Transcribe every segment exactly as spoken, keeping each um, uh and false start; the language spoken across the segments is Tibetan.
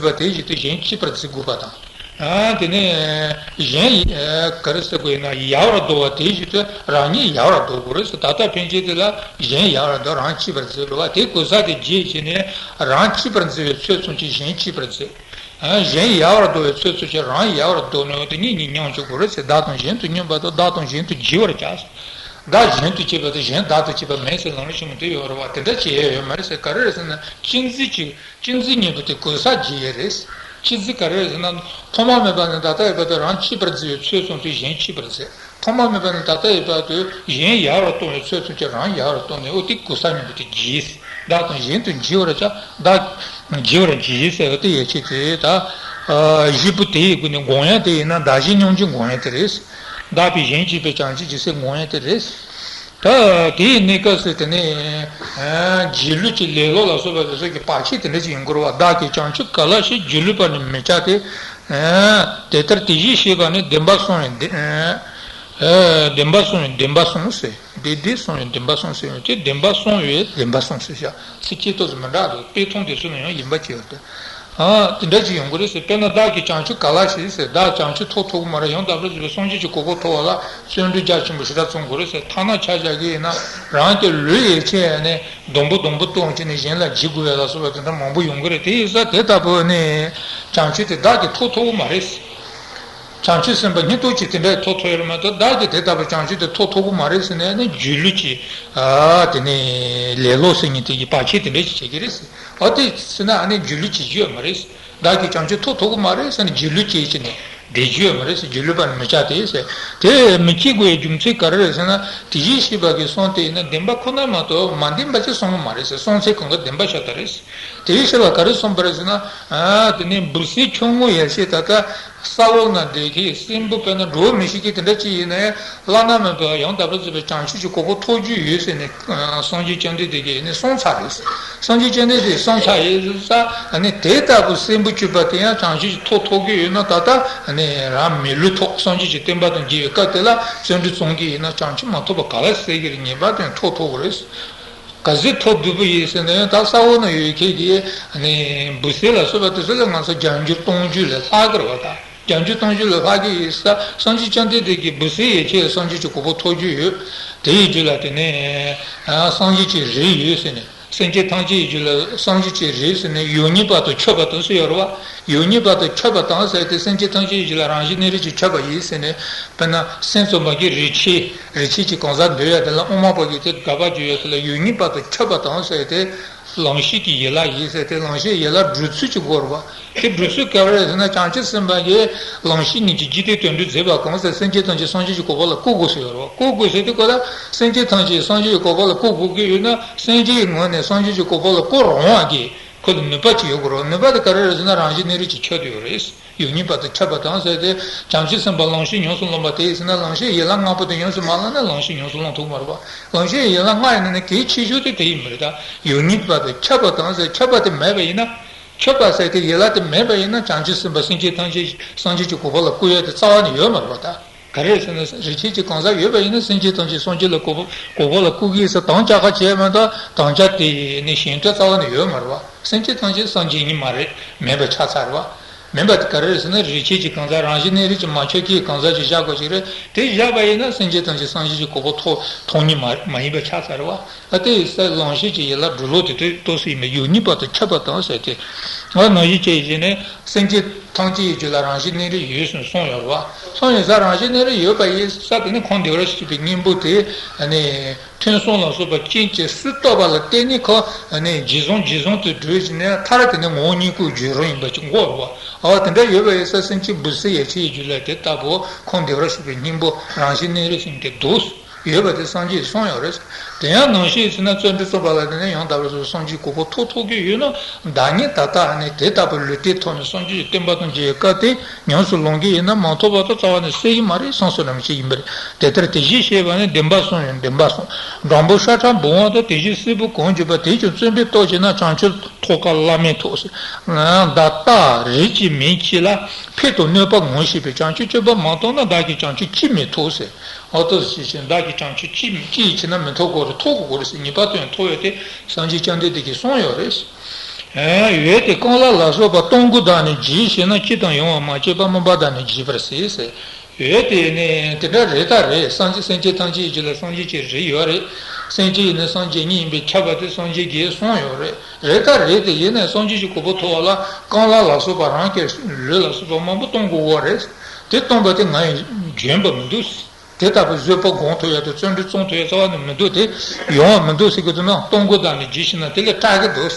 བརྩི་བ་དེ་བཞིན་དུ་གཞན་གཅེས་པར་བརྩི་དགོས་པ་དང་། ཨ་དེ་ནས་གཞན་ཡི་ཨ་ག་རེ་ཟེར་དགོས་ཡིན་ན་ཡལ་བར་དོར་བ་དེ་བཞིན་དུ་རང་ཉིད་ཡལ་བར་དོར་དགོས་རེད་ཟེར། ད་ལྟ་ཕན་ཆད་དེ་ལ་གཞན་ཡལ་བར་དོར་རང་གཅེས་པར་བརྩི་དགོས་པ་དེ་གོ་ས་དེ་བརྗེད་བྱས་ནས་རང་གཅེས་པར་བརྩི་བའི་ཚོད་ཙམ་གྱིས་གཞན་གཅེས་པར་བརྩི། ཨ་གཞན་ཡལ་བར་དོར་བའི་ཚོད་ཙམ་གྱིས་རང་ཡལ་བར་དོར་ནས་འོ་དེ་གཉིས་གཉིས་མཉམ་སྤྱོད་དགོས་རེད་ཟེར། བདག་དང་གཞན་དུ་སྙོམས་པ་དང་བདག་དང་གཞན་དུ་བརྗེ་བར་བྱ་ཟེར། བདག་གཞན་དུ་བརྗེ་བ་དང་གཞན་བདག་ཏུ་བརྗེ་བ་མེད་ཟེར་ལམ་རིམ་ཆེན་མོ་དེ་ཡོད་རེད་བ། དེ་འདྲ་བྱེད་ཡས་ཡོད་མ་རེད་ཟེར། ག་རེ་རེད་ཟེར་ན་གཅེས་འཛིན་གྱི་གཅེས་འཛིན་གཉིས་པོ་དེ་གོལ་ས་བརྗེ་ཡས་རེད། གཅེས་འཛིན་ག་རེ་རེད་ཟེར་ན་ཐོག་མ་མེད་པ་ནས་ད་ལྟ་ཡོད་པ་དེ་རང་གཅེས་པར་བརྩི་བའི་ཚོད་ཙམ་དུ་གཞན་གཅེས་པར་བརྩི། ཐོག་མ་མེད་པ་ནས་ད་ལྟ་ཡོད་པ་དེ་གཞན་ཡལ་བར་གཏོང་བའི་ཚོད་ཙམ་གྱིས་རང་ཡལ་བར་གཏོང་ནས་འོ་དེ་གོལ་ས་གཉིས་པོ་དེ་བརྗེ། བདག་དང་གཞན་དུ་བརྗེ་བར་བྱ། བདག་བརྗེ་བར་བགྱི་ཟེར་བ་དེ་ཡོད་ཆེད་དེ་ད། བཞི་པོ་དེ་ཡི་སྒོ་ནས་སྒོམ་ཡ་དེ་ཡིན་ན་བདག་གཞན་མཉམ་བརྗེ་སྒོམ་ཡ་དེ་རེད། བདག་པས་གཞན་གཅེས་པའི་བྱང་ཆུབ་ཀྱི་སེམས་སྒོམ་ཡ་དེ་རེད། ད་དེའི་གནས་སྐབས་སུ་དེ་ནས་རྗེས་ལུས་ཀྱི་ལེ་ལོ་ལ་སོགས་པ་དེ་ཚོ་གི་བར་ཆད་དེ་འདྲ་ཅིག་ཡོང་གི་རེད་བ། བདག་གིས་བྱང་ཆུབ་ག་ལ་ཞིག་སྒྱིད་ལུག་པ་ནི་མི་བྱ་སྟེ། དེ་ལྟར་དེ་བཞིན་གཤེགས་པ་ནི་བདེན་པ་གསུམ་ཡང་བདེན། བདེན་པ་གསུམ་ཡང་བདེན་པ་གསུམ་ཟེར། བདེན་བདེན་གསུམ་ཡང་བདེན་པ་གསུམ་ཟེར་ཡང་དེ་བདེན་པ་གསུམ་ཡང་བདེན་པ་གསུམ་ཟེར་བྱ། ཚིག་ཅིག་ཏོག་ཙམ་མི་འདྲ་འདུག་དཔེ་མཚོན་དེ་ཚོ་ལ་ཡང་ཡིན་པ་བྱས་ཡོད་དེ། ཨ་དེ་འདྲ་ཅིག་ཡོང་གི་རེད་ཟེར། དཔེར་ན་བདག་གིས་བྱང་ཆུབ་ག་ལ་ཞིག་ཟེར། བདག་བྱང་ཆུབ་ཐོབ་ཐུབ་ཀྱི་མ་རེད། ཡང་དག་པར་རྫོགས་པའི་སངས་རྒྱས་ཀྱི་གོ་འཕང་ཐོབ་པ་ལ་བརྩོན་འགྲུས་རྒྱ་ཆེན་པོ་ཞེ་དྲག་བརྩོན་དགོས་རེད་ཟེར། ཐ་ན་ཆ་བཞག་གི་ཡིན་ན་རང་གི་ལུས་ཡིད་ཆེས་ནས་སྡོང་པོ་སྡོང་པོ་སྟོང་བྱས་ནས་གཞན་ལ་བརྗེ་དགོས་པ་ལ་སོགས་པ་དེ་འདྲ་མང་པོ་ཡོང་གི་རེད། དེ་ཡིན་ཙང་དེ་ལྟ་བུ་ནི་བྱང་ཆུབ་དེ་བདག་གིས་ཐོབ་ཐུབ་ཀྱི་མ་རེད། བྱང་ཆུབ་སེམས་དཔའ་སྙིང་ཐག་ཆོད་དེ་འདྲ་ཐོབ་ཐུབ་ཡོད་མ་གཏོགས་བདག་གིས་དེ་ལྟ་བུ་བྱང་ཆུབ་དེ་ཐོབ་ཐུབ་ཀྱི་མ་རེད་ཟེར་ནས་ནི་སྒྱིད་ལུག་གི་ཨ་དེ་ནས་ལེ་ལོ་ཟེར་མཁན་དེ་གི་བར་ཆད་དེ་འདྲ་ཞིག་བྱེད་ཀྱི་རེད་ཟེར། ཨ་དེ་ཟེར་ན་ཨ་ནི་སྒྱིད་ལུག་བྱེད་རྒྱུ་ཡོད་མ་རེད། བདག་གིས་བྱང་ཆུབ་ཐོབ་ཐུབ་ཀྱི་མ་རེད་ཟེར་ནས་སྒྱིད་ལུག་བྱེད་ཀྱི་ནས་བསྡད་རྒྱུ་ཡོད་མ་རེད་ཟེར། སྒྱིད་ལུག་པ་ནི་མི་བྱ་སྟེ་ཟེར། དེ་མི་བྱེད་དགོས་པའི་རྒྱུ་མཚན་ག་རེ་རེད་ཟེར་ན་དེ་བཞིན་གཤེགས་པ་གིས་གསུངས་དེ་ཡིན་ན་བདེན་པ་ཁོ་ན་མ་གཏོགས་མ་བདེན་པ་ཅིག་གསུངས་ཀྱི་མ་རེད་ཟེར། གསུངས་ཚད་གང་ག་བདེན་པ་ཤ་སྟག་རེད་ཟེར། དེའི་ཕྱིར་ལ་ག་རེ་གསུངས་པ་རེད་ཟེར་ན། ཨ་དེ་ནས་འབུ་སྲིན་ཁྱུང་ངུ་ཡར་བཤད་ད་ལྟ་ས་འོག་ན་བསྡད་མཁན་སྲིན་འབུ་དཔེར་ན་འགྲོ་བ་མི་ཤེས་མཁན་དེ་འདྲ་ཅིག་ཡིན་ན་ཡང་བླ་ན་མེད་པའི་ཡང་དག་པར་རྫོགས་པའི་བྱང་ཆུབ་ཀྱི་གོ་འཕང་ཐོབ་རྒྱུ་ཡོད་ཟེར་ནས་སངས་རྒྱས་བཅོམ་ལྡན་འདས་ཀྱིས་ནི་གསུངས་ཚར་རེད། སངས་རྒྱས་བཅོམ་ལྡན་འདས་གསུངས་ཚར་ཡོད་ས་ནི་དེ་ལྟ་བུ་སྲིན་འབུ་གཅིག་པ་དེ་ཡང་བྱང་ཆུབ་ཀྱི་ཐོབ་ཐུབ་ཀྱི་ཡོད་ན་ད་ལྟ་ནི་རང་མི་ལུས་ཐོབ། སངས་རྒྱས་ཀྱི་བསྟན་པ་དང་མཇལ་བའི་སྐབས་དེ་ལ་བརྩོན་འགྲུས་བརྩོན་གྱི་ཡིན་ན་བྱང་ཆུབ་མ་ཐོབ་པ་ག་ལ་སྲིད་ཀྱི་རེད། ངེས་པར་དུ་ཐོབ་ཐུབ་ཀྱི་རེད། ག་ཚོད་ཐོབ་སྡུག་པོ་ཡིན་ཟེར་ན་ཡང་ད་ས་འོག་ན་ཡོད་མཁན་གྱི་ནི་འབུ་སྲིན་ལ་སོགས་པ་དེ་ཚོ་ལ་ང་ཚོ་བརྒྱ་འགྱུར་སྟོང་འགྱུར་ལས་ལྷག་གི་རེད་བ། ད་བརྒྱ་འགྱུར་སྟོང་འགྱུར་ལས་ལྷག་གི་ཡིན་ས། སངས་རྒྱས་བཅོམ་ལྡན་འདས་ཀྱིས་འབུ་སྲིན་ཡན་ཆད་སངས་རྒྱས་ཀྱི་གོ་འཕང་ཐོབ་རྒྱུ་ཡོད། དེ་ཡི་རྒྱུད་ལ་དེ་ནས་སངས་རྒྱས་ཀྱི་རིགས་ཡོད་ཟེར་ནས། སེམས་ཅན་ཐམས་ཅད་ཡི་རྒྱུད་ལ་སངས་རྒྱས་ཀྱི་རིགས་ཟེར་ནས་ཡོད་ཉིད་པ་དང་ཁྱབ་པ་དང་ཟེར་ཡོད་རེད་བ། ཡོད་ཉིད་པ་དང་ཁྱབ་པ་དང་ཟེར་ཏེ་སེམས་ཅན་ཐམས་ཅད་ཡི་རྒྱུད་ལ་རང་བཞིན་གནས་རིགས་ཀྱིས་ཁྱབ་པ་ཡིན་ཟེར་ནས། དཔེར་ན་སེམས་ཙམ་པ་གིས་རིགས་ཆད། རིགས་ཆད་ཀྱི་གང་ཟག་འདོད་ཡ་དེ་ལ་དབུ་མ་པ་གིས་དེ་དགག་པ་བརྗོད་ཡོད་དེ་ལ་ཡོད་ཉིད་པ་དང་ཁྱབ་པ་དང་ཟེར་ཏེ། ལམ་ཤེས་ཀྱི་ཡན་ལག་ཡིན་ཟེར་ཏེ་ལམ་ཤེས་ཡན་ལག་སྒྲུབ་ཚུལ་གྱི་སྒོ་རེད་བ། དེ་སྒྲུབ་ཚུལ་ག་རེ་རེད་ཟེར་ན་བྱང་ཆུབ་སེམས་དཔའ་གིས་ལམ་ཤེས་ཉིད་ཀྱིས་འཇིག་རྟེན་དོན་སྒྲུབ་མཛད་པ་གང་ཟེར་སེམས་ཅན་ཐམས་ཅད་སངས་རྒྱས་ཀྱི་གོ་འཕང་ལ་བཀོད་དགོས་ཟེར་ཡོད་རེད་བ། བཀོད་དགོས་ཟེར་དུས་ག་ལ་སེམས་ཅན་ཐམས་ཅད་སངས་རྒྱས་ཀྱི་གོ་འཕང་ལ་བཀོད་དགོས་ཀྱི་ཡོད་ན་སེམས་ཅན་གྱི་ངོས་ནས་སངས་རྒྱས་ཀྱི་གོ་འཕང་ལ་བཀོད་རུང་བ་གི་ཁོ་ལ་ནུས་པ་ཅིག་ཡོད་དགོས་རེད། ནུས་པ་དེ་ག་རེ་རེད་ཟེར་ན་རང་བཞིན་གནས་རིགས་ཀྱིས་ཁྱབ་བསྡད་ཡོད་རེད། ཡོད་ཉིད་པ་དང་ཁྱབ་པ་དང་ཟེར་ཏེ། བྱང་ཆུབ་སེམས་དཔའ་ལམ་ཤེས་ཉམས་སུ་བླངས་པ་དེ་ཡིན་ཟེར་ན་ལམ་ཤེས་ཡན་ལག་ལྔ་པོ་དེ་ཉམས་སུ་མ་བླངས་ན་ལམ་ཤེས་ཉམས་སུ་བླང་ཐུབ་མ་རེད་པ། ལམ་ཤེས་ཡན་ལག་ལྔ་ཡིན་ན་ནི་གལ་ཆེ་ཤོས་དེ་དེ་ཡིན་པ་རེད་ད། ཡོད་ཉིད་པ་དང་ཁྱབ་པ་དང་ཟེར་ཁྱབ་པ་དེ་མེད་པ་ཡིན་ན། ཁྱབ་པ་ཟེར་ཏེ་ཡན་ལག་དེ་མེད་པ་ཡིན་ན་བྱང་ཆུབ་སེམས་དཔའ་སེམས་ཅན་ཐམས་ཅད་སངས་རྒྱས་ཀྱི་གོ་འཕང་ལ་བཀོད་ཡ་དེ་རྩ་བ་ནས་ཡོད་མ་རེད་པ་ད། ག་རེ་ཟེར་ན་རིགས་ཆད་ཀྱི་གང་ཟག་ཡོད་པ་ཡིན་ན་སེམས་ཅན་ཐམས་ཅད་སངས་རྒྱས་ལ་གོ་འཕང་གོ་འཕང་ལ་བཀོད་ཀྱི་ཟེར་དམ་བཅའ་ཁ་བྱས་མ་གཏོགས་དམ་བཅའ་དེ་ནི་གཞན་དོན་རྩ་བ་ནས་ཡོད་མ་རེད་པ། སེམས་ཅན་ཐམས་ཅད་སངས་རྒྱས་ཉིད་མ་རེད། མེད་པ་ཆགས་ཚར་བ། མིན་པ་དེ་ག་རེ་རེད་ཟེར་ན་རིགས་ཆད་ཀྱི་གང་ཟག་རང་བཞིན་གནས་རིགས་ཀྱིས་མ་ཁྱབ་ཀྱི་གང་ཟག་ཅིག་བཞག་དགོས་ཀྱི་རེད། དེ་བཞག་པ་ཡིན་ན་སེམས་ཅན་ཐམས་ཅད་སངས་རྒྱས་ཀྱི་གོ་འཕང་ཐོབ་ཐོབ་ཉིད་མ་མ་ཡིན་པ་ཆགས་ཚར་བ། ཨ་དེ་ཡི་ས་ལམ་ཤེས་ཀྱི་ཡན་ལག་སྒྲུབ་ལུགས་དེ་དུས་ཏོག་ཙམ་ཡིན་པས་ཡོད་ཉིད་པ་དང་ཁྱབ་པ་དང་ཟེར་ཏེ། ང་ནང་བཞིན་བྱས་བྱས་ནས་སེམས་ཅན་ཐམས་ཅད་ཡི་རྒྱུད་ལ་རང་བཞིན་གནས་རིགས་ཡོད་ཟེར་གསུངས་ཡོད་རེད་བ། གསུངས་ཡོད་ས་རང་བཞིན་གནས་རིགས་ཡོད་པ་ཡིན་ས་དེ་ནི་ཁམས་བདེ་བར་གཤེགས་པའི་སྙིང་པོ་དེ་ནི། ཐོས་བསམ་ལ་སོགས་པ་ཅན་གྱི་སུ་རྟོགས་པ་ལ་བརྟེན་ནས་ཁོ་ནི་ཇི་བཟུང་ཇི་བཟུང་དུ་བགྲོད་ཅིག་ནས་མཐར་དེ་ནི་ངོ་བོ་ཉིད་སྐུའི་རྒྱུད་རང་ཡིན་པ་ཅིག་འགོག་རུ་བ། ཨ་དེ་འདྲ་ཡོད་པ་ཡིན་ས་སེམས་ཅན་འབུ་སྲིན་ཡན་ཆད་ཀྱི་རྒྱུད་ལ་དེ་ལྟ་བུ་ཁམས་བདེ་བར་གཤེགས་པའི་སྙིང་པོ་རང་བཞིན་གནས་རིགས་ཟེར་དེ་འདུག་ཡོད་པ་དེ་སངས་རྒྱས་གསུངས་ཡོད་རེད། དེ་ཡང་ནང་བཞིན་ཟེར་ན་བརྩོན་འགྲུས་རྩོམ་པ་ལ་དེ་ནས་ཡང་དག་པར་རྫོགས་སངས་རྒྱས་གོ་འཕང་ཐོབ་ཐུབ་ཀྱི་ཡོད་ན་བདག་ཉིད་ད་ལྟ་ནི་དེ་ལྟ་བུ་ལུས་རྟེན་ཐོབ་ནས་སངས་རྒྱས་ཀྱི་བསྟན་པ་དང་མཇལ་བའི་སྐབས་དེ། ཉམས་སུ་ལོངས་ཀྱི་ཡིན་ན་མ་ཐོབ་པ་དང་རྩ་བ་ནས་སྲིད་ཀྱི་མ་རེད། སངས་སོ་ར་མི་ཆེ་ཡིན་པ་རེད། དེ་ལྟར་དེ་བཞིན་གཤེགས་པ་ནི་བདེན་པ་གསུམ་ཡང་བདེན་པ་གསུམ། སྦྲང་བུ་ཤ་ཁྲག་འབུམ་དབང་དང་དེ་བཞིན་སྲིན་བུ་གང་བྱུང་བ་དེས་ཀྱང་བརྩོན་པས་རྟོགས་བྱས་ན་བྱང་ཆུབ་ཐོབ་དཀའ་བླ་མེད་ཐོབ་ཟེར། བདག་ལྟ་རིགས་ཀྱི་མིང་གཅིག་ལ་ཕན་དང་གནོད་པ་ངོ་ཤེས་པས་བྱང་ཆུབ་སྤྱོད་པ་མ་རྟོགས་ན་བདག་གིས་བྱང་ཆུབ་ཅིས་མི་ཐོབ་ཟེར། ཨོ་ཏོ་ཞེས་བྱས་བདག་གིས་བྱང་ཆུབ་ཅིས་ཅིས་བྱས་ན་མི་ཐོབ་དགོས་རེད། ཐོབ་དགོས་རེད་ཟེར་ངེས་པར་དུ་ཡང་ཐོབ་ཡོད་དེ་སངས་རྒྱས་བཅོམ་ལྡན་འདས་ཀྱིས་གསུངས་ཡོད་རེད། འོད་དེ་རྐང་ལག་ལ་སོགས་པ་སྟོང་སྐུ་དག་ནི་བགྱིས་ཞེ་ན། ཅི་དང་ཡོང་བ་མ་སྐྱེས་པ་སྨོན་པ་དག་ནི་བགྱིས་པར་ཟད་ཟེར། འོད་དེ་ནི་དེ་འདྲ་རེད་ད་རེད། སངས་རྒྱས་སེམས་ཅན་ཐམས་ཅད་ཀྱི་རྗེས་ལ་སངས་རྒྱས་ཀྱི་རིགས་ཡོད་རེད། སེམས་ཅན་ཡིན་ན་སངས་རྒྱས་ཉིད་ཡིན་པས་ཁྱབ་པ་དེ་སངས་རྒྱས་ཀྱིས་གསུངས་ཡོད་རེད། རེད་ད་རེད་དེ། ཡིན་ནའི་སངས་རྒྱས་ཀྱི་གོ་འཕང་ཐོབ་པ་ལ་རྐང་ལག་ལ་སོགས་པ་རང་གི་ལུས་ལ་སོགས་པ་མང་པོ་གཏོང་དགོས་པ་རེད། དེ་གཏོང་པ་དེ་ང་ཡང་འཇོན་པ་མི་འདུག་དེ་ལྟ་བུའི་བཟོད་པ་སྒོམ་ཐུབ་ཡ་དང་བརྩོན་འགྲུས་བརྩོན་ཐུབ་ཡ་རྩ་བ་ནས་མི་འདུག་དེ་ཡོང་བ་མི་འདུག་ཟེར་གྱི་འདུག་ན། སྟོང་སྐུ་དག་ནི་བགྱིས་ཞེ་ན། དེ་ལས་སྐྲག་གི་འདུག་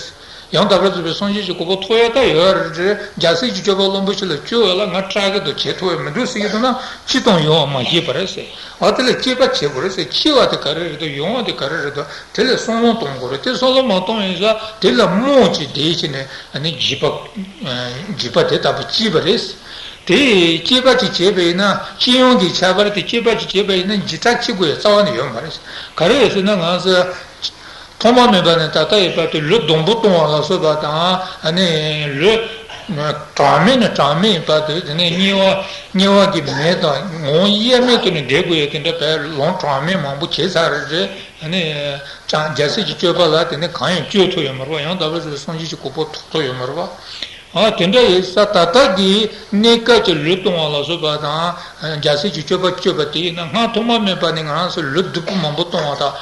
ཡང་དག་པར་རྫོགས་པའི་སངས་རྒྱས་ཀྱི་གོ་འཕང་ཐོབ་ཡ་ད་ཡོད་རེད། རྒྱལ་སྲས་ཀྱི་སྤྱོད་པ་བླུན་པོ་ཞིག་ལ་སྤྱོད་པ་ལ་ང་སྐྲག་གི་འདུག་བྱེད་ཐུབ་ཡ་མི་འདུག་ཟེར་གྱི་འདུག་ན། ཅི་དང་ཡོང་བ་མ་སྐྱེས་པར་ཟེར། འོ་དེ་ལ་སྐྱེས་པ་བྱེད་དགོས་རེད་ཟེར། སྐྱེ་བ་དེ་ག་རེ་རེད་འདུག་ཡོང་བ་དེ་ག་རེ་རེད་འདུག་དེ་ལ་བསམ་བློ་གཏོང་དགོས་རེད། དེ་བསམ་བློ་མ་གཏོང་ཡིན་ཙང་དེ་ལ་རྨོངས་ཀྱིས་བདས་བྱས་ནས་ཨ་ནི་འཇིགས་པ། འཇིགས་པ་དེ་ལྟ་བུ་སྐྱེས་པ་རེད། དེ་སྐྱེས་པ་ཅིག་བྱས་པ་ཡིན་ན། སྤྱི་ཡོངས་ཀྱི་ཁྱད་པར་དེ། སྐྱེས་པ་ཅིག་བྱས་པ་ཡིན་ན་འཇིགས་སྐྲག་སྐྱེ་དགོས་ཡ་རྩ་བ་ནས་ཡོད་མ་རེད། ག་རེ་ཡོད་ཟེར་ན། ང་ཚོ་ཐོག་མ་མེད་པ་ནས་ད་ལྟ་ཡི་བར་དུ་ལུས་སྡོང་པོ་གཏོང་བ་ལ་སོགས་པ་དང་། ཨ་ནི་ལུས་གྲངས་མེད་ནས་གྲངས་མེད་ཡི་བར་དུ། དེ་ནས་དམྱལ་བ། དམྱལ་བ་གི་མེ་དང་ངོ་བོ་དབྱེར་མེད་དུ་ནི་བསྡད་དགོས་ཡ་དེ་འདྲ་བས་ལོང་གྲངས་མེད་མང་པོ་བྱས་ཚར་རེད། ཨ་ནི་ཀྱང་རྒྱལ་སྲས་ཀྱི་སྤྱོད་པ་ལ་དེ་ནས་གང་ཡང་སྤྱོད་ཐུབ་ཡོད་མ་རེད་པ། ཡང་དག་པར་རྫོགས་པའི་སངས་རྒྱས་ཀྱི་གོ་འཕང་ཐོབ་ཐུབ་ཡོད་མ་རེད་པ། ཨ་དེ་འདྲ་ཡིན་ཙང་ད་ལྟ་གི་གནས་སྐབས་ཀྱི་ལུས་གཏོང་བ་ལ་སོགས་པ་དང་། རྒྱལ་སྲས་ཀྱི་སྤྱོད་པ་སྤྱོད་པ་དེ་ཡིན་ན། སྔར་ཐོག་མ་མེད་པ་ནས་ང་རང་ཚོ་ལུས་སྡུག་པོ་མང་པོ་གཏོང་བ་དང་།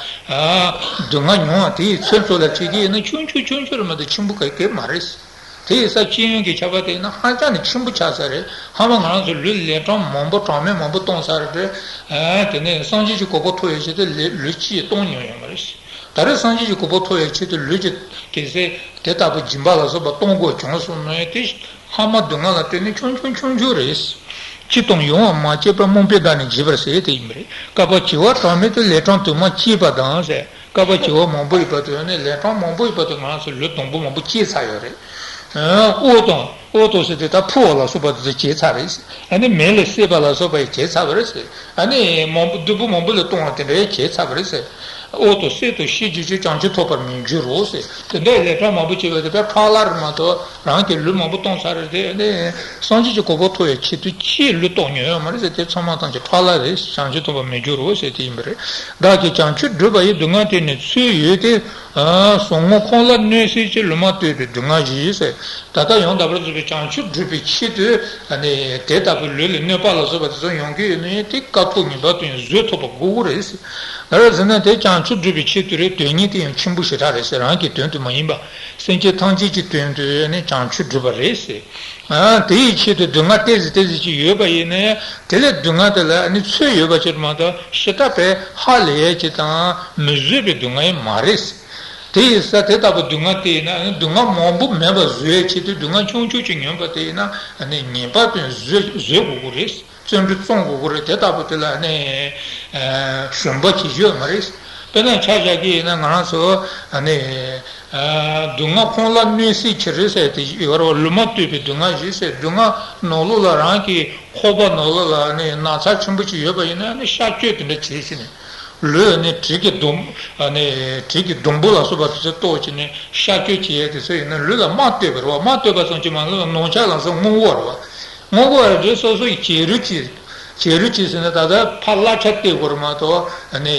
སྡུག་བསྔལ་མྱོང་བ་དེ་ཡི་ཚོད་ཚོད་ལ་བྱེད་ཀྱི་ཡིན་ན། ཆུང་ཆུང་ཆུང་ཆུང་རེད་མ་གཏོགས་ཆེན་པོ་ག་གེ་མ་རེད། དེ་ཡིན་ཙང་སྤྱི་ཡོངས་ཀྱི་ཁྱབ་པ་དེ་ཡིན་ན་ཧ་ཅང་ནས་ཆེན་པོ་ཆགས་ས་རེད། ཧ་མ་ང་རང་ཚོ་ལུས་ལན་གྲངས་མང་པོ་གྲངས་མེད་མང་པོ་གཏོང་ས་རེད། དེ་ནས་སངས་རྒྱས་ཀྱི་གོ་འཕང་ཐོབ་ཡོད་ཆེད་དུ་ལུས་ལུས་གཅིག་གཏོང་མྱོང་ཡོད་མ་རེད། ད་རེས་སངས་རྒྱས་ཀྱི་གོ་འཕང་ཐོབ་ཡོད་ཆེད་དུ་ལུས་ཀྱི་གེགས་སེལ་དེ་ལྟ་བུ་སྦྱིན་པ་ལ་སོགས་པ་གཏོང་དགོས་བྱུང་སོང་ན། དེ་ཧ་མ་སྡུག་བསྔལ་ལ་ལྟོས་ནས་ཆུང་ཆུང་ཆུང་ཆུང་རེད། ཅི་དང་ཡོང་བ་མ་སྐྱེས་པ་སྨོན་པས་བདག་ནི་བགྱིས་པར་ཟད། དེ་ཡིན་པ་རེད། བསྐལ་པ་བྱེ་བ་གྲངས་མེད་དུ་ལན་གྲངས་དུ་མ་སྐྱེས་པ་དང་ཟེར། བསྐལ་པ་བྱེ་བ་མང་པོ་ཡི་བར་དུ་ནི་ལན་གྲངས་མང་པོ་ཡི་བར་དུ་ང་ཚོ་ལུས་སྡོང་པོ་མང་པོ་སྐྱེས་ཚར་ཡོད་རེད། འོ་དང་འོ་དང་ཟེར་དེ་ད་ཕུ་བ་ལ་སོགས་པ་དེ་ཚོ་བྱས་ཚར་རེད། ཨ་ནི་མེ་ལ་བསྲེགས་པ་ལ་སོགས་པ་ཡང་བྱས་ཚར་བ་རེད་ཟེར། ཨ་ནི་མང་པོ་སྡུག་པོ་མང་པོ་ལ་གཏོང་བ་དེ་འདྲ་ཡང་བྱས་ཚར་བ་རེད་ཟེར། འོ་དང་སྲེད་དང་ཤི་རྒྱུ་ཆོས་བྱང་ཆུབ་ཐོབ་པར་མི་འགྱུར་རོ་ཟེར། དེ་འདྲའི་ལན་གྲངས་མང་པོ་བྱས་པ་དེ་དཔེ་ཕྲ་ལ་རེད་མ་གཏོགས། རང་གི་ལུས་མང་པོ་གཏོང་ཚར་རེད་དེ། ཨ་ནི་སངས་རྒྱས་ཀྱི་གོ་འཕང་ཐོབ་ཡའི་ཆེད་དུ་ཅིས་ལུས་གཏོང་མྱོང་ཡོད་མ་རེད་ཟེར། དེ་ཚང་མ་ཐམས་ཅད་ཕྲ་ལ་རེད། བྱང་ཆུབ་ཐོབ་པར་མི་འགྱུར་རོ་ཟེར་དེ་ཡིན་པ་རེད། བདག་གིས་བྱང་ཆུབ་བསྒྲུབས་པ་ཡི། སྡུག་བསྔལ་དེ་ནི་ཚོད་ཡོད་དེ། ཟུག་རྔུ་ཁོང་ལ་གནོད་སྲེད་ཀྱི། ལུས་མ་བཏུབ་པའི་སྡུག་བསྔལ་བཞི་ཟེར། ད་ལྟ་ཡང་དག་པར་རྫོགས་པའི་བྱང་ཆུབ་བསྒྲུབ་པའི་ཆེད་དུ་ཨ་ནི་དེ་ལྟ་བུའི་ལུས་ལ་གནོད་པ་ལ་སོགས་པ་དེ་ཚོ་ཡོང་གི་ཡོད་ན་ཡང་དེ་དཀའ་ཐུབ་ངེས་པར་དུ་ཡང་བཟོད་ཐུབ་པ་དགོས་ཀྱི་རེད་ཟེར། ག་རེ་ཟེར་ན་དེ་བྱང་ཆུབ་བསྒྲུབ་པའི་ཆེད་དུ་རེད། དོན་གཉེར་དེ་ཡང་ཆེན་པོ་ཞེ་དྲག་རེད་ཟེར། རང་གི་དོན་དུ་མ་ཡིན་པ། སེམས་ཅན་ཐམས་ཅད་ཀྱི་དོན་དུ་ནི་བྱང་ཆུབ་བསྒྲུབས་པ་རེད་ཟེར། ཨ་དེ་ཡི་ཆེད་དུ་སྡུག་བསྔལ་ཏོག་ཙམ་ཏོག་ཙམ་ཅིག་ཡོད་པ་ཡིན་ན་ཡང་དེ་ལས་སྡུག་བསྔལ་དེ་ལ་ནི་ཚོད་ཡོད་པ་ཅིག་མ་གཏོགས་ཞེ་དྲག་པའི་ཧ་ལས་ཡས་ཅིག་དང་མི་བཟོད་པའི་སྡུག་བསྔལ་ཡང་མ་རེད། དེ་ཡིན་ཙང་དེ་ལྟ་བུ་སྡུག་བསྔལ་དེ་ཡིན་ན་ནི་སྡུག་བསྔལ་མང་པོ་མེད་པ་བཟོ་ཡས་ཆེད་དུ་སྡུག་བསྔལ་ཆུང་ཆུང་ཅིག་མྱོང་པ་དེ་ཡིན་ན་ནི་ངེས་པར་དུ་བཟོད་བཟོད་དགོས་ཀྱི་རེད། བརྩོན་འགྲུས་བརྩོན་དགོས་ཀྱི་རེད། དེ་ལྟ་བུ་དེ་ལ་ནི་ཞུམ་པ་བྱེད་རྒྱུ་ཡོད་མ་རེད། དཔེར་ན་ཆ་བཞག་གི་ཡིན་ན་ང་རང་ཚོ་ནི། སྡུག་བསྔལ་ཁོང་ལ་གནོད་སྲེད་ཀྱི་རེད་ཟེར་དེ་ཡོད་རེད་བ། ལུས་མ་བཏུབ་པའི་སྡུག་བསྔལ་བཞི་ཟེར། སྡུག་བསྔལ་ནང་ལོགས་ལ་རང་གི་ཁོག་པ་ནང་ལོགས་ལ་ནི་ན་ཚ་ཆེན་པོ་ཅིག་ཡོད་པ་ཡིན་ན་ནི་གཤག་བཅོས་དེ་འདྲ་བྱེད་ཤེས་ནས། ལུས་ནི་གྲི་གི་སྡོང་ནི་གྲི་གི་སྡོང་པོ་ལ་སོགས་པ་དེ་ཚོ་གཏོགས་བྱས་ནས་གཤག་བཅོས་བྱེད་ཡས་དེ་ཚོ་ཡིན་ན་ལུས་ལ་མ་ལྟོས་པ་རེད་བ། མ་ལྟོས་པ་ཙམ་གྱིས་མ་ལུས་ལ་ནང་ཆ་ལ་སོགས་སྔོན་འགོག་རེད་བ། སྔོན་འགོག་རེད། སོ་སོ་ཡི་བྱེད་རོགས་གྱིས། བྱེད་རོགས་གྱིས་ཟེར་ན་ད་ལྟ་ཕར་གླ་ཆ་སྟེར་དགོས་རེད་མ་གཏོགས་ནི།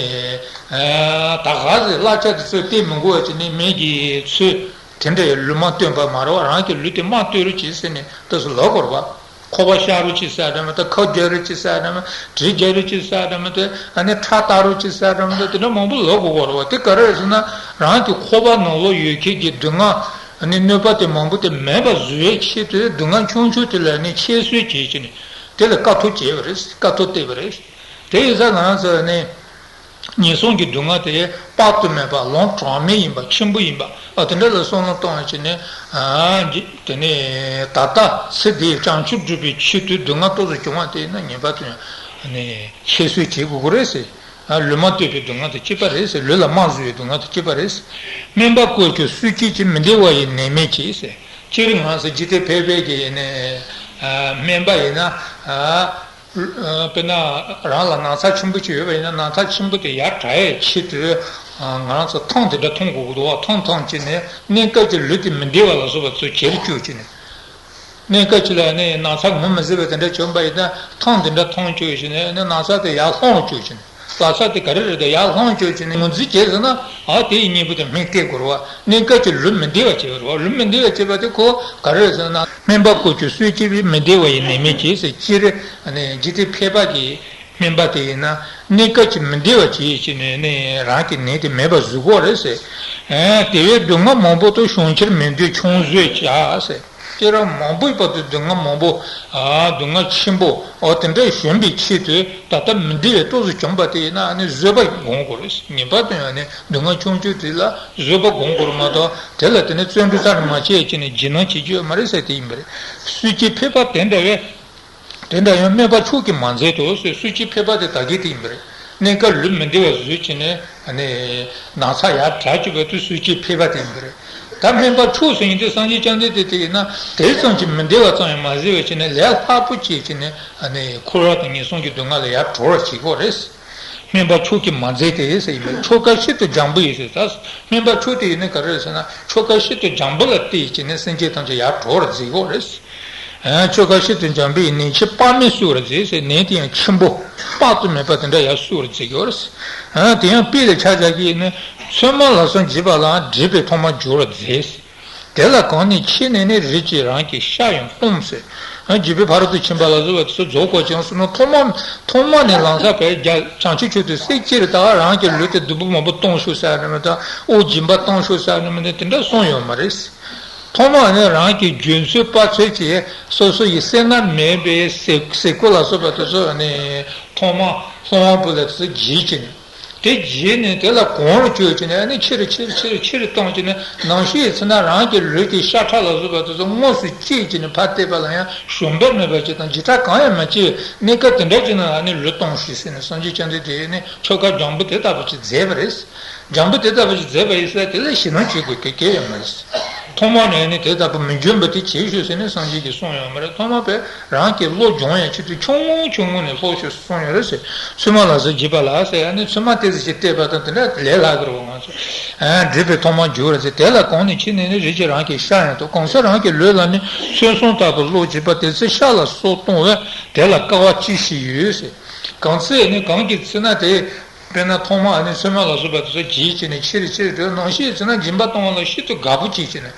ད་ག་ཟེ་གླ་ཆ་དེ་ཚོ་སྟེར་མི་དགོས་པ་བྱས་ནས་མི་གི་ཚོས་དེ་འདྲའི་ལུས་མ་བཏོན་པ་མ་རེད་བ། རང་གི་ལུས་དེ་མ་བཏོན་རོགས་གྱིས་ཟེར་ནས་ལྟ་སུ་ལབ་དགོས་རེད་བ། ཁོག་པ་གཤག་རོགས་གྱིས་ཟེར་འདྲ་མི་འདུག་ཁབ་རྒྱག་རོགས་གྱིས་ཟེར་འདྲ་མི་འདུག་གྲི་རྒྱག་རོགས་གྱིས་ཟེར་འདྲ་མི་འདུག་ཨ་ནི་ཁྲག་བཏང་རོགས་གྱིས་ཟེར་འདྲ་མི་འདུག་དེ་འདྲ་མང་པོ་ལབ་དགོས་ཀྱི་རེད་བ། དེ་ག་རེ་རེད་ཟེར་ན་རང་གི་ཁོག་པ་ནང་ལོགས་ཡོད་མཁན་གྱི་སྡུག་བསྔལ་ཨ་ནི་གནོད་པ་དེ་མང་པོ་དེ་མེད་པ་བཟོ་བའི་ཆེད་དུ་སྡུག་བསྔལ་ཆུང་ཆུང་དེ་ལ་ནི་ཁྱད་གསོད་བྱེད་ཀྱི་ནི་དེ་ལ་དཀའ་ཐུབ་བྱས་པ་རེད། དཀའ་ཐུབ་སྟེར་བ་རེད། དེ་ཡིན་ཙང་ང་རང་ཚོ་ནི་ངན་སོང་གི་སྡུག་བསྔལ་དེ་དཔག་ཏུ་མེད་པ་ལོང་གྲངས་མེད་ཡིན་པ་ཆེན་པོ་ཡིན་པ་ཨ་དེ་འདྲ་ལ་བསམ་བློ་གཏོང་བ་བྱས་ནས། ཨ་འདི་དེ་ནས་ད་ལྟ་ཚེ་འདིའི་བྱང་ཆུབ་སྒྲུབ་པའི་ཆེད་དུ་སྡུག་བསྔལ་ཏོག་ཙམ་བྱུང་བ་དེ་ཡིན་ན་ངེས་པར་དུ་ཡང་ནི་ཁྱད་གསོད་བྱེད་དགོས་ཀྱི་རེད་ཟེར། ལུས་མ་བཏུབ་པའི་སྡུག་བསྔལ་དང་བཅས་པ་རེད་ཟེར། ལུས་ལ་རྨ་བཟོ་བའི་སྡུག་བསྔལ་དང་བཅས་པ་རེད་ཟེར། སྨན་པ་བཀོལ་གྱུར་གསོད་བྱེད་ཅིང་། མི་བདེ་བ་ཡི་ནད་མེད་བྱེད་ཟེར། སྤྱིར་ང་ཚོ་འཇིག་རྟེན་ཕལ་པའི་གི་ནི་སྨན་པ་ཡིན་ན། དཔེར་ན་རང་ལ་ན་ཚ་ཆེན་པོ་ཅིག་ཡོད་པ་ཡིན་ན་ན་ཚ་ཆེན་པོ་དེ་ཡར་དྲག་ཡའི་ཆེད་དུ་ང་རང་ཚོ་ཐང་དེ་འདྲ་འཐུང་དགོས་ཀྱི་འདུག་བ། ཐང་འཐུང་བྱས་ནས་གནས་སྐབས་ཀྱི་ལུས་དེ་མི་བདེ་བ་ལ་སོགས་པ་ཚོ་གྱེར་བཅུག་བྱས་ནས། གནས་སྐབས་ཅིག་ལ་ནི་ན་ཚ་ངོ་མི་ཟེར་བ་དེ་འདྲ་བྱུང་པ་ཡིན་ན་ཐང་དེ་འདྲ་འཐུང་བཅུག་བྱས་ནས་ནི་ན་ཚ་དེ་ཡར་སློང་བཅུག་བྱས་ནས། ལག་ཆ་དེ་ག་རེ་རེད་དེ་ཡར་ལྷུང་བཅུག་བྱས་ནས་ངོས་འཛིན་བྱས་ཟེར་ན། ཨ་དེ་ཡི་གཉེན་པོ་དེ་སྨན་བསྟེན་དགོས་རེད་བ། གནས་སྐབས་ཀྱི་ལུས་མི་བདེ་བ་བྱེད་པ་རེད་བ། ལུས་མི་བདེ་བ་བྱེད་པ་དེ་ཁོ་ག་རེ་རེད་ཟེར་ན། སྨན་པ་བཀོལ་སྤྱོད་གསོས་སྐྱེ་བའི་མི་བདེ་བ་ཡི་ནད་མེད་བྱེད་ཟེར། སྤྱིར་ནི་འཇིག་རྟེན་ཕལ་པ་གི་སྨན་པ་དེ་ཡིན་ན། གནས་སྐབས་ཀྱི་མི་བདེ་བ་བྱེད་བྱས་ནས་ནི་རང་གི་ནད་དེ་མེད་པ་བཟོ་གི་ཡོད་རེད་ཟེར། ཨ་དེ་བས་སྡུག་བསྔལ་མང་པོ་དང་། བྱང་ཆུབ་མི་འདོད་ཆུང་བཟོད་བྱ་ཟེར། ཁྱེད་རང་མང་པོའི་བར་དུ་སྡུག་བསྔལ་མང་པོ། ཨ་སྡུག་བསྔལ་ཆེན་པོ། ཨོ་དེ་འདྲ་གཞོམ་པའི་ཆེད་དུ། ད་ལྟ་མི་བདེ་བའི་སྟོབས་སུ་བྱུང་བ་དེ་ཡིན་ན་ནི་བཟོད་པ་སྒོམ་དགོས་རེད། ངེས་པར་དུ་ཡང་ནི་སྡུག་བསྔལ་ཆུང་ཆུང་དེ་ལ་བཟོད་པ་སྒོམ་དགོས་རེད་མ་གཏོགས། དེ་ལ་དེ་ནི་བརྩོན་འགྲུས་རྩ་ནས་མ་བྱས་ཀྱི་ནི་འཇིགས་སྣང་བྱེད་རྒྱུ་ཡོད་མ་རེད་ཟེར་དེ་ཡིན་པ་རེད། གསོས་སྐྱེ་ཕལ་པ་དེ་འདྲ་བས། དེ་འདྲ་ཡང་སྨན་པ་མཆོག་གིས་མ་མཛད་དོ་ཟེར། གསོས་སྐྱེ་ཕལ་པ་དེ་ད་གིན་དེ་ཡིན་པ་རེད། གནས་སྐབས་ལུས་མི་བདེ་བ་བཟོས་བྱས་ནས་ནི་ན་ཚ་ཡར་དྲག་བཅུག་པ་དེ་གསོས་སྐྱེ་ཕལ་པ་དེ་ཡིན་པ་རེད། ད་སྨན་པ་མཆོག་ཟེར་མཁན་དེ་སངས་རྒྱས་བཅོམ་ལྡན་འདས་དེ་ཡིན་ན། དེ་ཙམ་གྱིས་མི་བདེ་བ་ཙམ་ཡང་མ་བཟོས་པ་བྱས་ནས་ལས་སླ་པོ་བྱས་བྱས་ནས་ནི་འཁོར་བ་དང་ངན་སོང་གི་སྡུག་བསྔལ་ལ་ཡར་གྲོལ་བར་བྱེད་ཀྱི་ཡོད་རེད། སྨན་པ་མཆོག་གིས་མ་མཛད་དེ་ཟེར་ཡིན་པས། ཆོ་ག་ཤིན་ཏུ་འཇམ་པོ་ཡིས་ཟེར། ད་སྨན་པ་མཆོག་དེ་ཡིན་ན་ག་རེ་རེད་ཟེར་ན། ཆོ་ག་ཤིན་ཏུ་འཇམ་པོ་ལ་བརྟེན་བྱས་ནས་སེམས་ཅན་ཐམས་ཅད་ཡར་གྲོལ་བར་མཛད་ཀྱི་ཡོད་རེད། ཨ་ཆོ་ག་ཤིན་ཏུ་འཇམ་པོ་ཡིས། ནད་ཆེན་དཔག་མེད་གསོ་བར་མཛད་ཟེར། ནད་དེ་ཡང་ཆེན་པོ་དཔག་ཏུ་མེད་པ་དེ་འདྲ་ཡར་གསོ་བར་མཛད་ཀྱི་ཡོད་རེད། ཨ་དེ་ཡང་དཔེ་ལ་ཆ་བཞག་གི་ཡིན་ན། ཚོད་མ་ལ་སོགས་བགྱིས་པ་ལའང་། བགྲེས་པའི་ཐོག་མར་འགྱུར་བར་མཛད་ཟེར། དེ་ལ་གང་ནས་ཕྱིས་ནས་ནི། རིགས་ཀྱི་རང་གི་ཤ་ཡང་སྟོངས་ཟེར། ཨ་བགྲེས་པའི་ཕ་རོལ་ཏུ་ཕྱིན་པ་ལ་སོགས་པ་དེ་ཚོ་རྫོགས་པར་བྱུང་སོང་ན། ཐོག་མ་ཐོག་མ་ནས་ལམ་སང་བས་རྒྱ་བྱང་ཆུབ་མཆོག་ཏུ་སེམས་བསྐྱེད་རེད། ད་རང་གི་ལུས་དེ་སྡུག་པོ་མང་པོ་གཏོང་ཤོག་ཟེར་ནི་མིན། ད་དབུགས་འབྱིན་པ་གཏོང་ཤོག་ཟེར་ནི་མིན། དེ་འདྲ་གསུངས་ཡོད་མ་རེད། ཐོག་མ་ནས་རང་གི་རྒྱུད་ཚོད་དཔག་ཚོད་ཀྱིས་སོ་སོ་ཡི་སེར་སྣ་མེད་པའི་ཟས་ཟས་གོས་ལ་སོགས་པ་དེ་ཚོ་ནི་ཐོག་མ་སློང་བ་པོ་ལ་དེ་ཚོ་བགྱིས་བྱས་ནས། དེ་བགྱིས་ནས་དེ་ལ་གོང་ལ་བཅོས་བྱས་ནས། ཨ་ནི་ཆེ་རུ་ཆེ་རུ་ཆེ་རུ་ཆེ་རུ་བཏང་བྱས་ནས། ནམ་ཞིག་ཡིན་ན་རང་གི་ལུས་ཀྱི་ཤ་ཁྲག་ལ་སོགས་པ་དེ་ཚོ་དངོས་སུ་བཅད་བྱས་ནས་ཕར་བལྟས་པ་ལ་ཡང་ཞུམ་པ་མེད་པ་ཅིག་དང་། འཇིགས་སྐྲག་གང་ཡང་མ་སྐྱེས། གནས་སྐབས་དེ་འདྲ་ཅིག་ན་ཨ་ནི་ལུས་སྟོངས་ཤིག་ཟེར་ནས། སངས་རྒྱས་བཅོམ་ལྡན་འདས་ནི་ཆོ་ག་འཇམ་པོ་དེ་ལྟ་བུ་ཅིག་མཛད་པ་རེད། འཇམ་པོ་དེ་ལྟ་བུ་ཞིག་མཛད་པ་ཡིན་ཙང་། དེ་ལ་ཞེད་སྣང་བྱེད་དགོས་གལ་གལ་ཡོད་མ་རེད། ཐོག་མ་ནས་ནི་དེ་ལྟ་བུ་མི་འཇོན་པ་དེ་བྱེད་ཤོག་ཟེར་ནས་སངས་རྒྱས་ཀྱིས་གསུངས་ཡོད་མ་རེད། ཐོག་མ་བས་རང་གི་བློ་སྦྱོང་ཡའི་ཆེད་དུ་ཆུང་ངུ་ཆུང་ངུ་ནས་སློབ་ཤོག་ཟེར་གསུངས་ཡོད་རེད་ཟེར། ཚོད་མ་ལ་སོགས་བགྱིས་པ་ལ་ཟེར། ཨ་ནི་ཚོད་མ་ཏོག་ཙམ་ཞིག་བལྟས་པ་དང་། དེ་འདྲ་ལས་སླ་གི་རེད་བ། ང་ཚོ་ཨ་བགྲེས་པའི་ཐོག་མར་འགྱུར་བར་མཛད། དེ་ལ་གང་ནས་ཕྱིས་ནས་ནི། རིགས་ཀྱི་རང་གི་ཤ་ཡང་སྟོངས། གང་ཚེ་རང་གི་ལུས་ལ་ནི། མཚན་བཟང་ལྟ་བུར་བློ་བགྱིས་པ། དེ་ཚེ་ཤ་ལ་སོགས་སྟོང་བས། དེ་ལ་དཀའ་བ་ཅི་ཞིག་ཡོད་ཟེར། གང་ཚེ་ནི་གང་གི་ཚེ་ན་དེ། དཔེར་ན་ཐོག་མ་ཨ་ནི་ཚོད་མ་ལ་སོགས་པ་དེ་ཚོ་བགྱིས་བྱས་ནས་ཆེ་རུ་ཆེ་རུ་འགྲོ། ནམ་ཞིག་ཡིན་ན་སྦྱིན་པ་གཏོང་བ་ལ་ཤིན་ཏུ་དགའ་པོ་སྐྱེས་བྱས་ནས།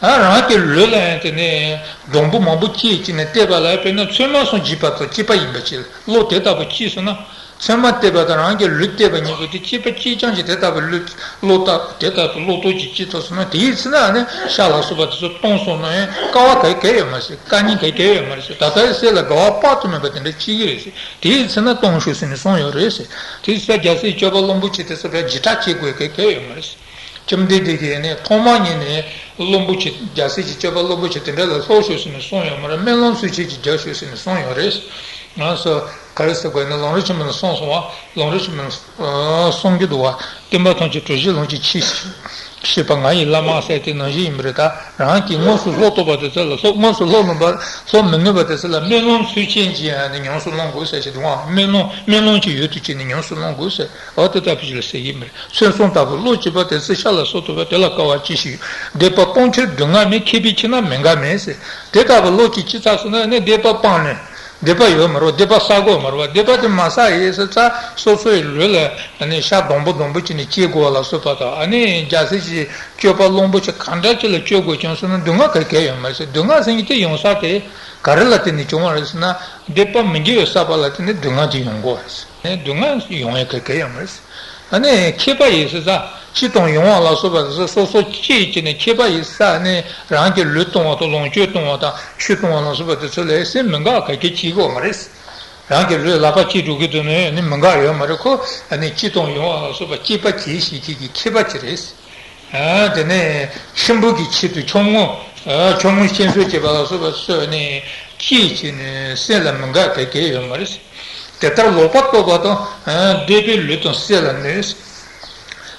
ཨ་རང་གི་ལུས་ལ་ཡང་དེ་ནས་སྡོང་པོ་མང་པོ་སྐྱེས་བྱས་ནས་བལྟས་པ་ལ། དཔེར་ན་ཚོད་མ་སོགས་བགྱིས་པ་དང་གཅིག་པ་ཡིན་པ་ཅིག་བློ་དེ་ལྟ་བུ་སྐྱེས་སོང་ན། ཚོད་མ་བལྟས་པ་དང་རང་གི་ལུས་བལྟས་པ་གཉིས་པོ་དེ་གཅིག་པ་གཅིག་རྐྱང་གཅིག་དེ་ལྟ་བུ་བློ་བློ་ལྟ་དེ་ལྟ་བུ་བློ་ལྟོས་ཀྱིས་སྐྱེས་ཐུབ་སོང་ན། དེའི་ཚེ་ན་ནི་ཤ་ལ་སོགས་པ་དེ་ཚོ་སྟོངས་སོང་ན་ཡང་དཀའ་བ་ག་གེ་ཡོད་མ་རེད། དཀའ་ངལ་ག་གེ་ཡོད་མ་རེད། ད་ལྟའི་སྲས་ལ་དགའ་བ་དཔག་ཏུ་མེད་པ་དེ་འདྲ་སྐྱེ་གི་རེད། དེའི་ཚེ་ན་སྟོངས་ཤོག་ཟེར་ནས་གསུངས་ཡོད་རེད་ཟེར། དེའི་ཚེ་རྒྱལ་སྲས་སྤྱོད་པ་བློན་པོ་ཆེ་དེ་ཚོ་བས་འཇིགས་སྐྲག་བྱེད་དགོས་གལ་གལ་ཡོད་མ་རེད། བཅོམ་ལྡན་འདས་ཀྱིས་ནི་ཐོག་མ་ཉིད་ནས་བློན་པོ་ཆེ། རྒྱལ་སྲས་ཀྱི་སྤྱོད་པ་བློན་པོ་ཆེ་དེ་འདྲ་ལ་སློབ་ཤོག་ཟེར་ནས་གསུངས་ཡོད་མ་རེད། སྨོན་ལམ་ཚུལ་ཁྲིམས་ཀྱིས་རྒྱབ་ཤོག་ཟེར་ནས་གསུངས་ཡོད་རེད། ང་ཚོ་ག་རེ་ཟེར་དགོས་ན། ལམ་རིམ་ཆེན་མོ་ནས་གསུངས་སོང་བ། ལམ་རིམ་ཆེན་མོ་ནས་གསུང་གི་འདུག་བ། སྟོན་པ་ཐམས་ཅད་གྲོལ་བྱེད་ལམ་གྱི་ཆེད་བཤད་པ། ང་ཡི་བླ་མ་ཟེར་དེ་ནང་བཞིན་ཡིན་པ་རེད། ད་རང་གིས་དངོས་སུ་སློབ་ཐུབ་པ་དེ་ཚོ་ལ་སློབ། དངོས་སུ་སློབ་མི་པ། སློབ་མི་ནུས་པ་དེ་ཚོ་ལ་སྨོན་ལམ་ཚུལ་ཁྲིམས་ཀྱིས་ཡང་ནི་ཉམས་སུ་བླང་དགོས་ཟེར་བྱས་འདུག་བ། སྨོན་ལམ་སྨོན་ལམ་གྱི་ཡུལ་དུ་བྱས་ནས་ཉམས་སུ་བླང་དགོས་ཟེར། འོ་དེ་ལྟ་བུ་ཞིག་ལ་ཟེར་གྱི་མ་རེད། མཚན་བཟང་ལྟ་བུར་བློ་བགྱིས་པ། དེ་ཚེ་ཤ་ལ་སོགས་སྟོངས་པས། དེ་ལ་དཀའ་བ་ཅི་ཞིག་ཡོད། འདོད་པ་སྤང་ཕྱིར་སྡུག་བསྔལ་མེད། མཁས་པས་མཁྱེན་ན་མི་འགའ་མེད་ཟེར། དེ་ལྟ་བུ་བློ་གཅིག་གཅིག་ཚ་སོང་ན་ནི་འདོད་པ་སྤང་ནས། འདོད་པ་ཡོད་མ་རེད། འདོད་པ་བསགས་དགོས་མ་རེད་བ། འདོད་པ་དེ་མ་བསགས་ཡིན་ཟེར་ཙང་སོ་སོའི་ལུས་ལ་ནི་ཤ་སྡོང་པོ་སྡོང་པོ་བྱས་ནས་སྐྱེ་དགོས་པ་ལ་སོགས་པ་དང་། ཨ་ནི་རྒྱལ་སྲས་ཀྱི་སྤྱོད་པ་བློན་པོ་ཆེ་གང་འདྲ་ཅིག་ལ་སྤྱོད་དགོས་བྱུང་སོང་ན་སྡུག་བསྔལ་ག་གེ་ཡོད་མ་རེད་ཟེར། སྡུག་བསྔལ་ཟེར་མཁན་དེ་ཡོང་ས་དེ་ག་རེ་ལ་བརྟེན་ནས་བྱུང་བ་རེད་ཟེར་ན། འདོད་པ་མི་དགེ་བའི་བསགས་པ་ལ་བརྟེན་ནས་སྡུག་བསྔལ་དེ་ཡོང་གི་ཡོད་རེད་ཟེར། སྡུག་བསྔལ་ཡོང་ཡ་ག་གེ་ཡོད་མ་རེད་ཟེར། ཨ་ནི་མཁས་པ་ཡིན་ཟེར་ཙང་། སྤྱིར་བཏང་ཡོང་བ་ལ་སོགས་པ་དེ་ཚོ་སོ་སོ་གཅིག་བྱས་ནས་མཁས་པ་ཡིན་ཟེར་ནས་རང་གི་ལུས་གཏོང་བ་དང་ལོངས་སྤྱོད་གཏོང་བ་དང་ཆོས་གཏོང་བ་ལ་སོགས་པ་དེ་ཚོ་ལ་སེམས་མི་དགའ་ག་གེ་སྐྱེ་གི་ཡོད་མ་རེད། རང་གི་ལུས་ལག་པ་གཅིག་འགྲོ་གི་འདུག་ན་ནི་མི་དགའ་ཡོད་མ་རེད་ཁོ། ཨ་ནི་སྤྱིར་བཏང་ཡོང་བ་ལ་སོགས་པ་སྐྱེས་པ་གྱིས་ཤིག་གི་མཁས་པ་ཅིག་རེད། ཨ་དེ་ནས་གཤིན་པོ་གི་ཆེད་དུ་ཆུང་ངུ། ཨ་ཆུང་ངུ་སྐྱེལ་གསོ་བྱེད་པ་ལ་སོགས་པ་སོགས་ནས་སྐྱེས་བྱས་ནས་སེམས་ལ་མི་དགའ་ག་གེ་ཡོད་མ་རེད། དེ་ལྟར་ལོག་པར་རྟོག་པ་དང་། ཨ་འདོད་པས་ལུས་དང་སྲས་ལ་གནོད།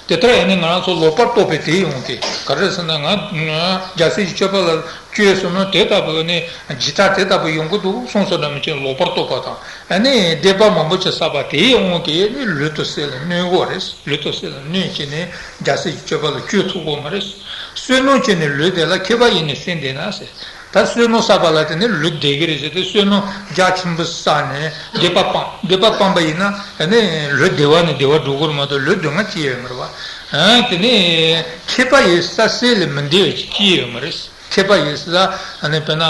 དེ་ལྟར་ཡང་ནི་ང་རང་ཚོ་ལོག་པར་རྟོག་པའི་དེ་ཡོང་སྟེ་ག་རེ་ཟེར་ན། ང་ང་རྒྱལ་སྲས་ཀྱི་སྤྱོད་པ་ལ་སྤྱོད་སོང་ན་དེ་ལྟ་བུ་ནི་འཇིགས་སྐྲག་དེ་ལྟ་བུ་ཡོང་གི་འདུག་གསུངས་སོ་ན་མི་ཅན་ལོག་པར་རྟོག་པ་དང་། ཨ་ནི་འདོད་པ་མང་པོ་ཅིག་བསགས་པ་དེ་ཡོང་སྟེ་ནི་ལུས་དང་སྲས་ལ་གནོད་གོ་རེད། ལུས་དང་སྲས་ལ་གནོད་བྱས་ནས་རྒྱལ་སྲས་ཀྱི་སྤྱོད་པ་ལ་སྤྱོད་ཐུབ་གོ་མ་རེད། བསོད་ནམས་ཅན་ནི་ལུས་དེ་ལ། མཁས་པ་ཡིས་ནི་སེམས་བདེ་ན་ཟེར། ད་བསོད་ནམས་བསགས་པ་ལ་བརྟེན་ནས་ལུས་བདེ་གི་རེད་ཟེར་ཏེ། བསོད་ནམས་རྒྱ་ཆེན་པོ་བསགས་ནས་སྡིག་པ་སྤངས། སྡིག་པ་སྤངས་པ་ཡིན་ན་ཨ་ནི་ལུས་བདེ་བ་ནས་བདེ་བ་འགྲོ་གི་རེད་མ་གཏོགས་ལུས་སྡུག་བསྔལ་ཅི་ཡང་ཡོད་མ་རེད་བ། ཨ་དེ་ནས་མཁས་པ་ཡི་ས་སྲོད་ལས་མི་འདའ་བ་ཅི་ཡང་ཡོད་མ་རེད། མཁས་པ་ཡི་ས་ཨ་ནི་དཔེར་ན་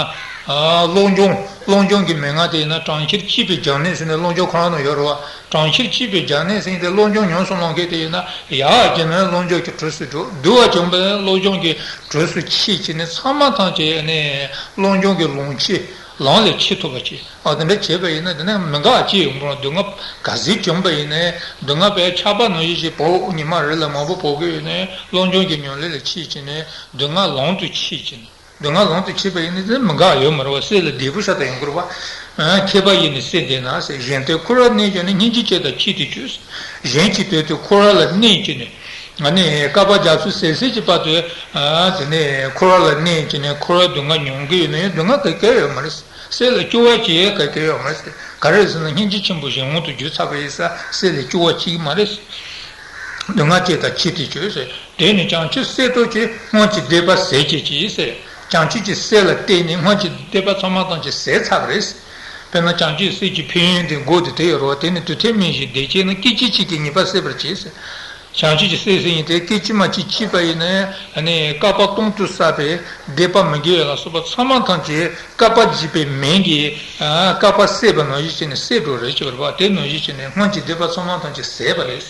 ཨ་བློ་སྦྱོང་། བློ་སྦྱོང་གི་མན་ངག་དེ་ཡིན་ན། གྲོང་ཁྱེར་གཅིག་པའི་རྒྱང་ནས་ཟེར་ནས་བློ་སྦྱོང་ཁོ་རང་ནང་ཡོད་རེད་བ། གྲོང་ཁྱེར་གཅིག་པའི་རྒྱང་ནས་ཟེར་ཏེ་བློ་སྦྱོང་ཉམས་སུ་བླང་མཁན་དེ་ཡིན་ན། ཡར་བྱས་ན་བློ་སྦྱོང་གི་གྲོས་སུ་འགྲོ། བསྡུ་བ་བྱུང་བས་བློ་སྦྱོང་གི་གྲོས་སུ་ཆུད་བྱས་ནས་ཚང་མ་ཐམས་ཅད་ནས་བློ་སྦྱོང་གི་ལོངས་སྤྱོད་ལམ་ལས་ཆད་ཐུབ་པ་བྱེད། ཨ་དེ་འདྲ་བྱས་པ་ཡིན་ན་དེ་ནས་མི་འགའ་ཅི་ཡོང་གི་རེད། སྡུག་བསྔལ་ག་ཚོད་བྱུང་བ་ཡིན་ནའི། སྡུག་བསྔལ་པའི་ཆར་པ་ནང་བཞིན་ཞིག་བབས། ཉི་མ་རེ་ལ་མང་པོ་བབས་ཀྱི་ཡོད་ནའི་བློ་སྦྱོང་གི་ཉམས་ལེན་ལ་ཆུད་བྱས་ནས་སྡུག་བསྔལ་ལམ་དུ་ཆུད་བྱས་ནས། སྡུག་བསྔལ་ལམ་དུ་ཆུད་པ་ཡིན་ན་དེ་མི་འགའ་ཡོད་མ་རེད་བ། སྲོད་ལ་བདེ་པོ་ཤ་སྟག་ཡོང་གི་རེད་བ། ཨ་མཁས་པ་ཡིས་ནི་སྲོད་བདེ་ན་ཟེར། གཞན་དོན་འཁོར་བར་གནས་ཀྱང་ནི། སྙིང་རྗེ་ཅན་དང་ཕྱད་དེ་སྤྱོད་ཟེར། གཞན་གྱི་དོན་དུ་འཁོར་བ་ལ་གནས་ཀྱང་ནི། ཨ་ནི་བསྐལ་པ་རྒྱ་མཚོ་ཟེར་ཟེར་གྱི་བར་དུ་ཨ་དེ་ནས་འཁོར་བ་ལ་གནས་ཀྱང་ནི་འཁོར་བའི་སྡུག་བསྔལ་མྱོང་གི་ཡོད་ན་ཡང་སྡུག་བསྔལ་ག་གེ་ཡོད་མ་རེད། སྲོད་ལ་སྐྱོ་བ་ཅི་ཡང་ག་གེ་ཡོད་མ་རེད། ག་རེ་ཟེར་ན་སྙིང་རྗེ་ཆེན་པོ་གཞན་དབང་དུ་གྱུར་ཚར་བ་ཡིན་ཙང་སྲོད་ལ་སྐྱོ་བ་ཅི་ཡང་མ་རེད། སྡུག་བསྔལ་ཅན་དང་ཕྱད་དེ་སྤྱོད་ཟེར། དེ་ནི་བྱང་ཆུབ་སེམས་སྟོབས་ཀྱིས། སྔོན་གྱི་སྡིག་པ་ཟད་བྱེད་ཅིང་ཟེར། བྱང་ཆུབ་ཀྱི་སེམས་ལ་བརྟེན་ནས་སྔོན་གྱི་སྡིག་པ་ཚང་མ་ཐམས་ཅད་ཟད་ཚར་བ་རེད། དཔེར་ན་བྱང་ཆུབ་སེམས་ཀྱི་ཕན་ཡོན་དེ་འགོ་དེ་དེ་ཡོད་རེད་བ། དེ་ནི་དུས་མཐའི་སྨིན་ཞིང་བདེ་བྱེད་ནི། སྐད་ཅིག་གཅིག་གིས་ཉེས་པ་ཟད་པར་བྱེད་ཟེར། བྱང་ཆུབ་ཀྱི་སེམས་ཟེར་མཁན་དེ་སྐད་ཅིག་མ་གཅིག་གཅིག་པ་ཡིན་ན་ནི་བསྐལ་པ་སྟོང་དུ་བསགས་པའི་སྡིག་པ་མི་དགེ་བ་ལ་སོགས་པ་ཚང་མ་ཐམས་ཅད་བསྐལ་པ་འཇིག་པའི་མེ་གིས་ཨ་བསྐལ་པ་བསྲེགས་པ་ནང་བཞིན་བྱས་ནས་བསྲེགས་འགྲོ་རེད་ཅེས་པ་རེད་བ། དེ་ནང་བཞིན་བྱས་ནས་སྔོན་གྱི་སྡིག་པ་ཚང་མ་ཐམས་ཅད་ཟད་པ་རེད།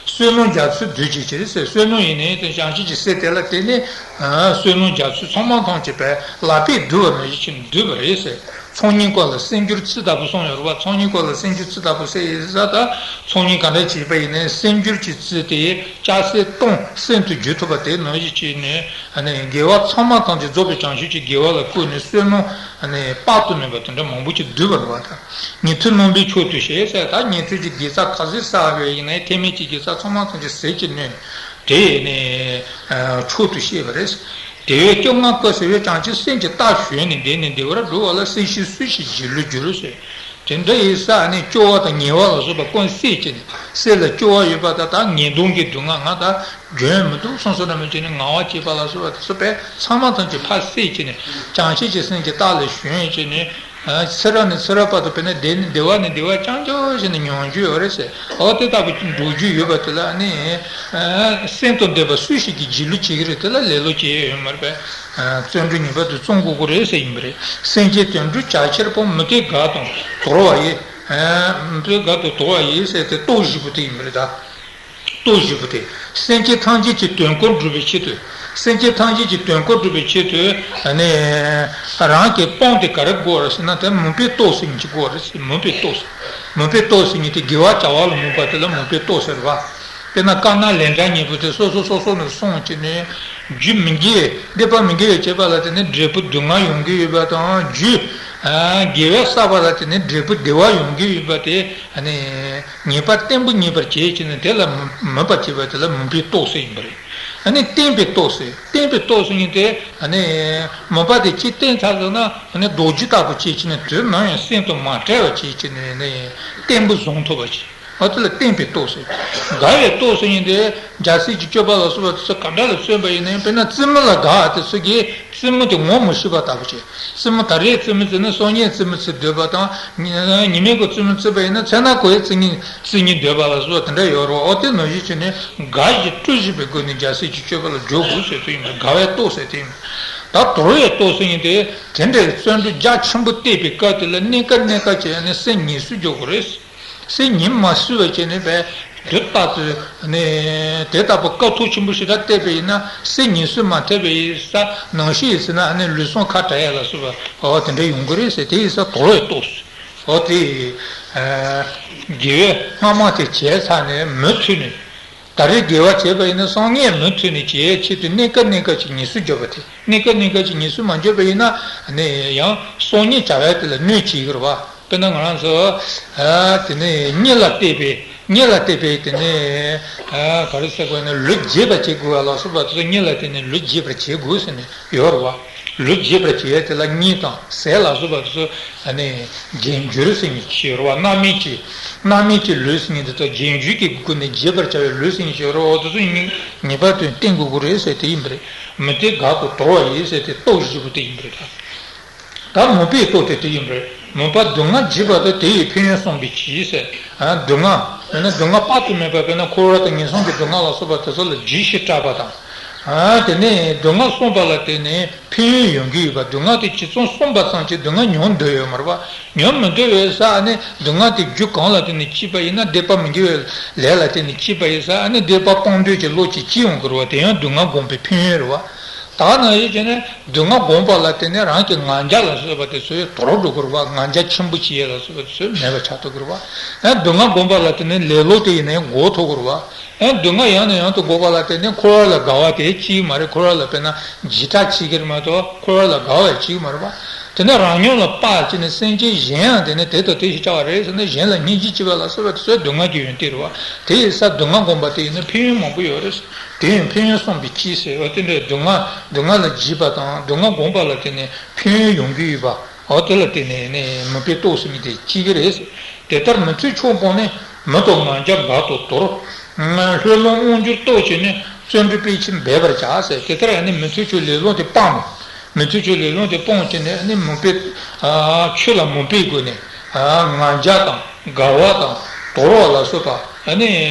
བསོད་ནམས་རྒྱ་མཚོས་སྡུད་བྱེད་ཅིང་ཟེར། བསོད་ནམས་ཡིན་ནའི་དེ་བྱང་ཆུབ་ཀྱི་སེམས་དེ་ལ་བརྟེན་ནས་ཨ་བསོད་ནམས་རྒྱ་མཚོ་ཚང་མ་ཐམས་ཅད་པའི་ལག་པས་བསྡུ་བ་ནང་བཞིན་བྱས་ནས་བསྡུས་པ་རེད་ཟེར། ཚོགས་གཉིས་སྐོར་ལ་སེམས་སྒྱུར་ཚུལ་ལྟ་བུ་གསུངས་ཡོད་རེད་བ། ཚོགས་གཉིས་སྐོར་ལ་སེམས་སྒྱུར་ཚུལ་ལྟ་བུ་ཟེར་ཡིན་ས། ད་ཚོགས་གཉིས་ག་འདྲ་བྱས་པ་ཡིན་ནའི་སེམས་སྒྱུར་གྱི་ཚུལ་དེ་ལྕགས་སྲེག་གཏོང་སེམས་དུ་འགྱུར་ཐུབ་པ་དེ་ནང་བཞིན་བྱས་ནས་ཨ་ནི་དགེ་བ་ཚང་མ་ཐམས་ཅད་རྫོགས་པའི་བྱང་ཆུབ་ཀྱི་དགེ་བ་ལ་བཀོད་ནས་བསོད་ནམས་ཨ་ནི་དཔག་ཏུ་མེད་པ་དེ་འདྲ་མང་པོ་ཅིག་བསྡུས་པ་རེད་བ། ད་ཉན་ཐོས་རྣམ་པའི་མཆོག་ཏུ་བཤད་ཟེར། ད་ཉན་ཐོས་ཀྱི་དགེ་རྩ་ག་ཚོད་བསགས་པ་ཡིན་ནའི་ཐེག་དམན་གྱི་དགེ་རྩ་ཚང་མ་ཐམས་ཅད་ཟད་ཀྱི་གནོན་དེ་ནི་མཆོག་ཏུ་བཤད་པ་རེད། དེ་བས་སྐྱོ་ངལ་ཀུན་སེལ་བའི། བྱང་ཆུབ་སེམས་ཀྱི་རྟ་ཞོན་ནས། བདེ་ནས་བདེ་བར་འགྲོ་བ་ལ། སེམས་ཤེས་སུ་ཞིག་རྗེས་ལུས་འགྱུར་ཟེར། དེ་འདྲ་ཡིན་ས་ནི་སྐྱོ་བ་དང་ངལ་བ་ལ་སོགས་པ་ཀུན་སེལ་བྱས་ནས། སེམས་ལ་སྐྱོ་བ་ཡོད་པ་དང་། ད་ངལ་འདུག་གི་སྡུག་བསྔལ་ང་ད་འཇོན་མི་འདུག་བསམ་བསམ་འདྲ་མི་བྱས་ནས་ངལ་བ་སྐྱེས་པ་ལ་སོགས་པ་དེ་ཚོ་དཔེ་ཚང་མ་ཐམས་ཅད་ཕར་སེལ་བྱས་ནས། བྱང་ཆུབ་ཀྱི་སེམས་ཀྱི་རྟ་ལ་ཞོན་བྱས་ནས། ཚེ་རབས་ནས་ཚེ་རབས་བར་དུ་དཔེར་ན་བདེ་ནས་བདེ་བ་ནས་བདེ་བ་རྐྱང་རྐྱང་བྱས་ནས་མྱོང་རྒྱུ་ཡོད་རེད་ཟེར། འོ་དེ་ལྟ་བུ་འགྲོ་རྒྱུ་ཡོད་པ་དེ་ལ་ནི་སེམས་དང་ལྡན་པ་སུ་ཞིག་གིས་རྗེས་ལུས་བྱེད་ཀྱི་རེད། དེ་ལ་ལེ་ལོ་བྱེད་ཡ་ཡོད་མ་རེད་པས། བརྩོན་འགྲུས་ངེས་པར་དུ་བརྩོན་དགོས་ཀྱི་རེད་ཟེར་ཡིན་པ་རེད། སེམས་ཅན་དོན་སྒྲུབ་བྱ་ཕྱིར་སྤངས། མུ་སྟེགས་དགའ་དང་དོར་བ་ཡི། མུ་སྟེགས་དགའ་དང་དོར་བ་ཡི་ཟེར་དེ་སྟོབས་བཞི་པོ་དེ་ཡིན་པ་རེད་ད། སྟོབས་བཞི་པོ་དེ། སེམས་ཅན་ཐམས་ཅད་ཀྱི་དོན་ཀུན་སྒྲུབ་པའི་ཆེད་དུ། སེམས་ཅན་ཐམས་ཅད་ཀྱི་དོན་ཀུན་སྒྲུབ་པའི་ཆེད་དུ་ནི། རང་གིས་སྤངས་ཏེ་ག་རེ་དགོས་རེད་ཟེར་ན། དེ་མུན་པའི་སྟོབས་ཟེར་མཁན་ཅིག་དགོས་རེད་ཟེར། མུན་པའི་སྟོབས་ཟེར། མུན་པའི་སྟོབས་ཟེར་མཁན་དེ་དགེ་བ་བྱ་བ་ལ་མུན་པ་དེ་ལ་མུན་པའི་སྟོབས་ཟེར་བ། དཔེར་ན་དཀར་ནག་ལན་གྲངས་གཉིས་པོ་དེ་སོ་སོ་སོ་སོ་ནས་སོང་བྱས་ནས། རྒྱུ་མི་དགེ་སྡིག་པ་མི་དགེ་བ་བྱས་པ་ལ་བརྟེན་ནས་འབྲས་བུ་སྡུག་བསྔལ་ཡོང་གི་ཡོད་པ་དང་། རྒྱུ་དགེ་བ་བསགས་པ་ལ་བརྟེན་ནས་འབྲས་བུ་བདེ་བ་ཡོང་གི་ཡོད་པ་དེ་ནི་ངེས་པ་བརྟན་པོ་རྙེད་པར་བྱེད་ཅེས་ནི། དེ་ལ་མུན་པ་བྱེད་པ་དེ་ལ་མུན་པའི་སྟོབས་ཟེར་ཡིན་པ་རེད། ཨ་ནི་བརྟན་པའི་སྟོབས་ཟེར། བརྟན་པའི་སྟོབས་ཟེར་མཁན་དེ་ཨ་ནི་མུན་པ་དེ་གཅིག་བརྟན་ཚར་སོང་ན། ཨ་ནི་རྡོ་རྗེ་ལྟ་བུ་བྱེད་ཅེས་ནི། དུས་ནམ་ཡང་སེམས་དང་མ་བྲལ་བར་བྱེད་ཅེས་ནི་ནི་བརྟན་པོ་བཟུང་ཐུབ་པ་བྱེད། ཨ་དེ་ལ་བརྟན་པའི་སྟོབས་ཟེར། དགའ་བའི་སྟོབས་ཟེར་མཁན་དེ་རྒྱལ་སྲས་ཀྱི་སྤྱོད་པ་ལ་སོགས་པ་དེ་ཚོ་ག་འདྲ་ལ་བརྩོན་པ་ཡིན་ན་ཡང་། དཔེར་ན་རྩེད་མོ་ལ་དགའ་བ་དེ་ཚོ་གིས་རྩེད་མོ་དེ་ངོ་མི་ཤེས་པ་ལྟ་བུ་བྱེད། རྩེད་མོ་ད་རེས་རྩེད་མོ་རྩེས་ན་སང་ཉིན་རྩེད་མོ་རྩེ་འདོད་པ་དང་། ཉི་ཉི་མའི་གི་རྩེད་མོ་རྩེས་པ་ཡིན་ན་མཚན་ན་གོ་ཡི་རྩེ་ཉིན་རྩེ་ཉིན་འདོད་པ་ལ་སོགས་དེ་འདྲ་ཡོད་རེད། འོ་དེ་ནང་བཞིན་བྱས་ནས་དགའ་བཞིན་སྤྲོ་བཞིན་པའི་སྒོ་ནས་རྒྱལ་སྲས་ཀྱི་སྤྱོད་པ་ལ་འཇུག་དགོས་ཟེར་དུས་ཡིན་པ། དགའ་བའི་སྟོབས་ཟེར་དེ་ཡིན་པ། ད་དོར་བའི་སྟོབས་ཟེར་མཁན་དེ་དེ་འདྲའི་བརྩོན་འགྲུས་རྒྱ་ཆེན་པོ་བསྟེན་པའི་སྐབས་དེ་ལ་གནས་སྐབས་གནས་སྐབས་བྱས་ནས་སེམས་ངལ་གསོ་རྒྱག་དགོས་རེད། སེམས་ཉིད་མ་གསོས་པ་བྱས་ནས་བས། དུས་རྟག་ཏུ་ནི་དེ་ལྟ་བུ་དཀའ་ཐུབ་ཆེན་པོ་ཞིག་ལ་བལྟས་པ་ཡིན་ན། སེམས་ཉིད་གསོས་མ་ཐུབ་པ་ཡིན་ས་ནང་བཞིན་ཡིན་ཟེར་ན། ཨ་ནི་ལུས་ཟུངས་ཁ་བྲལ་ཡ་ལ་སོགས་པ་འོ་དེ་འདྲ་ཡོང་གི་རེད་ཟེར། དེ་ཡིན་ས་དོར་བའི་སྟོབས་ཟེར། འོ་དེ་དགེ་བའི་སྔ་མ་དེ་བྱས་ཚར་ནས་མུ་མཐུད་ནས། ད་རེས་དགེ་བ་བྱས་པ་ཡིན་ན་སང་ཉིན་མུ་མཐུད་ནས་བྱེད་ཆེད་དུ་གནས་སྐབས་གནས་སྐབས་ཀྱི་ངལ་གསོ་བརྗོད་པ་དེ། གནས་སྐབས་གནས་སྐབས་ཀྱི་ངལ་གསོ་མ་བརྗོད་པ་ཡིན་ན། ནི་ཡང་སང་ཉིན་བྱ་བ་དེ་ལ་གནོད་བྱེད་ཀྱི་རེད་བ། དཔེར་ན་ང་རང་ཚོ་ཨ་དེ་ནས་གཉིད་ལ་བལྟས་པས། གཉིད་ལ་བལྟས་པས་དེ་ནས་ཨ་ག་རེ་ཟེར་དགོས་ན། ལུས་བརྗེད་པར་བྱེད་དགོས་པ་ལ་སོགས་པ་དེ་ཚོ། གཉིད་ལ་བལྟས་ནས་ལུས་བརྗེད་པར་བྱེད་དགོས་ཟེར་ནས་ཡོད་རེད་བ། ལུས་བརྗེད་པར་བྱེད་ཡ་དེ་ལ་གཉིད་དང་ཟས་ལ་སོགས་པ་དེ་ཚོ་ཨ་ནི་བརྗེད་འགྱུར་ཟེར་ནས་བྱེད་རེད་བ། རྣམ་སྨིན་གྱི་རྣམ་སྨིན་གྱི་ལུས་ཟེར་མཁན་དེ་ཚོ་བརྗེད་འགྱུར་གྱི་སྒོ་ནས་བརྗེད་པར་བྱ་བའི་ལུས་ཟེར་ནས་བྱེད་རེད་བ། དེ་ཚོ་ངེས་པར་དུ་བསྟེན་དགོས་ཀྱི་རེད་ཟེར་དེ་ཡིན་པ་རེད། མུ་སྟེགས་དགའ་དང་དོར་བ་ཡི་ཟེར་དེ་སྟོབས་བཞི་པོ་དེ་ཡིན་པ་རེད་ད། ད་མུན་པས་རྟོག་སྟེ་དེ་ཡིན་པས། མུན་པ་སྡུག་བསྔལ་བརྗིད་པ་དང་དེ་ཡི་ཕན་ཡོན་གསུངས་པའི་ཕྱིར་ཟེར། ཨ། སྡུག་བསྔལ། དཔེར་ན་སྡུག་བསྔལ་དཔག་ཏུ་མེད་པ། དཔེར་ན་འཁོར་བ་དང་ངན་སོང་གི་སྡུག་བསྔལ་ལ་སོགས་པ་དེ་ཚོ་ལ་བརྗིད་ཞེས་སྐྲག་པ་དང་། ཨ། དེ་ནས་སྡུག་བསྔལ་གསུངས་པ་ལ་བརྟེན་ནས་ཕན་ཡོན་ཡོང་གི་ཡོད་པ། སྡུག་བསྔལ་དེ་ཅི་ཙམ་གསུངས་པ་ཙམ་གྱིས་སྡུག་བསྔལ་མྱོང་འདོད་ཡོད་མ་རེད་པ། མྱོང་མི་འདོད་པའི་ས་ནས་སྡུག་བསྔལ་དེ་རྒྱུ་གང་ལ་བརྟེན་ནས་སྐྱེས་པ་ཡིན་ན། སྡིག་པ་མི་དགེ་བའི་ལས་ལ་བརྟེན་ནས་སྐྱེས་པ་ཡིན་ས་ནས་སྡིག་པ་སྤོང་འདོད་ཀྱི་བློ་ཅིག་སྐྱེ་ཡོང་གི་རེད་པ། དེ་ཡང་སྡུག་བསྔལ་སྒོམ་པའི་ཕན་ཡོན་རེད་པ། ད་ནང་བཞིན་བྱས་ནས་སྡུག་བསྔལ་སྒོམ་པ་ལ་བརྟེན་ནས་རང་གི་ང་རྒྱལ་ལ་སོགས་པ་དེ་ཚོ་དོར་འགྲོ་གི་རེད་པ། ང་རྒྱལ་ཆེན་པོ་ཅིག་ཡོད་ལ་སོགས་པ་དེ་ཚོ་མེད་པ་ཆགས་ཐུབ་ཀྱི་རེད་པ། ཡང་སྡུག་བསྔལ་སྒོམ་པ་ལ་བརྟེན་ནས་ལེ་ལོ་དེ་ཡིན་ནའི་འགོག་ཐུབ་ཀྱི་རེད་པ། ཡང་སྡུག་བསྔལ་ཡང་ནས་ཡང་དུ་འགོག་པ་ལ་བརྟེན་ནས་འཁོར་བ་ལ་དགའ་བ་དེ་སྐྱེ་གི་མ་རེད། འཁོར་བ་ལ་དཔེར་ན་འཇིགས་སྐྲག་སྐྱེ་གི་རེད་མ་གཏོགས་འཁོར་བ་ལ་དགའ་བ་སྐྱེ་གི་མ་རེད་པ། དེ་ནས་རང་ཉིད་ལ་དཔག་བྱས་ནས་སེམས་ཅན་གཞན་ཡང་དེ་ནས་དེ་དང་དེ་བཞིན་བྱ་བ་རེད་ཟེར་ནས་གཞན་ལ་སྙིང་རྗེ་སྐྱེ་བ་ལ་སོགས་པ་དེ་ཚོ་སྡུག་བསྔལ་གྱི་ཡོན་ཏན་རེད་པ། དེ་ཡིན་ཙང་སྡུག་བསྔལ་སྒོམ་པ་དེ་ཡིན་ན་ཕན་ཡོན་མང་པོ་ཡོད་རེད། དེ་ཡང་ཕན་ཡོན་གསུངས་པའི་ཕྱིར་ཟེར་བ་དེ་འདྲའི་སྡུག་བསྔལ་སྡུག་བསྔལ་ལ་བརྗིད་པ་དང་སྡུག་བསྔལ་སྒོམ་པ་ལ་བརྟེན་ནས་ཕན་ཡོན་ཡོང་གི་ཡོད་པ། འོ་དེ་ལ་བརྟེན་ནས་ནི་མུན་པས་རྟོག་ཟེར་མཁན་དེ་སྐྱེ་གི་རེད། དེ་ལྟར་མི་ཚུལ་ཕྱོགས་སྤོང་ནས། མི་རྟོག་ང་རྒྱལ་དགའ་སྟོབས་དོར། ལྷོད་ལྷུང་དབང་གྱུར་རྟོགས་བྱས་ནས། བརྩོན་འགྲུས་དཔེ་ཆེན་འབད་པར་བྱ་ཟེར། དེ་ལྟར་ནི་མི་ཚུལ་ཕྱོགས་ལེ་ལོ་དེ་སྤངས་ནས། མི་ཚུལ་ཕྱོགས་ལེ་ལོ་དེ་སྤངས་བྱས་ནས་ནི་མུན་པས། ཆོས་ལ་མུན་པས་བསྒོས་ནས། ང་རྒྱལ་དང་དགའ་བ་དང་དོར་བ་ལ་སོགས་པ།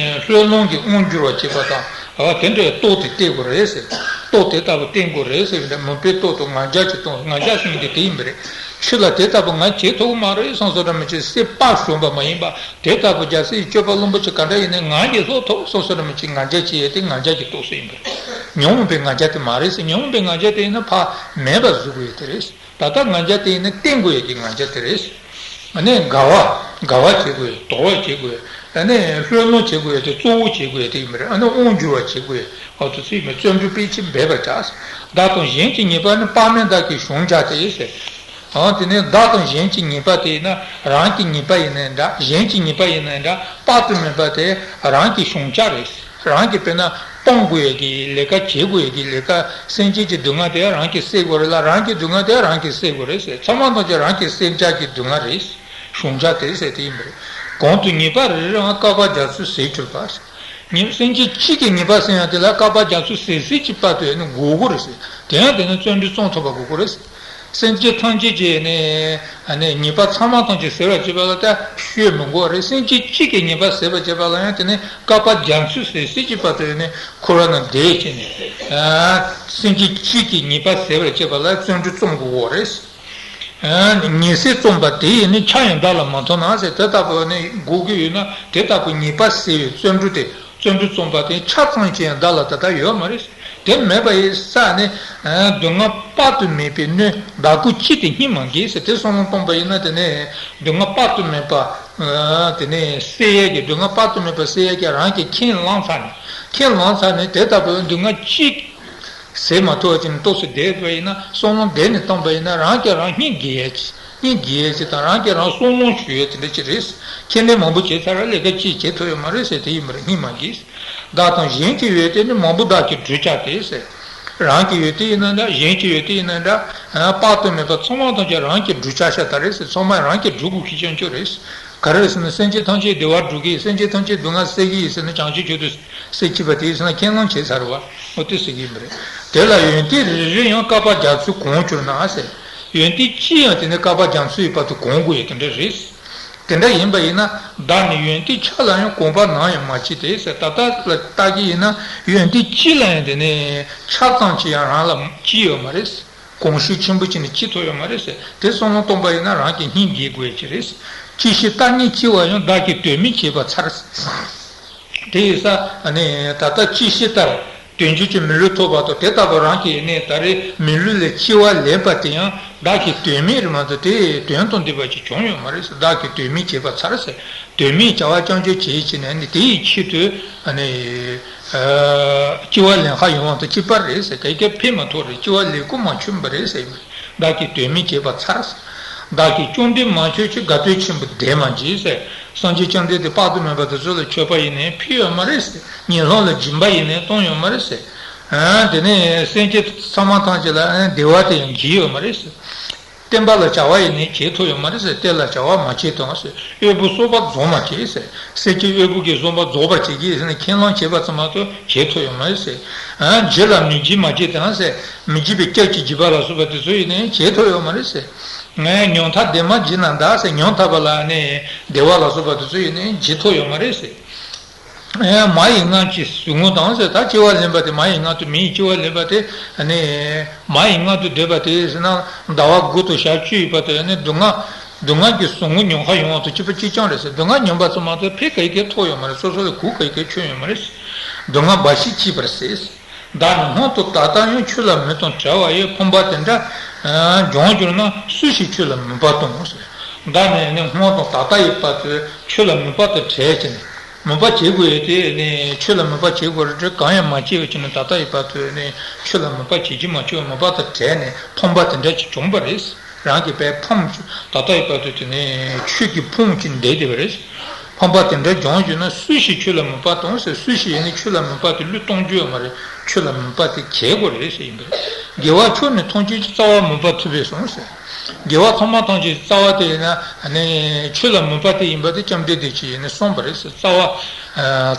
ལྷོད་ལྷུང་གི་དབང་སྒྱུར་བ་བྱེད་པ་དང་། དེ་འདྲའི་རྟོག་དེ་བསྟེན་དགོས་རེད་ཟེར། རྟོག་དེ་ལྟ་བུ་བསྟེན་དགོས་རེད་ཟེར་བའི་མུན་པས་རྟོག་དང་ང་རྒྱལ་གྱིས་སྟོང་། ང་རྒྱལ་ཟེར་མཁན་དེ་དེ་ཡིན་པ་རེད། ཆོས་ལ་དེ་ལྟ་བུ་ང་བྱེད་ཐུབ་ཀྱི་མ་རེད་བསམ་སོང་ར་མི་བྱེད། སྲིད་པ་གཞོམ་པ་མ་ཡིན་པ། དེ་ལྟ་བུ་རྒྱལ་སྲས་སྤྱོད་པ་བློན་པོ་ཆེ་ག་འདྲ་ཡིན་ནའི་ང་གིས་ལྷོད་ཐུབ་བསམ་སོང་ར་མི་བྱེད། ང་རྒྱལ་གྱིས་ཡོད་དེ་ང་རྒྱལ་གྱི་རྟོག་བཟོ་ཡིན་པ་རེད། ཉོན་མོངས་པའི་ང་རྒྱལ་དེ་མ་རེད་ཟེར། ཉོན་མོངས་པའི་ང་རྒྱལ་དེ་ཡིན་ན་ཕར་མེད་པ་བཟོ་དགོས་ཡ་དེ་རེད། ད་ལྟ་ང་རྒྱལ་དེ་ཡིན་ན་བསྟེན་དགོས་ཡ་གི་ང་རྒྱལ་དེ་རེད། ཨ་ནི་དགའ་བ་དགའ་བ་བྱེད་དགོས་ཡ། དོར་བ་བྱེད་དགོས་ཡ། ཨ་ནི་ལྷོད་ལྷུང་བྱེད་དགོས་ཡ་དེ་གཙོ་བོ་བྱེད་དགོས་ཡ་དེ་ཡིན་པ་རེད། ཨ་ནི་དབང་སྒྱུར་བ་བྱེད་དགོས་ཡ། འོ་དེ་ཚོ་ཡིན་པས་བརྩོན་འགྲུས་དཔེ་ཆེན་འབད་པར་བྱ། བདག་དང་གཞན་གྱི་ཉེས་པ་ནི། དཔག་མེད་བདག་གིས་གཞོམ་བྱ་སྟེ་ཟེར། ཨང་། དེ་ནས་བདག་དང་གཞན་གྱི་ཉེས་པ་དེ་ཡིན་ན། རང་གི་ཉེས་པ་ཡིན་ནའི་འདྲ། གཞན་གྱི་ཉེས་པ་ཡིན་ནའི་འདྲ། དཔག་ཏུ་མེད་པ་དེ་རང་གི་གཞོམ་བྱ་རེད། རང་གིས་དཔེར་ན་སྤོང་དགོས་ཡ་གི་ལས་ཀ། བྱེད་དགོས་ཡ་གི་ལས་ཀ། སེམས་ཅན་གྱི་སྡུག་བསྔལ་དེ་རང་གིས་སེལ་དགོས་རེད་ལ། རང་གི་སྡུག་བསྔལ་དེ་རང་གིས་སེལ་དགོས་རེད་ཟེར། ཚང་མ་ཐམས་ཅད་རང་གིས་སེལ་བྱ་གི་སྡུག་བསྔལ་རེད། གཞོམ་བྱ་དེ་ཟེར་དེ་ཡིན་པ་རེད། གོང་དུ་ཉེས་པ་རེ་རེའང་བསྐལ་པ་རྒྱ་མཚོས་ཟད་གྱུར་པ། ཉེས། སེམས་ཅན་གཅིག་གི་ཉེས་པ་སེལ་ཡ་དེ་ལ་བསྐལ་པ་རྒྱ་མཚོ་ཟད་ཟད་ཀྱི་བར་དུ་ཡང་ནི་འགོར་དགོས་རེད་ཟེར། དེ་ཡང་དེ་ནི་བརྩོན་འགྲུས་རྩོམ་ཐུབ་པ་དགོས་ཀྱི་རེད་ཟེར། སེམས་ཅན་ཐམས་ཅད་ཀྱི་ནི་ནི་ཉེས་པ་ཚང་མ་ཐམས་ཅད་སེལ་བར་བྱེད་པ་ལ་ད་ཤོད་མི་དགོས་རེད། སེམས་ཅན་གཅིག་གི་ཉེས་པ་སེལ་བར་བྱེད་པ་ལ་ཡང་དེ་ནི་བསྐལ་པ་རྒྱ་མཚོས་ཟད་ཟད་ཀྱི་བར་དུ་ཡང་ནི་འཁོར་བ་ན་བསྡད་བྱས་ནས། སེམས་ཅན་གཅིག་གི་ཉེས་པ་སེལ་བར་བྱེད་པ་ལ་བརྩོན་འགྲུས་རྩོམ་དགོས་ཀྱི་རེད། ཉེས་སེལ་རྩོམ་པ་དེ་ཡིས་ནི། ཆགས་ཡང་བདག་ལ་མ་ཐོབ་ན་ཟེར། དེ་ལྟ་བུ་ནི་དགོས་ཀྱི་ཡོད་ན། དེ་ལྟ་བུ་ཉེས་པ་སེལ་བའི་བརྩོན་འགྲུས་དེ། བརྩོན་འགྲུས་རྩོམ་པ་དེ་ཆ་ཚང་ཅིག་ཡང་བདག་ལ་ད་ལྟ་ཡོད་མ་རེད། དེ་མེད་པ་ཡིན་ཙང་ནི། སྡུག་བསྔལ་དཔག་ཏུ་མེད་པའི་སྣོད་བདག་གིས་ཅི་སྟེ་སྙིང་མ་འགས་ཟེར། དེ་བསམ་བློ་གཏོང་པ་ཡིན་ན་དེ་ནི་སྡུག་བསྔལ་དཔག་ཏུ་མེད་པ། དེ་ནི་སེལ་ཡས་ཀྱི། སྡུག་བསྔལ་དཔག་ཏུ་མེད་པ་སེལ་ཡས་ཀྱི་རང་གིས་ཁས་བླངས་ཚར་ནས། ཁས་བླངས་ཚར་ནས་དེ་ལྟ་བུའི་སྡུག་བསྔལ་གཅིག་སེལ་མ་ཐུབ་པ་ཅིག་ནི་ཏོག་ཙམ་བསྡད་པ་ཡིན་ན། བསམ་བློ་བསྡད་ནས་བཏང་པ་ཡིན་ན། རང་གིས་རང་སྙིང་འགས་ཡས་ཅིག་སྙིང་འགས་ཡས་ཅིག་དང་། རང་གིས་རང་བསམ་བློ་ཞུ་ཡས་དེ་འདྲ་ཅིག་རེད། ཁས་ལེན་མང་པོ་བྱས་ཚར་ར། ལས་ཀ་ཅིག་བྱེད་ཐུབ་ཡོད་མ་རེད་ཟེར། དེ་ཡིན་པར་སྙིང་མ་འགས། བདག་དང་གཞན་གྱི་ཡོན་ཏན་ནི། མང་པོ་བདག་གིས་བསྒྲུབ་བྱ་སྟེ་ཟེར། རང་གི་ཡོན་ཏན་ཡིན་ན་འདྲ། གཞན་གྱི་ཡོན་ཏན་ཡིན་ན་འདྲ། དཔག་ཏུ་མེད་པ་ཚང་མ་ཐམས་ཅད་རང་གིས་བསྒྲུབ་བྱ་ཤ་སྟག་རེད་ཟེར། ཚང་མ་རང་གིས་བསྒྲུབ་དགོས་ཀྱི་རྐྱེན་ཅོ་རེད། ག་རེ་ཟེར་ན་སེམས་ཅན་ཐམས་ཅད་བདེ་བ་སྒྲུབ་ཀྱི་ཡིན། སེམས་ཅན་ཐམས་ཅད་སྡུག་བསྔལ་སེལ་གྱི་ཡིན་ཟེར་ནས་བྱང་ཆུབ་མཆོག་ཏུ་སེམས་བསྐྱེད་པ་དེ་ཡིན་ཟེར་ན་ཁས་བླངས་བྱས་ཚར་བ། འོ་དེ་ཟེར་གྱི་ཡིན་པ་རེད། དེ་ལ་ཡོན་ཏན་རེ་རེ་ཡང་བསྐལ་པ་རྒྱ་མཚོས་གང་གྱུར་ན་ཟེར། ཡོན་ཏན་གཅིག་ཡང་དེ་ནི་བསྐལ་པ་རྒྱ་མཚོའི་བར་དུ་གང་དགོས་ཡོད་དེ་འདྲ་རེད། དེ་འདྲ་ཡིན་པ་ཡིན་ན། བདག་ནི་ཡོན་ཏན་ཆ་ལ་ཡང་གོམས་པ་ནམ་ཡང་མ་སྐྱེས་ཏེ་ཟེར། ད་ལྟ་ལ་བལྟ་གི་ཡིན་ན་ཡོན་ཏན་གཅིག་ལ་ཡང་དེ་ནི་ཆ་ཙམ་ཅིག་ཡང་རང་ལ་སྐྱེས་ཡོད་མ་རེད། གོམས་གཤིས་ཆེན་པོ་ཅིག་ནི་སྐྱེས་ཐུབ་ཡོད་མ་རེད་ཟེར། དེ་བསམ་བློ་གཏོང་པ་ཡིན་ན་རང་གི་སྙིང་འགས་དགོས་ཀྱི་རེད། ཅི་ཞིག་ལྟར་སྙིང་སྐྱེ་བ་ཡང་། བདག་གིས་དོན་མེད་བྱས་པ་མཚར། དེ་ཡིན་ཙང་ནི་ད་ལྟ་ཅི་ཞིག་ལྟར། དོན་བྱེད་ཀྱི་མི་ལུས་ཐོབ་པ་དང་དེ་ལྟ་བུ་རང་གི་ནི་ད་རེས་མི་ལུས་ལ་སྐྱེ་བ་ལེན་པ་དེ་ཡང་བདག་གིས་དོན་མེད་རེད་མ་གཏོགས་དེ་དོན་དང་ལྡན་པ་ཅིག་བྱུང་ཡོད་མ་རེད་ཟེར། བདག་གིས་དོན་མེད་བྱས་པ་མཚར་ཟེར། དོན་མེད་བྱ་བ་རྐྱང་རྐྱང་བྱས་བྱས་ནས་ནི་དེ་ཡི་ཆེད་དུ་ནི་སྐྱེ་བ་ལེན་ཁ་ཡོང་བ་དང་གཅིག་པ་རེད་ཟེར། ག་གེ་ཕན་མ་ཐོགས་རེད། སྐྱེ་བ་ལེན་དགོས་མ་བྱུང་བ་རེད་ཟེར། བདག་གིས་དོན་མེད་བྱས་པ་མཚར། བདག་གིས་བཅོམ་ལྡན་མ་མཆོད་ཅིང་། དགའ་སྟོན་ཆེན་པོ་འདིར་མ་བགྱིས་ཟེར། སངས་རྒྱས་བཅོམ་ལྡན་འདས་དཔག་ཏུ་མེད་པ་དེ་ཚོ་ལ་མཆོད་པ་ཡེ་ནས་ཕུལ་ཡོད་མ་རེད་ཟེར། ཉིན་ལྷག་ལ་སྦྱིན་པ་ཡེ་ནས་བཏང་ཡོད་མ་རེད་ཟེར། ཨ། དེ་ནས་སེམས་ཅན་ཚང་མ་ཐམས་ཅད་ལ་བདེ་བ་དེ་ཡང་བགྱིས་ཡོད་མ་རེད་ཟེར། བསྟན་པ་ལ་བྱ་བ་ཡེ་ནས་བྱེད་ཐུབ་ཡོད་མ་རེད་ཟེར། བསྟན་ལ་བྱ་བ་མ་བྱས་དང་ཟེར། དབུལ་པོ་གསོག་པ་རྫོགས་མ་བྱས་ཟེར། སེམས་ཅན་དབུལ་པོ་གིས་བཟུང་བ་རྫོགས་པར་བྱེད་ཀྱི་ཡིན་ཟེར་ནས་ཁས་བླངས་བྱས་པ་ཙམ་མ་གཏོགས་བྱེད་ཐུབ་ཡོད་མ་རེད་ཟེར། ཨ། བགྱིས་ལ་མི་བགྱིད་མ་བགྱིས་དང་ཟེར། མི་བགྱིད་པའི་སྐྱབས་ཀྱི་བགྱིས་པ་ལ་སོགས་པ་དེ་ཚོ་ཡེ་ནས་བྱེད་ཐུབ་ཡོད་མ་རེད་ཟེར། ངས་ཉམ་ཐག་བདེ་མ་བགྱིས་ན་འདག་ཟེར། ཉམ་ཐག་པ་ལ་ནི་བདེ་བ་ལ་སོགས་པ་དེ་ཚོ་ཡིན་ནི་བགྱིད་ཐུབ་ཡོད་མ་རེད་ཟེར། མ་ཡི་མངལ་གྱི་ཟུག་རྔུ་དང་ཟེར། ད་སྐྱེ་བ་ལེན་པ་དེ་མ་ཡི་མངལ་དུ་མི་ཡི་སྐྱེ་བ་ལེན་པ་དེ་ནི་མ་ཡི་མངལ་དུ་བསྡད་པ་དེ་ཟེར་ན་ཟླ་བ་དགུ་དང་ཞག་བཅུ་ཡོད་པ་དེ་ནི་སྡུག་བསྔལ་སྡུག་བསྔལ་གྱི་ཟུག་རྔུ་མྱོང་ཁ་ཡོང་བ་དང་གཅིག་པ་གཅིག་རྐྱང་རེད་ཟེར། སྡུག་བསྔལ་མྱོང་པ་ཚང་མ་དེ་ཕན་ག་ཡི་གེ་ཐོགས་ཡོད་མ་རེད། སོ་སོ་ལ་གུ་ག་ཡི་གེ་ཆོད་ཡོད་མ་རེད། སྡུག་བསྔལ་འབའ་ཞིག་མཆིས་པར་ཟད། བདག་ནི་སྔོན་དུ་ད་ལྟ་ཡང་ཆོས་ལ་མི་གཏོང་བྲལ་བ་ཡི་ཕོངས་པ་དེ་འདྲ་བྱུང་གྱུར་ན་སུ་ཞིག་ཆོས་ལ་མོས་པ་གཏོང་ཟེར། བདག་ནི་ནི་སྔོན་དང་ད་ལྟ་ཡི་བར་དུ་ཆོས་ལ་མོས་པ་དང་བྲལ་བྱས་ནས་མོས་པ་བྱེད་དགོས་ཡོད་དེ་ནི་ཆོས་ལ་མོས་པ་བྱེད་དགོས་རེད། གང་ཡང་མ་བྱས་པའི་ཆ་ནས་ད་ལྟ་ཡི་བར་དུ་ནི་ཆོས་ལ་མོས་པ་བྱེད་ཀྱི་མ་བྱེད་པའི་མོས་པ་དང་བྲལ་ནས་ཕོངས་པ་དེ་འདྲ་ཅིག་བྱུང་བ་རེད། རང་གི་དཔེ་ཕོངས། ད་ལྟ་ཡི་བར་དུ་དེ་ནས་ཆོས་ཀྱིས་ཕོངས་ཀྱིས་འདས་བསྡད་པ་རེད། ཕོངས་པ་དེ་འདྲ་བྱུང་བྱུང་ན་སུ་ཞིག་ཆོས་ལ་མོས་པ་གཏོང་ཟེར། སུ་ཞིག་ཡིན་ནི་ཆོས་ལ་མོས་པ་དེ་བློས་གཏོང་རྒྱུ་ཡོད་མ་རེད། ཆོས་ལ་མོས་པ་དེ་གྱེས་དགོས་རེད་ཟེར་ཡིན་པ་རེད། དགེ་བ་མཆོག་ནི་ཐམས་ཅད་ཀྱི། རྩ་བ་མོས་པ་ཐུབ་པས་གསུངས་ཟེར། དགེ་བ་ཚང་མ་ཐམས་ཅད་རྩ་བ་དེ་ཡིན་ན་ནི་ཆོས་ལ་མོས་པ་དེ་ཡིན་པ་དེ་བཅོམ་ལྡན་འདས་ཀྱིས་ཡིན་ནི་གསུངས་པ་རེད་ཟེར། རྩ་བ་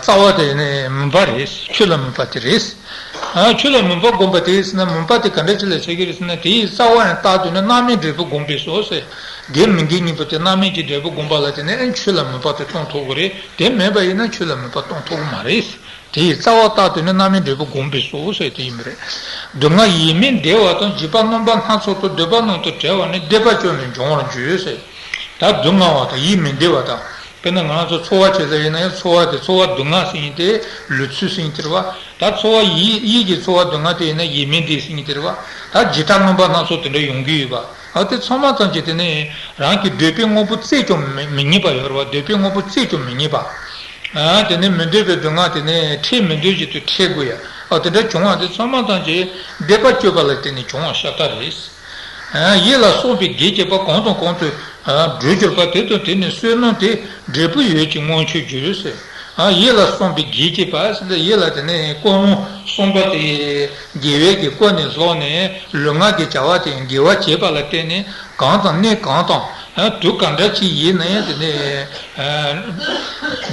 རྩ་བ་དེ་ཡིན་ནི་མོས་པ་རེད། ཆོས་ལ་མོས་པ་དེ་རེད། ཨ། ཆོས་ལ་མོས་པ་བསྒོམ་པ་དེ་ཟེར་ན་མོས་པ་དེ་ག་འདྲ་ཅིག་ལ་ཟེར་གི་རེད་ཟེར་ན། དེ་ཡི་རྩ་བ་ཡང་རྟག་ཏུ་ནི་རྣམ་སྨིན་འབྲས་བུ་བསྒོམ་པས་སོ་ཟེར། དགེ་མི་དགེ་གཉིས་པོ་དེ་རྣམ་སྨིན་གྱི་འབྲས་བུ་བསྒོམ་པ་ལ་བརྟེན་ནས་ཨ་ཆོས་ལ་མོས་པ་དེ་གཏོང་ཐུབ་ཀྱི་རེད། དེ་མེད་པ་ཡིན་ན་ཆོས་ལ་མོས་པ་གཏོང་ཐུབ་ཀྱི་མ་རེད། དེ་ཡི་རྩ་བ་རྟག་ཏུ་ནི་རྣམ་སྨིན་འབྲས་བུ་བསྒོམ་པས་སོ་ཟེར་དེ་ཡིན་པ་རེད། སྡུག་བསྔལ་ཡིད་མི་བདེ་བ་དང་བགྱིས་པ་རྣམ་པ་སྣ་ཚོགས་དང་འདོད་པ་རྣམས་དང་བྲལ་བ་ནི་བཟླས་པ་བཅོལ་ནས་འབྱུང་བར་འགྱུར་ཟེར། ད་སྡུག་བསྔལ་བ་དང་ཡིད་མི་བདེ་བ་དང་། དཔེར་ན་ང་ཚོ་ཚོར་བ་བྱེད་ས་ཡིན་ན་ཡང་ཚོར་བ་དེ་ཚོར་བ་སྡུག་བསྔལ་ཟེར་མཁན་དེ་ལུས་ཚུལ་ཟེར་མཁན་དེ་རེད་བ། ད་ཚོར་བ་ཡིད་ཡིད་ཀྱི་ཚོར་བ་སྡུག་བསྔལ་དེ་ཡིན་ན་ཡིད་མི་བདེ་ཟེར་མཁན་དེ་རེད་བ། ད་བྱེ་བྲག་རྣམ་པ་སྣ་ཚོགས་དེ་འདྲ་ཡོང་གི་ཡོད་པ། ཨ། དེ་ཚང་མ་ཙམ་གྱིས་དེ་ནི་རང་གི་འདོད་པའི་དངོས་པོ་བཙལ་ཀྱང་མི་མི་རྙེད་པ་ཡོད་རེད་བ། འདོད་པའི་དངོས་པོ་བཙལ་ཀྱང་མི་རྙེད་པ། ཨ། དེ་ནི་མི་འདོད་པའི་སྡུག་བསྔལ་དེ་ནི་འཕྲད་མི་འདོད་བཞིན་དུ་འཕྲད་དགོས་ཡ། ཨ། དེ་འདྲ་བྱུང་བ་དེ་ཚང་མ་ཙམ་གྱིས་བཟླས་པ་བཅོལ་བ་ལ་བརྟེན་ནས་བྱུང་བ་ཤ་སྟག་རེད། ཡིད་ལ་བསམས་པའི་གེགས་བྱེད་པ་གང་དང་གང་དུ་འགྲོ་གྱུར་པ་དེ་དང་དེ་ནི་བསོད་ནམས་དེ་འབྲས་བུ་ཡོད་ཅེས་མངོན་ཆོས་འགྱུར་ཟེར། ཡིད་ལ་བསམས་པའི་གེགས་བྱེད་པ་ཟེར་ན་ཡིད་ལ་དེ་ནི་ཀུན་སློང་བསམ་པ་དེ་དགེ་བའི་གི་ཀུན་ནས་བསླངས་ནས་ལུས་ངག་གི་བྱ་བ་དེ་དགེ་བ་བྱེད་པ་ལ་བརྟེན་ནས་གང་དང་གནས་གང་དང་དུས་གང་འདྲ་ཅིག་ཡིན་ན་ཡང་དེ་ནི་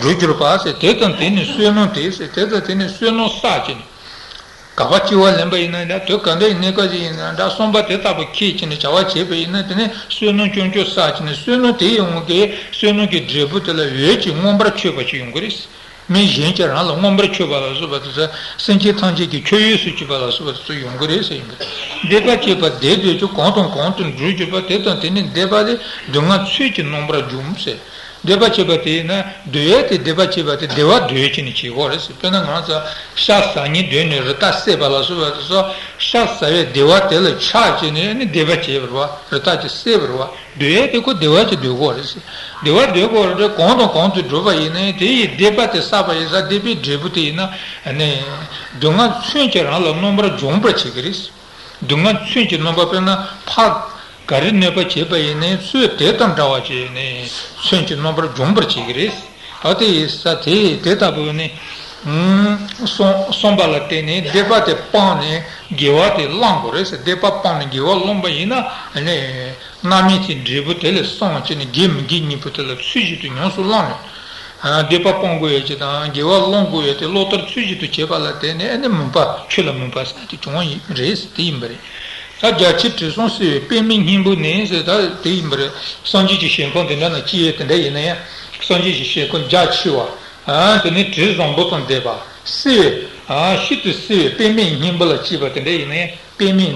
འགྲོ་གྱུར་པ་ཟེར། དེ་དང་དེ་ནི་བསོད་ནམས་དེ་ཟེར། དེ་དང་དེ་ནི་བསོད་ནམས་བསགས་ཀྱི་ནི། ག་པར་སྐྱེ་བ་ལེན་པ་ཡིན་ན་འདྲ། དུས་ག་འདྲ་ཡི་གནས་སྐབས་ཤིག་ཡིན་ན་འདྲ། བསམ་པ་དེ་ལྟ་བུ་ཁས་ཁྱེར་ནས་བྱ་བ་བྱས་པ་ཡིན་ན་དེ་ནི་བསོད་ནམས་ཅུང་ཅུང་བསགས་ཀྱི་ནི་བསོད་ནམས་དེ་ཡི་དབང་གིས་བསོད་ནམས་ཀྱི་འབྲས་བུ་དེ་ལ་འོད་ཀྱིས་མངོན་པར་མཆོད་པ་ཞིག་ཡོང་གི་རེད། མི་གཞན་གྱིས་རང་ལ་མངོན་པར་མཆོད་པ་ལ་སོགས་པ་དེ་ཚོ་སེམས་ཅན་ཐམས་ཅད་ཀྱི་མཆོད་ཡོན་སུ་བྱེད་པ་ལ་སོགས་པ་དེ་ཚོ་ཡོང་གི་རེད་ཟེར་ཡིན་པ་རེད། བཟླས་པ་བཅོལ་བ་བཟླས་བཟླས་ཀྱང་གང་དང་གང་དུ་འགྲོ་གྱུར་པ་དེ་དང་དེ་ནི་བཟླས་པ་ལས་སྡུག་བསྔལ་ཚོད་ཀྱིས་རྣམ་པར་འཇོམས་ཟེར། བཟླས་པ་བཅོལ་བ་དེ་ཡིན་ན་བཟླས་ཡས་དེ་བཟླས་པ་བཅོལ་བ་དེ་བཟླས་པ་བཟླས་བྱས་ནས་བྱེད་དགོས་རེད་ཟེར། དཔེར་ན་ང་ཚོ་ཤ་ཟ་མཁན་སྡོད་ནས་རི་དྭགས་བསད་པ་ལ་སོགས་པ་དེ་ཚོ་ཤ་ཟ་བའི་བཟླས་པ་དེ་ལ་ཆགས་བྱས་ནས་ནི་བཟླས་པ་བྱས་པ་རེད་བ། རི་དྭགས་ཀྱིས་བསད་པ་རེད་བ། བཟླས་ཡས་དེ་ཁོ་བཟླས་པ་དེ་བཟླས་དགོས་རེད་ཟེར། བཟླས་པ་བཟླས་དགོས་རེད། གང་དང་གང་དུ་འགྲོ་བ་ཡིན་ན་དེ་ཡི་བཟླས་པ་དེ་བསགས་པ་ཡིན་ཙང་བཟླས་པའི་འབྲས་བུ་དེ་ཡིན་ན་ནི་སྡུག་བསྔལ་ཚོད་ཀྱིས་རང་ལ་རྣམ་པར་འཇོམས་པར་བྱེད་ཀྱི་རེད། སྡུག་བསྔལ་ཚོད་ཀྱིས་རྣམ་པར། དཔེར་ན་ཕར་ག་རེ་གནོད་པ་བྱས་པ་ཡིན་ནའི་ཚུར་དེ་དང་འདྲ་བ་བྱས་ནས་ཚོད་ཀྱིས་རྣམ་པར་འཇོམས་པར་བྱེད་ཀྱི་རེད། ཨ། དེ་ཡི་ས་དེ་དེ་ལྟ་བུ་ནི་གསུངས་གསུངས་པ་ལ་བརྟེན་ནས་བཟླས་པ་དེ་སྤངས་ནས་དགེ་བ་དེ་བླང་དགོས་རེད་ཟེར། བཟླས་པ་སྤངས་ནས་དགེ་བ་བླངས་པ་ཡིན་ན་ནི་རྣམ་སྨིན་གྱི་འབྲས་བུ་དེ་ལས་སངས་བྱས་ནས་དགེ་མི་དགེ་གཉིས་པོ་དེ་ལ་ཚུལ་བཞིན་དུ་ཉམས་སུ་བླངས་ནས། ཨ། བཟླས་པ་སྤོང་དགོས་ཡས་ཀྱི་དང་དགེ་བ་སློང་དགོས་ཡས་དེ་བློ་ལྟར་ཚུལ་བཞིན་དུ་བྱེད་པ་ལ་བརྟེན་ནས་ཨ་ནི་མོས་པ། ཆོས་ལ་མོས་པ་ཟེར་དེ་བྱུང་བ་ཡིན་རེད་ཟེར་དེ་ཡིན་པ་རེད། ད་རྒྱ་ཆེར་དྲི་བསུང་བསིལ་བའི་པདྨའི་སྙིང་པོ་ནི་ཟེར་ད་དེ་ཡིན་པ་རེད། སངས་རྒྱས་ཀྱི་ཞིང་ཁམས་དེ་འདྲ་ན་སྐྱེ་ཡས་དེ་འདྲ་ཡིན་ན་ཡང་སངས་རྒྱས་ཀྱི་ཞིང་ཁམས་རྒྱ་ཆེ་བ། ཨ། དེ་ནི་དྲི་བཟང་པོ་དང་ལྡན་པ། བསིལ་བའི། ཨ། ཤིན་ཏུ་བསིལ་བའི་པདྨའི་སྙིང་པོ་ལ་སྐྱེས་པ་དེ་འདྲ་ཡིན་ན་ཡང་། པདྨའི་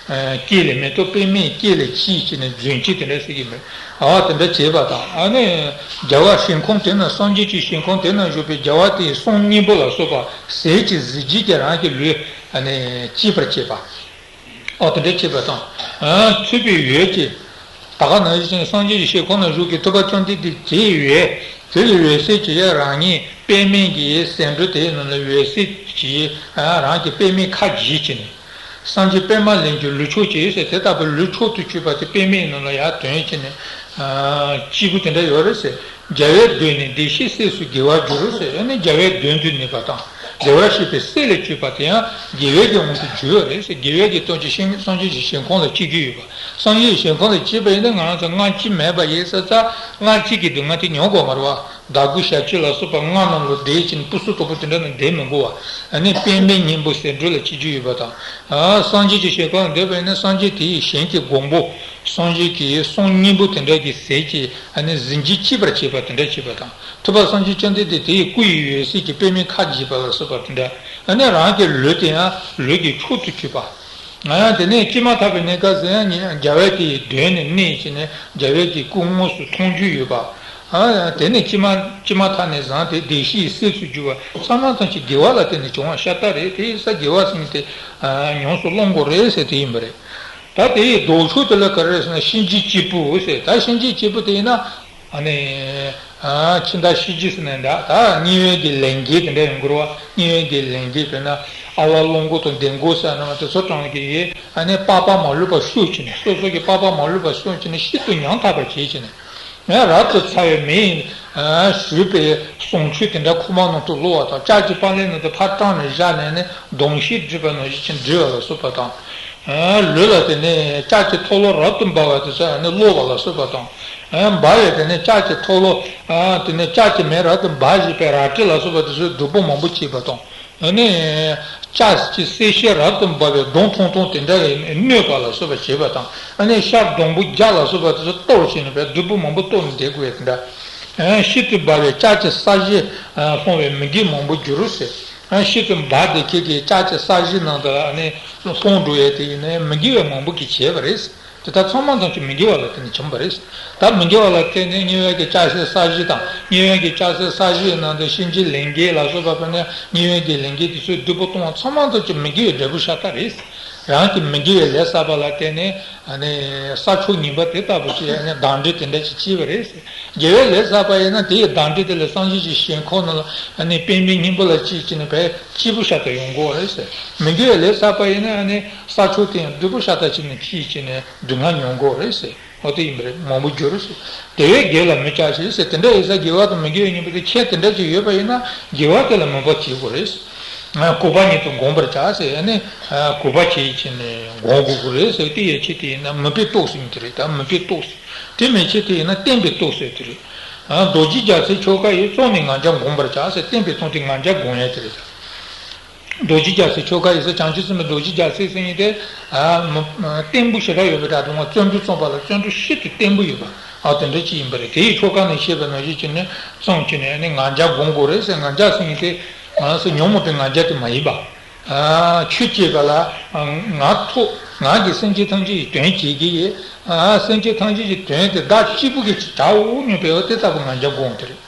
སྐྱེས་ལས། མེ་ཏོག་པདྨའི་སྐྱེས་ལས་སྐྱེས་བྱས་ནས་རྫུན་བྱེད་དེ་འདྲ་ཟེར་གྱི་མེད། ཨ། དེ་འདྲ་བྱས་པ་དང་། ཨ་ནི་རྒྱལ་བ་ཞིང་ཁམས་དེ་ན་སངས་རྒྱས་ཀྱི་ཞིང་ཁམས་དེ་ན་བཞུགས་པའི་རྒྱལ་བ་དེའི་གསུང་སྙིང་པོ་ལ་སོགས་པ་ཟིལ་གྱིས་གཟིགས་བྱེད་ཀྱི་རང་གི་ལུས། ཨ་ནི་སྐྱེད་པར་བྱེད་པ། ཨ། དེ་འདྲ་བྱས་པ་དང་། ཨ། ཚུད་པའི་འོད་ཀྱིས། ད་ག་ནང་བཞིན་སངས་རྒྱས་ཀྱི་ཞིང་ཁམས་ན་བཞུགས་ཀྱི་ཐུབ་པ་བཅོམ་ལྡན་འདས་དེའི་འོད། དེ་ལས་འོད་ཟེར་གྱིས་རང་ཉིད་པདྨའི་གི་ཟེའུ་འབྲུ་དེའི་ནང་ལ་འོད་ཟེར་གྱིས་རང་གི་པདྨའི་ཁ་བརྗིད་བྱས་ནས། སངས་རྒྱས་པདྨ་ལེགས་མཇུག་ལུས་མཆོག་བྱས་ཟེར། དེ་ལྟ་བུའི་ལུས་མཆོག་ཏུ་གྱུར་པ་དེ་པདྨའི་ནང་ལ་ཡར་དོན་བྱས་ནས། ཨ། སྐྱེས་བུ་དེ་འདྲ་ཡོད་རེད་ཟེར། རྒྱལ་བའི་གདོན་ནི་བདེ་གཤེགས་སྲས་སུ་དགེ་བར་འགྱུར་ཟེར། ཨ་ནི་རྒྱལ་བའི་གདོན་དུ་གནས་པ་དང་བདེ་བར་གཤེགས་པའི་སྲས་ལ་གྱུར་པ་དེ་ཡང་དགེ་བའི་གི་དབང་དུ་གྱུར་པ་རེད་ཟེར། དགེ་བའི་གི་དོན་གྱི་ཤིང་སངས་རྒྱས་ཀྱི་ཞིང་ཁམས་ལ་སྐྱེ་རྒྱུ་ཡོད་པ། སངས་རྒྱས་ཀྱི་ཞིང་ཁམས་ལ་སྐྱེས་པ་ཡིན་ན་ང་རང་ཚོ་སྔར་སྐྱེས་མེད་པ་ཡིན་ཙང་སྔར་སྐྱེས་ཀྱི་སྡུག་བསྔལ་དེ་མྱོང་དགོས་མ་རེད་བ། ཟླ་དགུ་ཞག་གཅིག་ལ་སོགས་པ་མངལ་ནང་ལ་བསྡད་ཕྱིན་སྤུ་སུ་དོག་པོ་དེ་འདྲ་ནང་བསྡད་མི་དགོས་བ། ཨ་ནི་པདྨའི་སྙིང་པོ་ཟེའུ་འབྲུ་ལ་སྐྱེ་རྒྱུ་ཡོད་པ་དང་། ཨ། སངས་རྒྱས་ཀྱི་ཞིང་ཁམས་ལ་བསྡད་པ་ཡིན་ན་སངས་རྒྱས་དེའི་ཞིང་གི་གོང་བུ། སངས་རྒྱས་ཀྱི་གསུང་སྙིང་པོ་དེ་འདྲ་གི་ཟེར་གྱི་ཨ་ནི་ཟིན་བྲིས་བྲིས་པར་བྱེད་པ་དེ་འདྲ་བྱེད་པ་དང་། ཐུབ་པ་སངས་རྒྱས་བཅོམ་ལྡན་འདས་དེ་ཡི་སྐུ་ཡི་འོད་ཟེར་གྱི་པདྨའི་ཁ་འབྱེད་པ་ལ་སོགས་པ་དེ་འདྲ། ཨ་ནི་རང་གི་ལུས་དེ་ཡང་ལུས་ཀྱི་མཆོག་ཏུ་གྱུར་པ། ང་ཡང་དེ་ནས་སྐྱེས་མ་ཐག་པའི་གནས་སྐབས་སུ་ཡང་ཉི་རྒྱལ་བའི་དེ་ཡི་གདོད་ནས་གནས་བྱས་ནས་རྒྱལ་བའི་གི་སྐུ་དངོས་སུ་མཐོང་རྒྱུ་ཡོད་པ། ཨ་དེ་ནས་སྐྱེས་མ་སྐྱེས་མ་ཐག་ནས་བཟུང་སྟེ་བདེ་གཤེགས་སྲས་སུ་གྱུར་པ་ཚང་མ་ཐམས་ཅད་དགེ་བ་ལ་བརྟེན་ནས་བྱུང་བ་ཤ་སྟག་རེད། དེ་ཡིན་ཙང་དགེ་བ་ཟེར་མཁན་དེ་ཨ་ཡོངས་སུ་བླང་དགོས་རེད་ཟེར་དེ་ཡིན་པ་རེད། ད་དེ་ཡི་ལྡོག་ཕྱོགས་དེ་ལ་ག་རེ་ཟེར་ན་གཤིན་རྗེ་གཅིག་པུ་ཟེར། ད་གཤིན་རྗེ་གཅིག་པུ་དེ་ཡིན་ན་ཨ་ནི་ཨ་ཕྱི་ཟླ་གཤིན་རྗེ་ཟེར་ནས་འདྲ། ད་དམྱལ་བའི་གི་ལས་འགན་དེ་འདྲ་ཡོང་གི་རེད་བ། དམྱལ་བའི་གི་ལས་འགན་དཔེར་ན་ཨ་ལ་སློང་མགོ་དང་འདེབས་མགོ་ཟེར་ན་དེ་ཚོ་དྲངས་གི་ཡོད། ཨ་ནི་པགས་པ་མ་ལུས་པ་བཤུས་བྱས་ནས་སོ་སོ་གི་པགས་པ་མ་ལུས་པ་བཤུས་བྱས་ནས་ཤིན་ཏུ་ཉམ་ཐག་པར་བྱས་བྱས་ནས། ང་རབ་ཏུ་ཚ་བའི་མེ་ཡིས་ཞུས་པའི་གསུང་ཆོས་དེ་འདྲ་ཁུག་མ་ནང་དུ་བླུགས་པ་དང་། ལྕགས་ཀྱི་པགས་ལན་ནང་དུ་ཕར་བཏང་ནས་བཞག་ནས་ནི་གདོང་ཤེལ་བསྒྲིལ་བ་ནང་བཞིན་བསྒྲིལ་བ་ལ་སོགས་པ་དང་། ལུས་ལ་དེ་ནས་ལྕགས་ཀྱི་ཐོ་ལོ་རབ་ཏུ་འབར་བ་དེ་ཚོ་ནི་བླུགས་པ་ལ་སོགས་པ་དང་། འབར་བའི་དེ་ནས་ལྕགས་ཀྱི་ཐོ་ལོ། དེ་ནས་ལྕགས་ཀྱི་མེ་རབ་ཏུ་འབར་བཞིན་པའི་རལ་གྲི་ལ་སོགས་པ་དེ་ཚོའི་བདུག་སྤོས་མང་པོ་བྱས་པ་དང་། ཨ་ནི། ལྕགས་ཀྱི་གསེར་ཞལ་རབ་ཏུ་འབར་བའི་མདུང་ཐུང་ཐུང་དེ་འདྲ་ཡིས་གནོད་པ་ལ་སོགས་པ་བྱེད་པ་དང་། ཨ་ནི་ཤར་སྡོང་པོ་བརྒྱ་ལ་སོགས་པ་དེ་ཚོ་གཏོར་བྱས་ནས་བདུག་སྤོས་མང་པོ་གཏོར་ནས་བསྡད་དགོས་པ་དེ་འདྲ། ཤིན་ཏུ་འབར་བའི་ལྕགས་ཀྱི་ས་གཞི་སློང་བའི་མི་དགེ་མང་པོ་འགྱུར་ཟེར། ཤིན་ཏུ་འབར་དེ་ཁྱེད་ཀྱི་ལྕགས་ཀྱི་ས་གཞི་ནང་དུ་ཨ་ནི་ལྷུང་འགྲོ་ཡས་དེ་ཡིན་ནའི་མི་དགེ་བའི་མང་པོ་གིས་བྱས་པ་རེད། དེ་དག་ཚང་མ་ཐམས་ཅད་མི་དགེ་བ་ལ་བརྟེན་ནས་བྱུང་བ་རེད། ད་མི་དགེ་བ་ལ་བརྟེན་ནས་དམྱལ་བའི་གི་ལྕགས་སྲེག་ས་གཞི་དང་། དམྱལ་བའི་གི་ལྕགས་སྲེག་ས་གཞིའི་ནང་དུ་གཤིན་རྗེའི་ལས་འགན་ལ་སོགས་པ་བྱས་ནས་དམྱལ་བའི་གི་ལས་འགན་དེ་ཚོའི་བདུག་སྤོས་གཏོང་བ་ཚང་མ་ཐམས་ཅད་མི་དགེ་བའི་འབྲས་བུ་ཤ་སྟག་རེད། རང་གི་མི་དགེ་བའི་ལས་བསགས་པ་ལ་བརྟེན་ནས་ཨ་ནི་ས་ཕྱོགས་ངན་པ་དེ་ལྟ་བུ་ཞིག་ཨ་ནི་གདོན་འདྲེ་དེ་འདྲ་ཞིག་སྐྱེས་པ་རེད། དགེ་བའི་ལས་བསགས་པ་ཡིན་ན་དེ་ཡི་གདོན་འདྲེ་དེ་ལས་སངས་རྒྱས་ཀྱི་ཞིང་ཁམས་ནང་ལ་ཨ་ནི་པདྨའི་སྙིང་པོ་ལ་སྐྱེས་བྱས་ནས་བས་སྐྱིད་པོ་ཤ་སྟག་ཡོང་གི་ཡོད་རེད། མི་དགེ་བའི་ལས་བསགས་པ་ཡིན་ན་ཨ་ནི་ས་ཕྱོགས་དེ་ཡང་སྡུག་པོ་ཤ་སྟག་ཅིག་ནས་སྐྱེས་བྱས་ནས་སྡུག་བསྔལ་མྱོང་གི་ཡོད་རེད། འོ་དེ་ཡིན་པ་རེད། མང་པོ་འགྱུར་ཟེར། དེ་བས་དགེ་ལ་མི་སྐྲག་ཞིག་ཟེར། དེ་འདྲ་ཡིན་ཙང་དགེ་བ་དང་མི་དགེ་བའི་གཉེན་པོ་དེ་ཁྱད་དེ་འདྲ་ཅིག་ཡོད་པ་ཡིན་ན་དགེ་བ་དེ་ལ་མོས་པ་བྱེད་དགོས་རེད། གུས་པ་ཉིད་དུ་བསྒོམ་པར་བྱ་ཟེར། ཨ་ནི་གུས་པ་བྱེད་བྱས་ནས་བསྒོམ་དགོས་ཀྱི་རེད་ཟེར། དེ་ཡི་ཆེད་དེ་ཡིན་ན་མོས་པའི་སྟོབས་ཟེར་དེ་རེད། ད་མོས་པའི་སྟོབས་ཟེར། དེ་མིན་ཆེད་དེ་ཡིན་ན་བརྟན་པའི་སྟོབས་ཟེར་དེ་རེད། རྡོ་རྗེ་རྒྱལ་མཚན་ཆོ་ག་ཡིས་བརྩོན་ནས་ང་རྒྱལ་བསྒོམ་པར་བྱ་ཟེར། བརྟན་པའི་བརྩོན་དེ་ང་རྒྱལ་བསྒོམ་ཡས་དེ་རེད། རྡོ་རྗེ་རྒྱལ་མཚན་ཆོ་ག་ཡིས་ཟེར། བྱང་ཆུབ་སེམས་དཔའི་རྡོ་རྗེ་རྒྱལ་མཚན་ཟེར་མཁན་དེ། ཨ་མ་བརྟན་པོ་ཞེ་དྲག་ཡོད་པའི་སྒྲ་དེ་ང་བརྩོན་འགྲུས་རྩོམ་པ་ལ་བརྩོན་འགྲུས་ཤིན་ཏུ་བརྟན་པོ་ཡོད་པ། ཨ་དེ་འདྲ་ཅིག་ཡིན་པ་རེད། དེ་ཡི་ཆོ་ག་ནས་བཤད་པ་ནང་བཞིན་བྱས་ནས་བརྩོན་བྱས་ནས་ཨ་ནི་ང་རྒྱལ་སྒོམ་དགོས་རེད་ཟེར། ང་རྒྱལ་ཟེར་མཁན་དེ་ང་ཚོ་ཉོན་མོངས་པའི་ང་རྒྱལ་དེ་མ་ཡིན་པ། ཨ་ཆོས་བྱེད་པ་ལ་ང་ཐོག་ང་གིས་སེམས་ཅན་ཐམས་ཅད་ཀྱི་དོན་བྱེད་ཀྱི་ཡིན། ཨ་སེམས་ཅན་ཐམས་ཅད་ཀྱི་དོན་དེ་བདག་གཅིག་པུ་གིས་བྱའོ་སྙམ་པའི་འོ་དེ་ལྟ་བུ་ང་རྒྱལ་སྒོམ་དེ་རེད།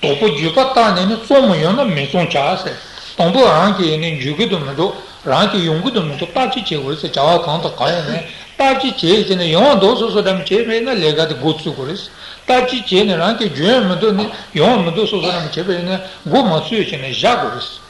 དང་པོ་འགྱོད་པ་བརྟགས་ནས་ནི་བརྩོན་མི་ཡོང་ན་མི་བརྩོན་བྱ་ཟེར། དང་པོ་རང་གིས་ནི་འགྱོད་ཀྱི་འདུག་མི་འདུག་རང་གིས་ཡོང་གི་འདུག་མི་འདུག་བརྟག་དཔྱད་བྱེད་དགོས་ཟེར། བྱ་བ་གང་དང་གང་ཡིན་ནའི་བརྟག་དཔྱད་བྱས་བྱས་ནས་ཡོང་བ་འདུག་སོ་སོ་འདྲ་མི་བྱས་པ་ཡིན་ན་ལས་ཀ་དེ་འགོ་ཚུགས་དགོས་རེད། བརྟག་དཔྱད་བྱས་ནས་རང་གིས་འགྱོད་མི་འདུག་ནི་ཡོང་བ་མི་འདུག་སོ་སོ་འདྲ་མི་བྱས་པ་ཡིན་ན་འགོ་མ་ཚུགས་བྱས་ནས་བཞག་དགོས་རེད།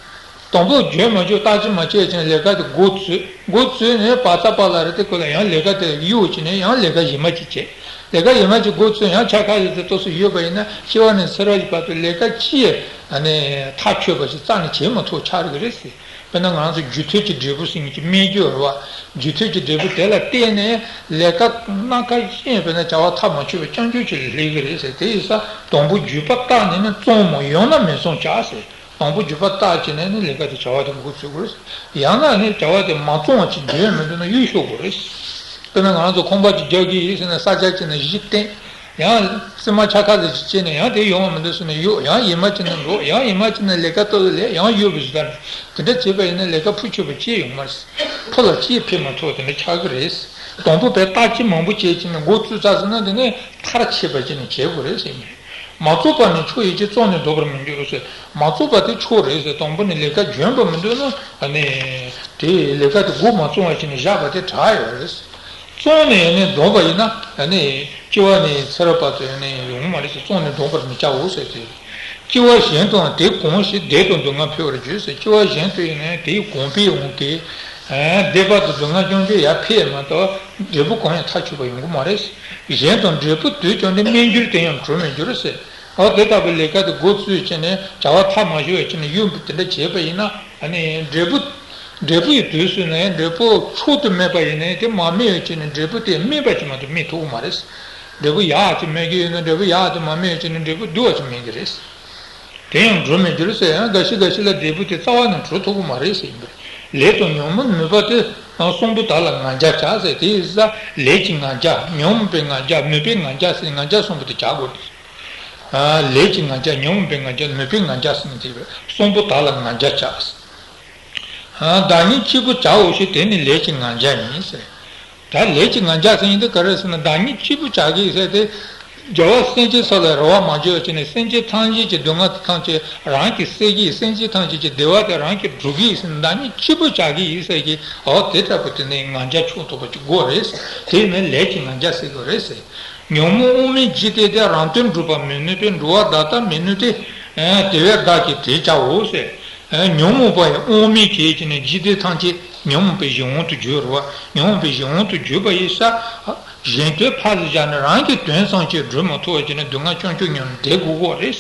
དང་པོ་འགྱོད་མ་འགྱོད་བརྟག་དཔྱད་མ་བྱས་བྱས་ནས་ལས་ཀ་དེ་འགོ་ཚུགས། འགོ་ཚུགས་ནས་བ་ཚ་པ་ལ་རེ་དེ་ཁོ་ལ་ཡང་ལས་ཀ་དེ་གཡུག་བྱས་ནས་ཡང་ལས་ཀ་གཞན་མ་ཅིག་བྱས། ལས་ཀ་གཞན་མ་ཅིག་འགོ་ཚུགས་ཡང་ཆ་ཁ་ཡོད་ཚད་ཏོག་ཙམ་ཡོད་པ་ཡིན་ན་སྤྱི་བ་ནས་ཚེ་རབས་ཀྱི་བར་དུ་ལས་ཀ་ཅི་ཨ་ནི་ཐག་ཆོད་པ་ཞིག་རྩ་ནས་བྱེད་མ་ཐུབ་ཆགས་ཀྱི་རེད་ཟེར། དཔེར་ན་ང་ཚོ་རྒྱུ་མཐུན་གྱི་འབྲས་བུ་ཟེར་མཁན་གྱི་སྨན་རྒྱུ་རེད་བ། རྒྱུ་མཐུན་གྱི་འབྲས་བུ་དེ་ལ་བརྟེན་ནས་ལས་ཀ་སྣ་ཁ་གཞན་དཔེར་ན་བྱ་བ་ཐག་མ་ཆོད་པའི་རྐྱང་རྐྱང་ཅིག་ལ་སླེབས་ཀྱི་རེད་ཟེར། དེ་ཡིན་ཙང་དང་པོ་འགྱོད་པ་བརྟགས་ནས་ནི་བརྩོན་མི་ཡོང་ན་མི་བརྩོན་བྱ་ཟེར། དང་པོ་འགྱོད་པ་བརྟགས་བྱས་ནས་ནི་ལས་ཀ་དེ་བྱ་བ་དེ་འགོ་ཚུགས་དགོས། ཡང་ན་ནི་བྱ་བ་དེ་མ་བརྩོན་པ་ཅིག་འགྱོད་མི་འདུག་ན་གཡུག་ཤོག་དགོས་རེད། དཔེར་ན་ང་ཚོ་ཁང་པ་ཅིག་རྒྱག་གི་ཡིན་ཟེར་ནས་ས་ཆ་ཅིག་ནས་གཞི་བཏིང་། ཡང་རྩིག་མ་ཆ་ཁ་ཟིག་ཅིག་བྱས་ནས་ཡང་དེ་ཡོང་བ་མི་འདུག་ཟེར་ནས་གཡུག་ཡང་ཡིན་མ་ཅིག་ནས་འགྲོ། ཡང་ཡིན་མ་ཅིག་ནས་ལས་ཀ་ཏོག་ཙམ་ལས་ཡང་གཡུག་པའི་བཟོ་ལྟ་རེད། དེ་འདྲ་བྱས་པ་ཡིན་ན་ལས་ཀ་ཕུ་ཆུ་བ་ཅིག་ཡོང་མ་རེད། ཕུ་ལ་ཅིག་ཕེབས་མ་ཐུབ་དེ་འདྲ་ཆགས་ཀྱི་རེད། དང་པོ་བས་བརྟག་དཔྱད་མང་པོ་བྱས་ཅིག་ནས་འགོ་བཙུགས་ཚར་ཟིན་ན་དེ་ནས་མཐར་ཕྱིན་པ་ཅིག་ནས་བྱེད་དགོས་རེད་ཟེར་གྱི་རེད། མ་བརྩམས་པ་ནི་མཆོག་ཡིན་གྱི། བརྩམས་ནས་ལྡོག་པར་མི་འགྱུར་ཟེར། མ་བརྩམས་པ་དེ་མཆོག་རེད་ཟེར། དང་པོ་ནས་ལས་ཀ་འཇོན་པ་མི་འདུག་ན་ཨ་ནི་དེ་ལས་ཀ་དེ་འགོ་མ་བཙུགས་པ་ཅིག་ནས་བཞག་པ་དེ་དྲག་ཡོད་རེད། བརྩམས་ནས་ཡང་ནས་ལྡོག་པ་ཡིན་ན་ཨ་ནི་སྐྱེ་བ་ནས་ཚེ་རབས་བར་དུ་ཡང་ནས་ཡོང་མ་རེད་ཟེར། བརྩམས་ནས་ལྡོག་པར་མི་བྱའོ་ཟེར་ཏེ། སྐྱེ་བ་གཞན་དུའང་དེ་གང་ཞིག་བདེ་དང་སྡུག་བསྔལ་འཕེལ་བར་འགྱུར་ཟེར། སྐྱེ་བ་གཞན་དུ་ཡིན་ན་དེའི་གོང་འཕེལ་འོང་གི། བདེ་བ་དང་སྡུག་བསྔལ་རྐྱང་རྐྱང་ཡར་འཕེལ་མ་གཏོགས་འབྲས་བུ་གང་ཡང་མཐར་ཕྱིན་པ་ཡོང་གི་མ་རེད། གཞན་དང་འབྲས་བུ་དུས་ཀྱང་ནི་སྨིན་འགྱུར་དེ་ཡང་གྲོལ་མི་འགྱུར་ཟེར། འོ་དེ་ལྟ་བུའི་ལས་ཀ་དེ་འགོ་བཙུགས་བྱས་ནས་བྱ་བ་མཐའ་མ་ཞུགས་པའི་ཆ་ནས་གཡུག་དེ་འདྲ་བྱས་པ་ཡིན་ན་ཨ་ནི་འབྲས་བུ། འབྲས་བུ་ཡི་དུས་སུ་ནི་འབྲས་བུ་མཆོག་ཏུ་སྨིན་པ་ཡིན་ནའི་དེ་མ་སྨིན་པའི་ཆ་ནས་འབྲས་བུ་དེ་སྨིན་པ་ཅིག་མ་གཏོགས་སྨིན་ཐུབ་ཀྱི་མ་རེད། འབྲས་བུ་ཡག་ཅིག་སྨིན་གྱི་ཡོད་ན་འབྲས་བུ་ཡག་དེ་མ་སྨིན་པའི་ཆ་ནས་འབྲས་བུ་སྡུག་པ་ཅིག་སྨིན་གྱི་རེད། དེ་ཡང་གྲོལ་མི་འགྱུར་ཟེར། ཡང་འགའ་ཞིག་འགའ་ཞིག་ལ་འབྲས་བུ་དེ་རྩ་བ་ནས་གྲོལ་ཐུབ་ཀྱི་མ་རེད་ཟེར་ཡིན་པས། ལས་དང་ཉོན་མོངས་ནུས་པ་དེ། གསུམ་པོ་དག་ལ་ང་རྒྱལ་བྱ་ཟེར་དེ་ཡིན་ས། ལས་ཀྱི་ང་རྒྱལ། ཉོན་མོངས་པའི་ང་རྒྱལ། ནུས་པའི་ང་རྒྱལ་ཟེར་ང་རྒྱལ་གསུམ་པོ་དེ་བྱ་དགོས་ཏེ། ལས་ཀྱི་ང་རྒྱལ། ཉོན་མོངས་པའི་ང་རྒྱལ། ནུས་པའི་ང་རྒྱལ་ཟེར་དེ་གསུམ་པོ་དག་ལ་ང་རྒྱལ་བྱ། བདག་ཉིད་གཅིག་པུ་བྱའོ་ཞེས་དེ་ནི་ལས་ཀྱི་ང་རྒྱལ་ཡིན་ཟེར། ད་ལས་ཀྱི་ང་རྒྱལ་ཟེར་ཡིན་དེ་ག་རེ་ཟེར་ན། བདག་ཉིད་གཅིག་པུ་བྱ་གི་ཟེར་ཏེ། རྒྱལ་བ་སེམས་ཅན་སོགས་ལ་རེ་བ་མ་བཅོལ་བ་བྱས་ནས། སེམས་ཅན་ཐམས་ཅད་ཀྱི་སྡུག་བསྔལ་དེ་ཐམས་ཅད་རང་གིས་སེལ་གྱི་ཡིན། སེམས་ཅན་ཐམས་ཅད་ཀྱི་བདེ་བ་དེ་རང་གིས་སྒྲུབ་ཀྱི་ཡིན་ཟེར་ནས། བདག་ཉིད་གཅིག་པུ་བྱ་གི་ཡིན་ཟེར་གྱི། འོ་དེ་འདྲ་པོ་དེ་ནི་ང་རྒྱལ་ཕྱོགས་གཏོགས་པ་ཅིག་དགོས་རེད་ཟེར། དེ་ནི་ལས་ཀྱི་ང་རྒྱལ་ཟེར་དགོས་རེད་ཟེར། ཉོན་མོངས་དབང་མེད་འཇིག་རྟེན་འདིར། རང་དོན་སྒྲུབ་པར་མི་ནུས་པས། འགྲོ་བ་བདག་ལྟར་མི་ནུས་ཏེ། དེ་བས་བདག་གིས་དེ་བྱའོ་ཟེར། ཉོན་མོངས་པ་ཡི་དབང་མེད་བྱས་ཀྱི་ནི་འཇིག་རྟེན་ཐམས་ཅད་ཉོན་མོངས་པའི་གཞན་དབང་དུ་གྱུར་བ། ཉོན་མོངས་པའི་གཞན་དབང་དུ་གྱུར་པ་ཡིན་ས། གཞན་དོན་ཕར་ཟིག་བཞག་ནས་རང་གི་དོན་ཙམ་ཅིག་སྒྲུབ་མ་ཐུབ་པ་བྱས་ནས་སྡུག་བསྔལ་རྐྱང་རྐྱང་མྱོང་བསྡད་དགོས་ཀྱི་རེད།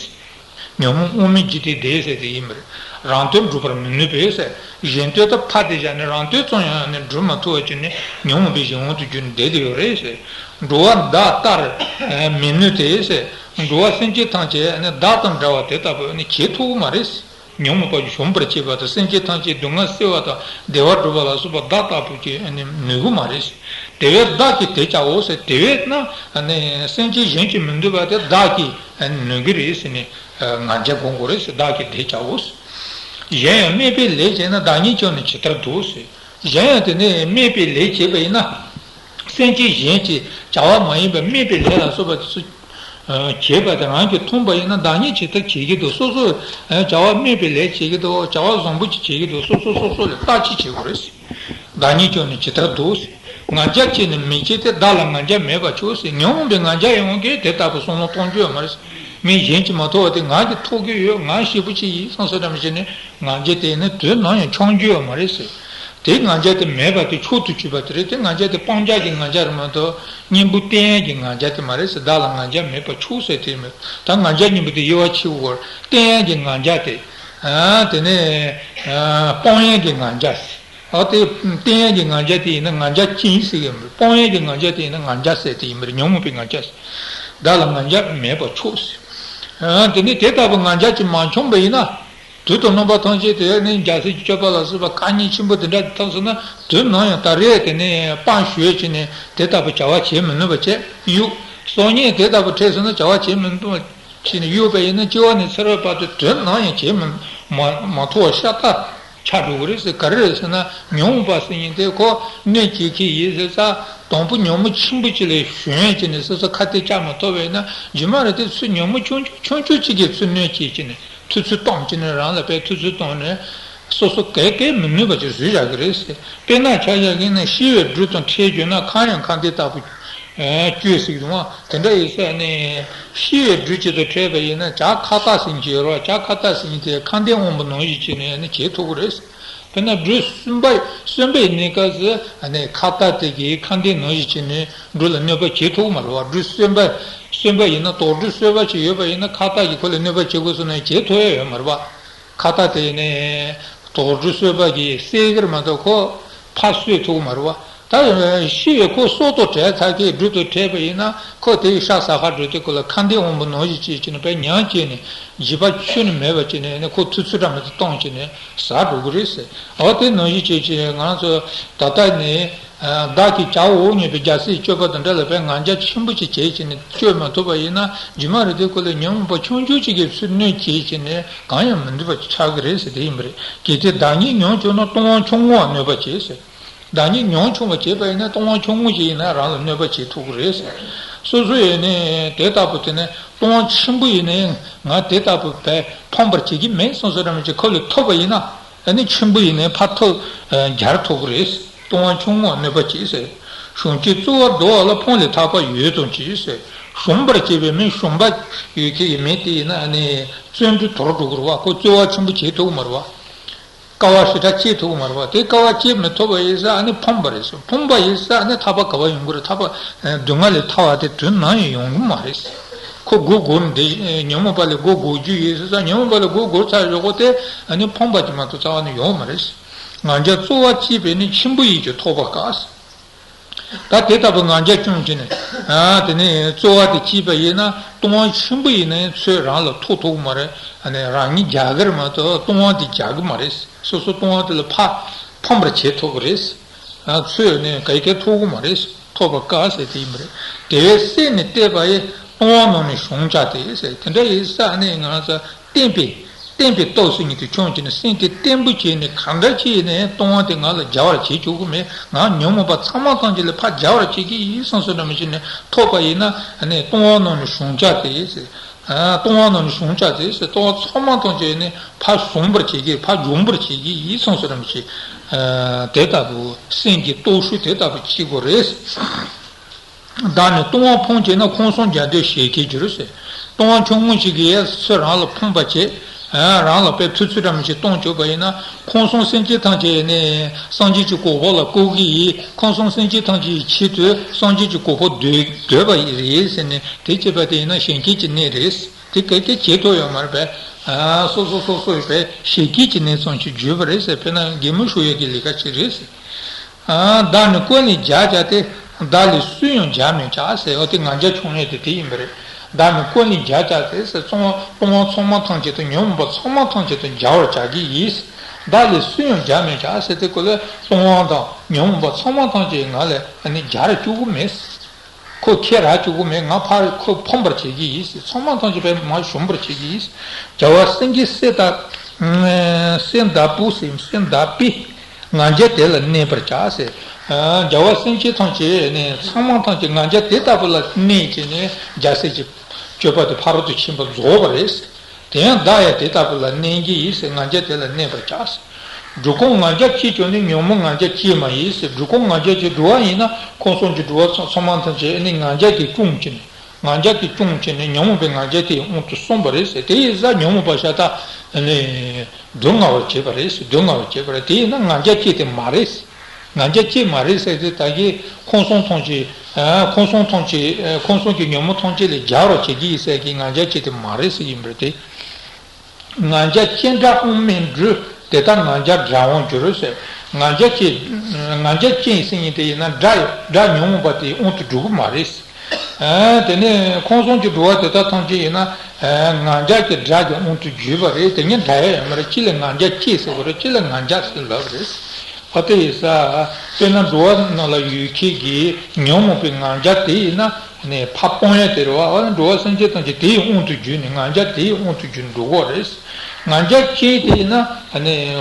ཉོན་མོངས་དབང་མེད་འཇིག་རྟེན་འདིར་ཟེར་དེ་ཡིན་པ་རེད། རང་དོན་སྒྲུབ་པར་མི་ནུས་པས་ཟེར། གཞན་དོན་དུ་ཕར་དེ་བཞག་ནས་རང་དོན་ཙམ་ཡང་ནི་སྒྲུབ་མ་ཐུབ་པ་བྱས་ནས་ཉོན་མོངས་པའི་གཞན་དབང་དུ་གྱུར་ནས་བསྡད་དེ་ཡོད་རེད་ཟེར། འགྲོ་བ་བདག་ལྟར་མི་ནུས་ཏེ་ཟེར། འགྲོ་བ་སེམས་ཅན་ཐམས་ཅད་ནི་བདག་དང་འདྲ་བ་དེ་ལྟ་བུ་ནི་བྱེད་ཐུབ་ཀྱི་མ་རེད། ཉོན་མོངས་པ་གཞོམ་པར་བྱེད་པ་དང་། སེམས་ཅན་ཐམས་ཅད་སྡུག་བསྔལ་སེལ་བ་དང་བདེ་བ་སྒྲུབ་པ་ལ་སོགས་པ་བདག་ལྟ་བུ་གིས་ནི་ནུས་ཀྱི་མ་རེད། དེ་བས་བདག་གིས་དེ་བྱའོ་ཟེར། དེ་བས་ན་ནི་སེམས་ཅན་གཞན་གྱིས་མི་ནུས་པ་དེ་བདག་གིས་ནུས་ཀྱི་རེད་ཟེར་ནས་ང་རྒྱལ་སྒོམ་དགོས་རེད་ཟེར། བདག་གིས་དེ་བྱའོ་ཟེར། གཞན་ཡང་སྨད་པའི་ལས་བྱས་ན། བདག་ཉིད་ཀྱང་ནི་ཇི་ལྟར་འདུག་ཟེར། གཞན་ཡང་དེ་ནས་སྨད་པའི་ལས་བྱས་པ་ཡིན་ན། སེམས་ཅན་གཞན་གྱི་བྱ་བ་མ་ཡིན་པའི་སྨད་པའི་ལས་ལ་སོགས་པ་དེ་ཚོ་བྱས་པ་དེ་རང་གིས་མཐོང་པ་ཡིན་ན། བདག་ཉིད་ཇི་ལྟར་བྱེད་ཀྱི་འདུག་སོ་སོ་བྱ་བ་སྨད་པའི་ལས་བྱེད་ཀྱི་འདུག་བྱ་བ་བཟང་པོ་ཅིག་བྱེད་ཀྱི་འདུག་སོ་སོ་སོ་སོ་ལ་བརྟག་དཔྱད་བྱེད་དགོས་རེད། བདག་ཉིད་ཀྱང་ནི་ཇི་ལྟར་འདུག་ང་རྒྱལ་བྱས་ནས་མི་བྱེད་དེ། བདག་ལ་ང་རྒྱལ་མེད་པར་ཆོག་ཟེར། ཉོན་མོངས་པའི་ང་རྒྱལ་ཡོང་གི་དེ་ལྟ་བུ་བསམ་བློ་གཏོང་རྒྱུ་ཡོད་མ་རེད། མི་གཞན་གྱིས་མ་ཐུབ་པ་དེ་ང་གིས་ཐུབ་ཀྱི་ཡོད། ང་ཞེ་པོ་ཅིག་ཡིན་བསམ་བསམ་འདྲ་མི་བྱེད་ནས་ང་རྒྱལ་དེ་ནི་དུས་ནམ་ཡང་འཆང་རྒྱུ་ཡོད་མ་རེད་ཟེར། དེ་ང་རྒྱལ་དེ་མེད་པ་དེ་མཆོག་ཏུ་གྱུར་པ་དེ་རེད། དེ་ང་རྒྱལ་དེ་སྤང་བྱ་གི་ང་རྒྱལ་རེད་མ་གཏོགས་གཉེན་པོ་བསྟེན་ཡས་ཀྱི་ང་རྒྱལ་དེ་མ་རེད་ཟེར། བདག་ལ་ང་རྒྱལ་མེད་པར་ཆོག་ཟེར། དེ་མེད་ད་ང་རྒྱལ་གཉིས་པོ་དེ་དབྱེ་བ་ཕྱེ་དགོས། བསྟེན་ཡས་ཀྱི་ང་རྒྱལ་དེ། དེ་ནས་སྤང་ཡས་ཀྱི་ང་རྒྱལ་ཟེར། ཨ་དེ་བསྟེན་ཡས་ཀྱི་ང་རྒྱལ་དེ་ཡིན་ན་ང་རྒྱལ་ཅན་ཟེར་གྱི་མ་རེད། སྤང་ཡས་ཀྱི་ང་རྒྱལ་དེ་ཡིན་ན་ང་རྒྱལ་ཟེར་དེ་ཡིན་པ་རེད། ཉོན་མོངས་པའི་ང་རྒྱལ་ཟེར། བདག་ལ་ང་རྒྱལ་མེད་པར་ཆོག་ཟེར། དེ་ནས་དེ་ལྟ་བུ་ང་རྒྱལ་གྱིས་མ་འཆང་བ་ཡིན་ན། དུས་དང་རྣམ་པ་ཐམས་ཅད་དུ་ནི་རྒྱལ་སྲས་ཀྱི་སྤྱོད་པ་ལ་སོགས་པ་དཀའ་ངལ་ཆེན་པོ་དེ་འདྲ་ཐོབ་སོང་ན། དུས་ནམ་ཡང་ད་རེས་དེ་ནས་དཔང་ཞུས་བྱས་ནས་དེ་ལྟ་བུ་བྱ་བ་བྱེད་མི་ནུས་པ་བྱས་གཡུག་སང་ཉིན་དེ་ལྟ་བུ་འཕྲད་སོང་ན་བྱ་བ་བྱེད་མི་ནུས་པ་བྱས་ནས་གཡུག་པ་ཡིན་ན། སྐྱེ་བ་ནས་ཚེ་རབས་བར་དུ་དུས་ནམ་ཡང་བྱེད་མི་མ་མ་ཐུབ་པ་ཤ་སྟག་ཆགས་འགྲོ་གི་རེད་ཟེར། ག་རེ་རེད་ཟེར་ན། ཉོན་མོངས་པ་ཟེར་མཁན་དེ་ཁོ་གནོད་བྱེད་མཁན་ཡིན་ཟེར་ས། དང་པོ་ཉོན་མོངས་ཆེན་པོ་ཅིག་ལ་ཞོན་བྱས་ནས་སོ་སོ་ཁ་གཏད་བཅག་མ་ཐུབ་པ་ཡིན་ན། རྗེས་མ་རེད་དེ་ཚུར་ཉོན་མོངས་ཆུང་ཆུང་ཆུང་ཆུང་ཅིག་གིས་ཚུར་གནོད་བྱེད་བྱས་ནས། ཐུབ་ཚོད་བཏང་བྱས་ནས། རང་ལ་དཔེ་ཐུབ་ཚོད་བཏང་ནས་སོ་སོ་གས་གས་མི་ནུས་པ་ཅིག་བཟོས་བཞག་གི་རེད་ཟེར། དཔེར་ན་ཆ་བཞག་གི་ན་ཤི་བའི་སྦྲུལ་དང་འཕྲད་གྱུར་ན། ཁ་ཡང་ཁ་འདི་ལྟ་བུ་ཨེ་བཅོས་ཟེར་གྱི་འདུག་ཨ། དེ་འདྲ་ཡིན་ས་ནས་ཤི་བའི་སྦྲུལ་ཅིག་དང་འཕྲད་པ་ཡིན་ན། བྱ་ཁྭ་ཏ་ཟེར་མཁན་ཅིག་ཡོད་རེད་བ། བྱ་ཁྭ་ཏ་ཟེར་མཁན་དེ་ཁ་འདི་དབང་པོ་ནང་བཞིན་བྱས་ནས་ནི་བྱེད་ཐུབ་ཀྱི་རེད་ཟེར། དཔེར་ན་སྦྲུལ་གསོན་པ་གསོན་པའི་གནས་སྐབས་སུ་ཨ་ནི་ཁྭ་ཏ་དེ་གིས་ཁ་འདི་ནང་བཞིན་བྱས་ནས་སྦྲུལ་ལ་གནོད་པ་བྱེད་ཐུབ་ཀྱི་མ་རེད་བ། སྦྲུལ་གསོན་པ་གསོན་པ་ཡིན་ན། དུག་སྦྲུལ་གསོན་པ་ཅིག་ཡོད་པ་ཡིན་ན། ཁྭ་ཏ་གིས་ཁོ་ལ་གནོད་པ་བྱེད་དགོས་སོང་ན་བྱེད་ཐུབ་ཡ་ཡོད་མ་རེད་བ། ཁྭ་ཏ་དེ་ནི་དུག་སྦྲུལ་གསོན་པ་གིས་བསད་ཀྱི་རེད་མ་གཏོགས་ཁོ་ཕར་གསོད་ཐུབ་ཀྱི་མ་རེད་བ། ད་ཤི་བའི་ཁོ་སྲོག་དང་བྲལ་ཚར་མཁན་སྦྲུལ་དང་འཕྲད་པ་ཡིན་ན། ཁོ་དེའི་ཤ་ཟ་ག་འགྲོ་དུས་ཁོ་ལ་ཁ་འདི་དབང་པོ་ནང་བཞིན་བྱས་བྱས་ནས་དཔེ་ཉམས་བྱས་ནས་འཇིགས་པ་ཁྱོན་ནས་མེད་པ་བྱས་ནས་ནི་ཁོ་ཐུབ་ཚོད་འདྲ་མི་འདྲ་བཏང་བྱས་ནས་ཟ་འགྲོ་གི་རེད་ཟེར། འོ་དེ་ནང་བཞིན་བྱས་བྱས་ང་ཚོ་ད་ལྟ་ནི་བདག་གིས་བྱའོ་སྙམ་པའི་རྒྱལ་སྲས་སྤྱོད་པ་དང་འདྲ་ལ་དཔེ་ང་རྒྱལ་ཆེན་པོ་ཅིག་བྱས་བྱས་ནས་སྤྱོད་མ་ཐུབ་པ་ཡིན་ན། རྗེས་མ་རེད་དེ་ཁོ་ལ་ཉོན་མོངས་པ་ཆུང་ཆུང་ཅིག་གིས་ཚུར་གནོད་བྱས་བྱས་ནས་གང་ཡང་མི་འདུག་པ་ཆགས་ཀྱི་རེད་ཟེར། དེ་ཡིན་པ་རེད། གལ་ཏེ་བདག་ཉིད་ཉོན་བྱུང་ན། ལྟུང་བ་ཆུང་ངུའང་གནོད་པར་བྱེད་ཟེར། བདག་ཉིད་ཉོན་ཆུང་བ་བྱས་པ་ཡིན་ན། ལྟུང་བ་ཆུང་ངུ་ཞིག་ཡིན་ན་རང་ལ་གནོད་པ་བྱེད་ཐུབ་ཀྱི་རེད་ཟེར། སོ་སོ་ཡིན་ནའི་དེ་ལྟ་བུ་དེ་ནི་ལྟུང་བ་ཆེན་པོ་ཡིན་ནའི་ང་དེ་ལྟ་བུ་བས་ཕམ་པར་བྱེད་ཀྱི་མེད་བསམ་བསམ་འདྲ་མི་བྱེད། ཁོ་ལ་ཐུབ་པ་ཡིན་ན་ཨ་ནི་ཆེན་པོ་ཡིན་ནའི་ཕར་ཐུབ་ཨ་སྦྱར་ཐུབ་ཀྱི་རེད། ལྟུང་བ་ཆུང་ངུའང་གནོད་པར་བྱེད་ཟེར། གཞོམ་བྱེད་རྩོལ་བ་བཟློག་པ་ལ། ཕོངས་ལས་ཐར་པ་ཡོད་དམ་ཅི་ཟེར། གཞོམ་པར་བྱེད་པའི་མི་གཞོམ་པ་ཡོད་མཁན་གྱི་མི་དེ་ཡིན་ན་ཨ་ནི་བརྩོན་འགྲུས་དོར་འགྲོ་གི་རེད་བ། ཁོ་རྩོལ་བ་ཆེན་པོ་བྱེད་ཐུབ་ཀྱི་མ་རེད་བ། དཀའ་བ་ཞེ་དྲག་སྤྱད་ཐུབ་ཀྱི་མ་རེད་བ། དེ་དཀའ་བ་སྤྱད་མི་ཐུབ་པ་ཡིན་ས་ཨ་ནི་ཕོངས་པ་རེད་ཟེར། ཕོངས་པ་ཡིན་ས་ཨ་ནི་ཐར་པ་ག་པར་ཡོང་གི་རེད། ཐར་པ་སྡུག་བསྔལ་ལས་ཐར་བ་དེ་དུས་ནམ་ཡང་ཡོང་གི་མ་རེད་ཟེར། ཁོ་མགོ་སྒུར་འདི་ཉོན་མོངས་པ་ལས་མགོ་སྒུར་རྒྱུ་ཡིན་ཟེར་ས། ཉོན་མོངས་པ་ལས་མགོ་སྒུར་ཚར་ཡོད་གོ་དེ་ཨ་ནི་ཕོངས་པ་ཅིག་མ་གཏོགས་རྩ་བ་ནས་ཡོང་མ་རེད་ཟེར། ང་རྒྱལ་རྩོལ་བ་བསྐྱེད་པས་ནི། ཆེན་པོ་ཡིས་ཀྱང་ཐོབ་པར་དཀའ་ཟེར། ད་དེ་ལྟ་བུ་ང་རྒྱལ་བཅོམ་གྱིས་ནི། ཨ་དེ་ནས་རྩོལ་བ་དེ་བསྐྱེད་པ་ཡིན་ན་ལྟུང་བ་ཆེན་པོ་ཡིན་ནའི་ཚུར་རང་ལ་ཐོབ་ཐུབ་ཀྱི་མ་རེད། ཨ་ནི་རང་ཉིད་རྒྱལ་གྱི་རེད་མ་གཏོགས་ལྟུང་བ་དེ་རྒྱལ་གྱི་མ་རེད། སོ་སོ་ལྟུང་བ་དེ་ལ་ཕ་ཕམ་པར་བྱེད་ཐུབ་ཀྱི་རེད། ཚོས་ནས་ག་གེ་ཐོབ་གི་མ་རེད། ཐོབ་པ་དཀའ་ཟེར་དེ་ཡིན་པ་རེད། དེ་བས་སེམས་ནི་གཏད་པ་ཡི། ལྟུང་བ་རྣམས་ནི་གཞོམ་བྱ་སྟེ་ཟེར། དེ་འདྲ་ཡིན་ཙང་ནས་ང་ཚོ་བསྟན་པའི་བསྟན་པའི་སྟོབས་ཟེར་མཁན་དེ་ཁྱོད་ཀྱིས་ནི་སེམས་དེ་བརྟན་པོ་བྱས་ནས་གང་འདྲ་བྱས་ནས་ལྟུང་བ་དེ་ང་ལ་སྦྱར་བར་བྱེད་ཆོག་གི་མེད། ང་ཉོན་མོངས་པ་ཚང་མ་ཐམས་ཅད་ལས་ཕར་སྦྱར་བར་བྱེད་ཀྱི་ཡིན་བསམ་བསམ་འདྲ་མི་བྱེད་ནས་ཐོབ་པ་ཡིན་ན་ནས་ལྟུང་བ་རྣམས་ནི་གཞོམ་བྱ་སྟེ་ཟེར། ལྟུང་བ་རྣམས་ནི་གཞོམ་བྱ་སྟེ་ཟེར། ལྟུང་བ་ཚང་མ་ཐམས་ཅད་ནི་ཕར་གཞོམ་པར་བྱེད་ཀྱི། ཕར་སྦྱོང་བར་བྱེད་ཀྱི་ཡིན་བསམ་བསམ་འདྲ་མི་བྱེད། དེ་ལྟ་བུ་སེམས་ཀྱི་སྟོབས་ཤུགས་དེ་ལྟ་བུ་བྱེད་དགོས་རེད། བདག་ནི་ལྟུང་བ་ཕོངས་བྱས་ན། ཁམས་གསུམ་རྒྱ་སྟོན་ཞེས་སྐད་བསྒྱུར་ཟེར། ལྟུང་བ་ཆུང་ངུ་ཞིག་གིས་ཚུར་རང་ལ་ཕོངས་པ་བྱས། རང་ལ་དཔེ་ཐུབ་ཚོད་འདྲ་མི་ཞིག་གཏོང་བཅུག་པ་ཡིན་ན། ཁམས་གསུམ་སེམས་ཅན་ཐམས་ཅད་ནི་སངས་རྒྱས་ཀྱི་གོ་འཕང་ལ་བཀོད་ཀྱི་ཡིན། ཁམས་གསུམ་སེམས་ཅན་ཐམས་ཅད་ཀྱི་ཆེད་དུ་སངས་རྒྱས་ཀྱི་གོ་འཕང་འདོད་འདོད་པ་ཡིན་རེད་ཟེར་ནས་དེ་བྱས་པ་དེ་ཡིན་ན་གཞན་སྐྱེས་ཀྱི་གནས་རེད། དེ་ག་གེ་བྱེད་ཐུབ་ཡོད་མ་རེད་པས། སོ་སོ་སོ་སོ་ཡོད་པས་གཞན་སྐྱེས་ཀྱི་གནས་ཙམ་ཞིག་བརྗོད་པ་རེད་ཟེར། དཔེར་ན་གད་མོ་ཤོར་ཡས་ཀྱི་ལས་ཀ་ཅིག་རེད་ཟེར། བདག་ནི་ཀུན་ལས་རྒྱལ་བྱ་སྟེ། བདག་ལས་སུ་ཡང་རྒྱལ་མི་བྱ་ཟེར། འོ་དེ་ང་རྒྱལ་ཆུང་ངེས་དེ་དེ་ཡིན་པ་རེད། བདག་ནི་ཀུན་ལས་རྒྱལ་བྱ་སྟེ་ཟེར། ལྟུང་བ་ལྟུང་བ་ཚང་མ་ཐམས་ཅད་དང་ཉོན་མོངས་པ་ཚང་མ་ཐམས་ཅད་དང་རྒྱལ་བར་བྱ་གི་ཡིན། བདག་ལས་སུ་ཡང་རྒྱལ་མི་བྱ་ཟེར། དེ་ཀུན་ལས་ལྟུང་བ་དང་ཉོན་མོངས་པ་ཚང་མ་ཐམས་ཅད་ང་ལས་ནི་རྒྱལ་ར་བཅུག་གི་མེད། ཁོ་ཁྱེད་ར་བཅུག་གི་མེད། ང་ཕར་ཁོ་ཕམ་པར་བྱེད་ཀྱི་ཡིན་ཟེར། ཚང་མ་ཐམས་ཅད་པས་མ་ཞུམ་པར་བྱེད་ཀྱི་ཡིན། རྒྱལ་བ་སེང་གེ་སེ་ད་སེ་བདག་པོ་ཟེར། སེ་བདག་པོས་ང་རྒྱལ་དེ་ལ་གནས་པར་བྱ་ཟེར། རྒྱལ་བ་སེམས་ཅན་ཐམས་ཅད་ནི་ཚང་མ་ཐམས་ཅད་ང་རྒྱལ་དེ་ལྟ་བུ་ལ་གནས་བྱས་ནས་རྒྱལ་སྲས་ཀྱི་སྤྱོད་པ་དེ་ཕ་རོལ་ཏུ་ཕྱིན་པ་རྫོགས་པ་རེད། དེ་ཡང་བདག་ཡང་དེ་ལྟ་བུ་ལ་གནས་ཀྱི་ཡིན་ཟེར། ང་རྒྱལ་དེ་ལ་གནས་པར་བྱ་ཟེར། འགྲོ་ཀུན་ང་རྒྱལ་སྐྱེས་ཀྱང་ནི། ཉོན་མོངས་ང་རྒྱལ་སྐྱེས་མ་ཡིན་ཟེར། འགྲོ་ཀུན་ང་རྒྱལ་གྱི་འགྲོ་བ་ཡིན་ན་ཁམས་གསུམ་གྱི་འགྲོ་བ་ཚང་མ་ཐམས་ཅད་ནི་ང་རྒྱལ་གྱིས་སྐྱོང་བྱས་ནས། ང་རྒྱལ་གྱིས་སྐྱོང་བྱས་ནས་ཉོན་མོངས་པའི་ང་རྒྱལ་དེ་དབང་དུ་སོང་བ་རེད་ཟེར། དེ་ཡིན་ཙང་ཉོན་མོངས་པ་ཤ་སྟག་ནི་སྡུག་བསྔལ་བར་བྱེད་པ་རེད་ཟེར། སྡུག་བསྔལ་བར་བྱེད་པ་རེད། དེ་ཡིན་ན་ང་རྒྱལ་སྐྱེས་དེ་མ་རེད་ཟེར། ང་རྒྱལ་སྐྱེས་མ་རེད་ཟེར་དེ་ད་གིན་ཁམས་གསུམ་ཐམས་ཅད་ཁམས་གསུམ་ཐམས་ཅད་ཁམས་གསུམ་གྱི་ཉོན་མོངས་ཐམས་ཅད་ལས་རྒྱལ་བར་བྱེད་ཀྱི་ཡིན་ཟེར་གྱི་ང་རྒྱལ་སྐྱེས་དེ་མ་རེད་ཟེར་ཡིན་པ་རེད་དེ། ང་རྒྱལ་ཅན་དགྲ་དབང་མིན་འགྲུབ། དེ་ལྟར་ང་རྒྱལ་དགྲ་དབང་འགྱུར་ཟེར། ང་རྒྱལ་ཅན་ང་རྒྱལ་ཅན་ཟེར་མཁན་དེ་ཡིན་ན་དགྲ་དགྲ་ཉོན་མོངས་པ་དེའི་དབང་དུ་འགྲོ་གི་མ་རེད། དེ་ནས་ཁམས་གསུམ་གྱི་འགྲོ་བ་དེ་དག་ཐམས་ཅད་ཡིན་ན་ང་རྒྱལ་གྱི་དགྲ་གི་དབང་དུ་འགྱུར་བ་རེད། དེ་གཉིས་འདྲ་ཡ་ཡོད་མ་རེད། གཅིག་ལ་ང་རྒྱལ་སྐྱེས་ཟེར་བ་རེད། གཅིག་ལ་ང་རྒྱལ་ཟེར་ལབ་རེད། འོ་དེ་ཡིན་ཙང་དཔེར་ན་འགྲོ་བ་རྣམས་ལ་ཡོད་མཁན་གྱི་ཉོན་མོངས་པའི་ང་རྒྱལ་དེ་ཡིན་ན་ནས་ཕར་སྤོང་ཡ་དེ་རེད་བ། འོ་ན་འགྲོ་བ་སེམས་ཅན་ཐམས་ཅད་དེའི་དབང་དུ་གྱུར་ནས་ང་རྒྱལ་དེའི་དབང་དུ་གྱུར་འགྲོ་གི་རེད། ང་རྒྱལ་ཅན་དེ་ཡིན་ན་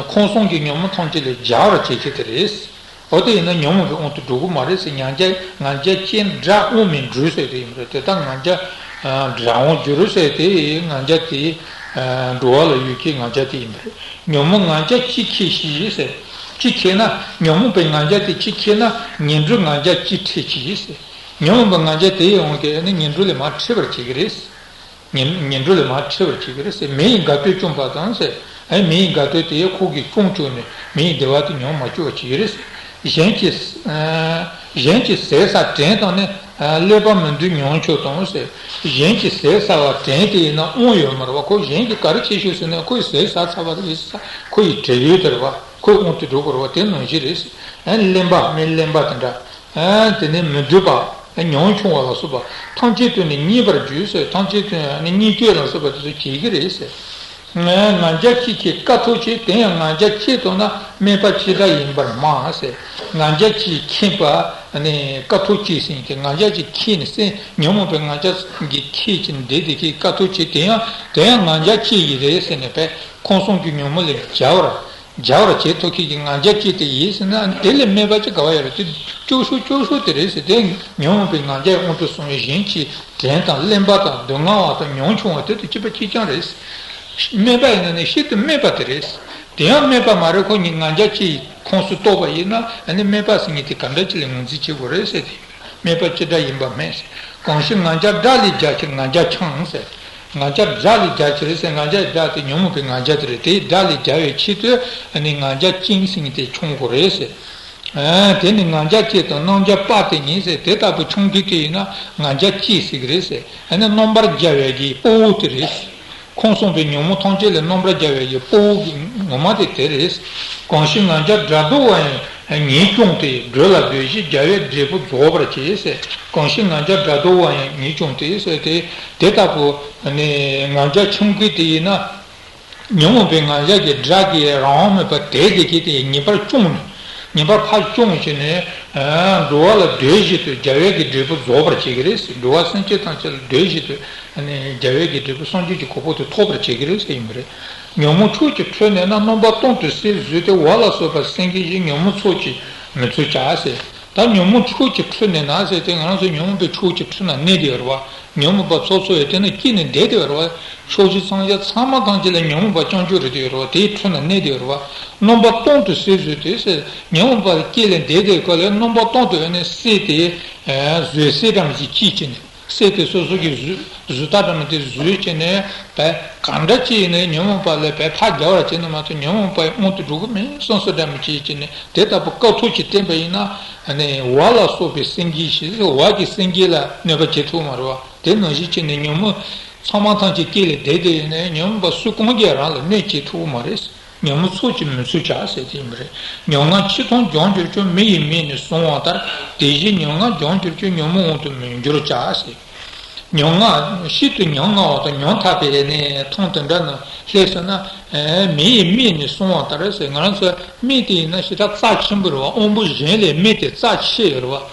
ཁམས་གསུམ་གྱི་ཉོན་མོངས་ཐམས་ཅད་ལས་རྒྱལ་བར་བྱེད་མཁན་དེ་རེད། འོ་དེ་ཡིན་ན་ཉོན་མོངས་པའི་དབང་དུ་འགྲོ་གི་མ་རེད་ཟེར། ང་རྒྱལ་ང་རྒྱལ་ཅན་དགྲ་དབང་མིན་འགྲུབ་ཟེར་དེ་ཡིན་པ་རེད། དེ་ལྟར་ང་རྒྱལ་དགྲ་དབང་འགྱུར་ཟེར་དེ་ང་རྒྱལ་དེ་འགྲོ་བ་ལ་ཡོད་མཁན་ང་རྒྱལ་དེ་ཡིན་པ་རེད། ཉོན་མོངས་ང་རྒྱལ་ཅི་མཁས་ཤེས་ཟེར། ཅི་མཁས་ན་ཉོན་མོངས་པའི་ང་རྒྱལ་དེ་ཅི་མཁས་ན་ངན་འགྲོའི་ང་རྒྱལ་ཅི་ཁྲེལ་ཅི་ཟེར། ཉོན་མོངས་པའི་ང་རྒྱལ་དེའི་དབང་གིས་ནི་ངན་འགྲོ་ལས་མར་ཁྲེལ་བར་བྱེད་ཀྱི་རེད། ངན་ངན་འགྲོ་ལས་མར་ཁྲེལ་བར་བྱེད་ཀྱི་རེད་ཟེར། མེ་ཡིས་དགའ་སྟོན་བཅོམ་པ་དང་ཟེར། ཨེ་མེ་ཡིས་དགའ་སྟོན་དེ་ཁོ་གིས་བཅོམ་བཅུག་ནས་མེ་ཡི་བདེ་བ་དེ་མྱོང་མ་བཅུག་པ་བྱེད་ཀྱི་རེད་ཟེར། གཞན་གྱི་གཞན་གྱི་ཟས་ཟ་བྲན་དང་ནི། གླེན་པ་མི་འདོད་ཉམ་ཆུང་དང་ཟེར། གཞན་གྱི་ཟས་ཟ་བ་བྲན་དེ་ཡིན་ན་དབང་ཡོད་མ་རེད་བ། ཁོ་གཞན་གྱིས་ག་རེ་བྱེད་ཤོག་ཟེར་ན་ཁོའི་ཟས་ཟ་ཚར་བ་རེད་ཟེར། ཁོ་ཡི་བྲན་ཡོད་དེ་རེད་བ། ཁོའི་དབང་དུ་འགྲོ་དགོས་རེད་བ། དེ་ནང་བཞིན་རེད་ཟེར། ཨ་ནི་གླེན་པ་མི་གླེན་པ་དེ་འདྲ། ཨ་དེ་ནས་མི་འདོད་པ། ཉམ་ཆུང་བ་ལ་སོགས་པ་ཐམས་ཅད་དུ་ནི་བརྙས་པར་འགྱུར་ཟེར། ཐམས་ཅད་དུ་ནི་བརྙས་བཅོས་ལ་སོགས་པ་དེ་ཚོ་བྱེད་ཀྱི་རེད་ཟེར། ང་རྒྱལ་གཅིག་མཁྱེན་དཀའ་ཐུབ་ཆེ། དེ་ཡང་ང་རྒྱལ་གཅིག་དང་ན་དམན་པ་ཅི་འདྲ་ཡིན་པར་སྨྲ་ཟེར། ང་རྒྱལ་གཅིག་མཁྱེན་པ་ནི་དཀའ་ཐུབ་ཆེ་ཟེར་མཁན་ང་རྒྱལ་གཅིག་མཁྱེན་ནས་སེམས་ཉོན་མོངས་པའི་ང་རྒྱལ་གྱི་ཁྱེད་ཀྱི་འདི་དེ་ཁྱེད་དཀའ་ཐུབ་ཆེ། དེ་ཡང་དེ་ཡང་ང་རྒྱལ་གཅིག་ཡིན་རེད་ཟེར་ནས་པས་ཁམས་གསུམ་གྱི་ཉོན་མོངས་ལས་རྒྱལ་བར་རྒྱལ་བར་བྱེད་ཐུབ་མཁན་གྱི་ང་རྒྱལ་གཅིག་དེ་ཡིན་ཟེར་ན་དེ་ལས་དམན་པ་ཅིག་ག་བ་ཡོད་རེད། དེ་སྐྱོ་ཤོས་སྐྱོ་ཤོས་དེ་རེད་ཟེར། དེ་ཉོན་མོངས་པའི་ང་རྒྱལ་དབང་དུ་སོང་བའི་གཞན་གྱི་བྲན་དང་གླེན་པ་དང་སྡུག་བསྔལ་བ་དང་ཉམ་ཆུང་བ་དེ་དང་གཅིག་པ་གཅིག་རྐྱང་རེད། དམན་པ་ཡིན་ན་ནི་ཤིན་ཏུ་དམན་པ་དེ་རེད། དེ་ཡང་དམན་པ་མ་རེད། ཁོ་གཉིས་ང་རྒྱལ་གཅིག་ཁོངས་སུ་གཏོགས་པ་ཡིན་ན་ཨ་ནི་དམན་པ་ཟེར་མཁན་དེ་ག་འདྲ་ཅིག་ལ་ངོས་འཛིན་བྱེད་དགོས་རེད་ཟེར་དེ། དམན་པ་ཅི་འདྲ་ཡིན་པ་སྨྲས་ཟེར། གང་ཞིག་ང་རྒྱལ་དགྲ་ལས་རྒྱལ་ཕྱིར་ང་རྒྱལ་འཆང་ཟེར། ང་རྒྱལ་དགྲ་ལས་རྒྱལ་ཕྱིར་ཟེར། ང་རྒྱལ་དགྲ་དེ་ཉོན་མོངས་པའི་ང་རྒྱལ་དེ་རེད། དེ་དགྲ་ལས་རྒྱལ་བའི་ཆེད་དུ་ཨ་ནི་ང་རྒྱལ་ཅན་ཟེར་མཁན་དེ་འཆང་དགོས་རེད་ཟེར། ཨ་དེ་ནི་ང་རྒྱལ་གཅིག་དང་རྣམ་རྒྱལ་དཔའ་དེ་ཉིད་ཟེར། དེ་ལྟ་བུ་འཆང་མཁན་དེ་ཡིན་ན་ང་རྒྱལ་གཅིག་ཟེར་གི་རེད་ཟེར། ཨ་ནི་རྣམ་པར་རྒྱལ་བའི་གི་དཔའ་བོ་དེ་རེད་ཟེར། ཁམས་གསུམ་པའི་ཉོན་མོངས་ཐམས་ཅད་ལས་རྣམ་པར་རྒྱལ་བའི་གི་དཔའ་བོ་གི་ངོ་མ་དེ་དེ་རེད་ཟེར། གང་ཞིག་ང་རྒྱལ་དགྲ་བཟློག་པ་ཡང་ངས་བསྐྱངས་ཏེ། སྒྲོལ་ལ་འདོད་བཞིན་རྒྱལ་བའི་འབྲས་བུ་རྫོགས་པར་བྱེད་ཟེར། གང་ཞིག་ང་རྒྱལ་དགྲ་བཟློག་པ་ཡང་ངས་བསྐྱངས་ཏེ་ཟེར་ཏེ། དེ་ལྟ་བུ་ནི་ང་རྒྱལ་འཆང་མཁན་དེ་ཡིན་ན། ཉོན་མོངས་པའི་ང་རྒྱལ་གྱི་དགྲ་གིས་རང་དབང་མེད་པར་དེད་དེ་གིས་དེ་ངེས་པར་བསྐྱངས་ནས། ཉེས་པ་ཕར་སྐྱོང་བྱས་ནས། ཨ། འགྲོ་བ་ལ་བདེ་བ་བཞིན་དུ་རྒྱལ་བའི་གི་འབྲས་བུ་རྫོགས་པར་བྱེད་ཀྱི་རེད་ཟེར། འགྲོ་བ་སེམས་ཅན་ཐམས་ཅད་ལ་བདེ་བ་བཞིན་དུ། ཨ་ནི་རྒྱལ་བའི་གི་འབྲས་བུ་སངས་རྒྱས་ཀྱི་གོ་འཕང་དེ་ཐོབ་པར་བྱེད་ཀྱི་རེད་ཟེར་ཡིན་པ་རེད། ཉོན་མོངས་ཕྱོགས་ཀྱི་ཁྲོད་ནས་ན། རྣམ་པ་སྟོང་དུ་སེལ་བཟོད་དེ། བ་ལ་སོགས་པ་སེང་གེ་བཞིན། ཉོན་མོངས་ཚོགས་ཀྱིས་མི་ཚུགས་བྱ་ཟེར། ད་ཉོན་མོངས་ཕྱོགས་ཀྱི་ཁྲོད་ནས་ན་ཟེར་དེ། ང་རང་ཚོ་ཉོན་མོངས་པའི་ཕྱོགས་ཀྱི་ཁྲོད་ན་གནས་བསྡད་ཡོད་རེད་བ། ཉོན་མོངས་པ་ཚོགས་ཚོགས་ཡོད་དེ་ན་སྐྱེས་ནས་བསྡད་བསྡད་ཡོད་རེད་བ། ཕྱོགས་བཞི་ཚང་ཡ་ཚང་མ་ཐམས་ཅད་ལ་ཉོན་མོངས་པ་རྐྱང་རྐྱང་རེད་བསྡད་ཡོད་རེད་བ། དེའི་ཁྲོད་ན་གནས་བསྡད་ཡོད་རེད་བ། རྣམ་པ་སྟོང་དུ་སེལ་བཟོད་དེ་ཟེར། ཉོན་མོངས་པ་སྐྱེས་ལས་འདས་དེ་ཀ་ལས་རྣམ་པ་སྟོང་དུ་ཡོད་ནས་སེལ་ཏེ། བཟོད་སེལ་འདྲ་མི་ཅིག་སྐྱེས་ཀྱི་ནས། སེལ་ཏེ་སོ་སོ་གི་བཟོད་བཟོད་ལྟ་འདྲ་མི་དེ་བཟོད་ཀྱི་ནས་བས། གང་འདྲ་ཅིག་ཡིན་ནས་ཉོན་མོངས་པ་ལས་བས་ཕར་རྒྱལ་བར་བྱེད་ན་མ་གཏོགས། ཉོན་མོངས་པའི་དབང་དུ་འགྲོ་གི་མིན་བསམ་བསམ་འདྲ་མི་ཅིག་ཀྱི་ནས། དེ་ལྟ་བུ་དཀའ་ཐུབ་ཅིག་བསྟན་པ་ཡིན་ན། ཨ་ནི་བ་ལ་སོགས་པའི་སེང་གེ་ཞེས། བ་གི་སེང་གེ་ལ་གནོད་པ་བྱེད་ཐུབ་མ་རེད་བ། དེ་ནང་བཞིན་བྱས་ནས་ཉོན་མོངས་ཚང་མ་ཐམས་ཅད་སྐྱེས་ལས་འདས་དེ་ཡིན་ནས། ཉོན་མོངས་པ་སུ་གང་གིས་རང་ལ་གནོད་བྱེད་ཐུབ་མ་རེད། ཉོན་མོངས་ཚོགས་ཀྱིས་མི་ཚུགས་བྱ་ཟེར་དེ་ཡིན་པ་རེད། མྱ་ངན་ཕྱིས་མཐོང་རྒྱང་གྱུར་ཀྱང་། མི་ཡི་མིག་ནི་བསྲུང་བ་ལྟར། དེ་བཞིན་མྱ་ངན་རྒྱང་གྱུར་ཀྱང་། ཉོན་མོངས་དབང་དུ་མི་འགྱུར་བྱ་ཟེར། མྱ་ངན་ཤིན་ཏུ་མྱ་ངན་བ་དང་། མྱ་ཐག་པའི་ནས་མཐོང་དེ་འདྲ་ན་སླེབས་སོང་ན། མི་ཡི་མིག་ནི་བསྲུང་བ་ལྟར་ཟེར། ང་རང་ཚོ་མིག་དེ་ཡིན་ན་ཞེ་དྲག་རྩ་ཆེན་པོ་རེད་བ། དབང་པོ་གཞན་ལས་མིག་དེ་རྩ་ཆེ་ཡོད་རེད་བ།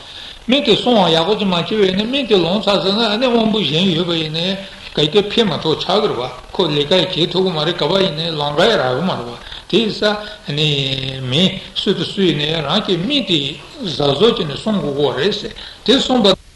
མིག་དེ་བསྲུང་བ་ཡག་པོ་ཅིག་མ་བྱས་པ་ཡིན་ན། མིག་དེ་ལོག་ཚར་སོང་ན། ཨ་ནི་དབང་པོ་གཞན་ཡོད་པ་ཡིན་ན་ག་གེ་ཕན་མ་ཐོགས་ཆགས་ཀྱི་རེད་བ། ཁོ་ལས་ཀ་ཡང་བྱེད་ཐུབ་ཀྱི་མ་རེད། ག་པར་ཡིན་ན་ལམ་ཁ་ཡང་རག་གི་མ་རེད་བ། དེ་ཡིན་ཙང་ཨ་ནི་མི་སུ་དང་སུ་ཡིན་ན་རང་གི་མིག་དེ་གཟབ་གཟབ་བྱས་ནས་བསྲུང་དགོས་ཀྱི་རེད་ཟེར། དེ་བསྲུངས་པ།